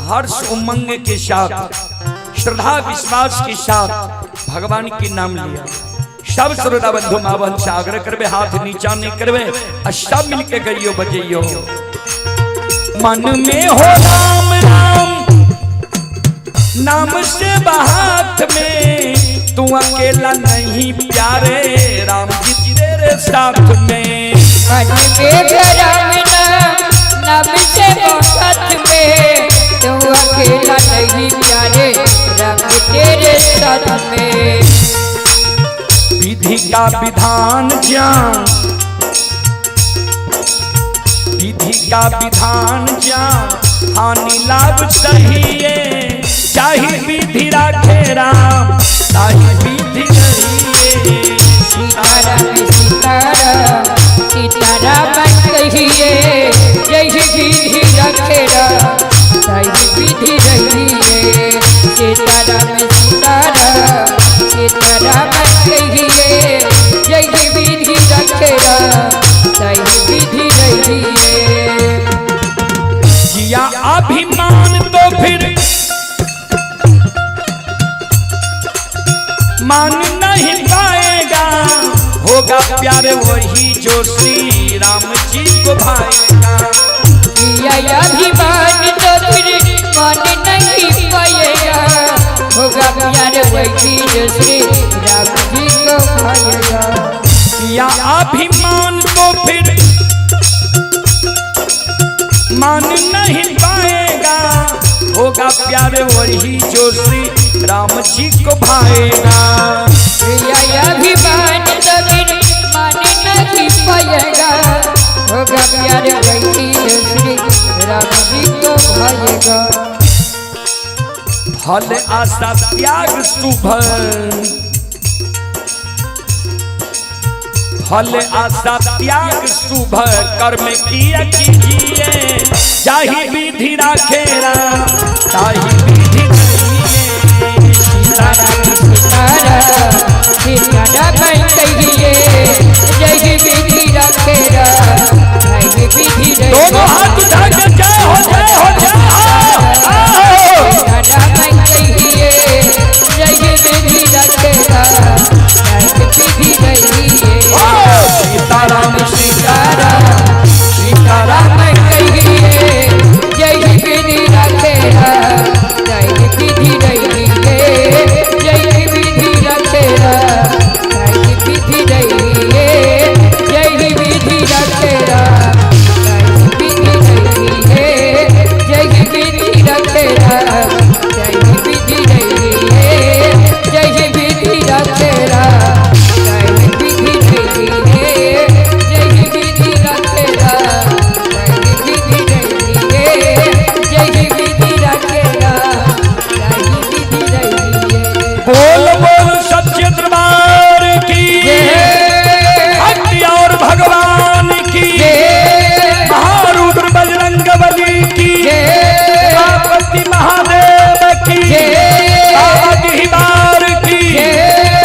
हर्ष उमंग के साथ, श्रद्धा विश्वास के साथ भगवान के नाम लिया। सब श्रोता बंधु माँ बहन से आग्रह करबे, हाथ नीचा नहीं करबे और सब मिलके गइयो बजइयो। मन में हो राम राम नाम से हाथ में, तू अकेला नहीं प्यारे राम जी तेरे साथ में। मन में राम नाम नाम से हाथ में, तू अकेला नहीं प्यारे राम जी तेरे साथ में। विधि का विधान ज्ञान, विधि का विधान ज्ञान, हानि लाभ सहिए, चाहे विधि राखे राम ताहि विधि रहिए। सीताराम मान नहीं पाएगा, होगा प्यार वही जो श्री राम जी को भाएगा। किया अभिमान तो फिर मान नहीं पाएगा, होगा प्यार वही जो श्री राम जी को भाएगा। किया अभिमान तो फिर मान नहीं पाएगा, होगा प्यार वही जो श्री राम जी को भाएगा। किया अभिमान तो फिर मान नहीं पाएगा, होगा प्यार वही जो श्री राम जी को भाएगा। फल आशा त्याग शुभ, फल आशा त्याग शुभ कर्म किया कीजिए, जाहि विधि राखे राम ताहि विधि रहिए। सीताराम सीताराम सीताराम कहिए, जय विधि रखे राम जय विधि रहिए। दोनों हाथ उठा के जय हो जय हो जय हो। सीताराम कहिए, जय विधि रखे राम जय विधि रहिए। सीताराम सीताराम सीताराम कहिए, जय विधि रखे राम जय विधि रहिए। जय विधि रखे राम जय विधि रहिए। जय विधि रखे राम जय विधि रहिए। जय विधि रखे राम जय विधि रहिए। जय विधि रखे राम जय विधि रहिए। जय विधि रखे राम जय विधि रहिए। जय विधि रखे राम जय विधि रहिए। बोल बोल सच्चे दरबार की, भक्ति और भगवान की, महारुद्र बजरंग बली की, उमापति महादेव की, बाबा दिहिबार की,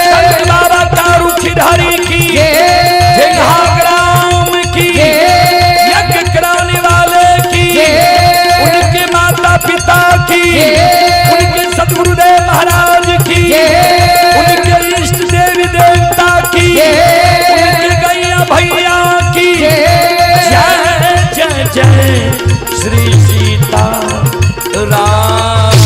संत बाबा तारुखिधारी की, ग्राम की, यज्ञ कराने वाले की, उनके माता पिता की, उनके सदगुरुदेव महाराज की, उनके इष्ट देवी देवता की, उनके गैया भैया की जय जय जय श्री सीता राम।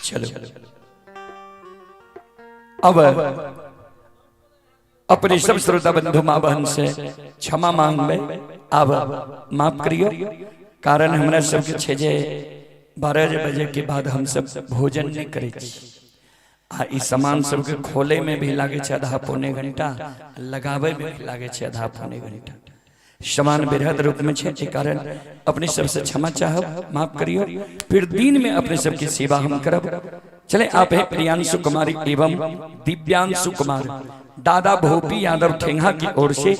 चलो अब अपने सब श्रोता बंधु माँ बहन से क्षमा मांग में अब माफ करियो, कारण हमरा सबके छे जे 12 बजे के बाद हम सब भोजन नहीं करे छी। आ ई सामान सबके खोले में भी लागे छै आधा पौने घंटा, लगावे में भी लागे छै आधा पौने घंटा। सामान बृहद रूप में छे, ए कारण अपने सबसे क्षमा चाहब, माफ करियो। फिर दिन में अपने सबकी सेवा हम करब। चले आप है प्रियांशु कुमारी एवं दिव्यांशु कुमार दादा भोपी यादव ठेंगा की ओर से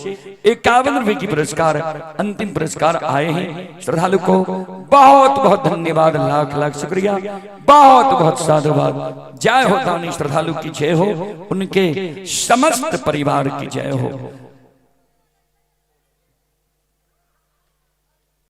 51 रुपए की पुरस्कार, अंतिम पुरस्कार आए हैं। श्रद्धालु को बहुत बहुत धन्यवाद, लाख लाख शुक्रिया, बहुत बहुत साधुवाद। जय हो दानी श्रद्धालु की जय हो, उनके समस्त परिवार की जय हो।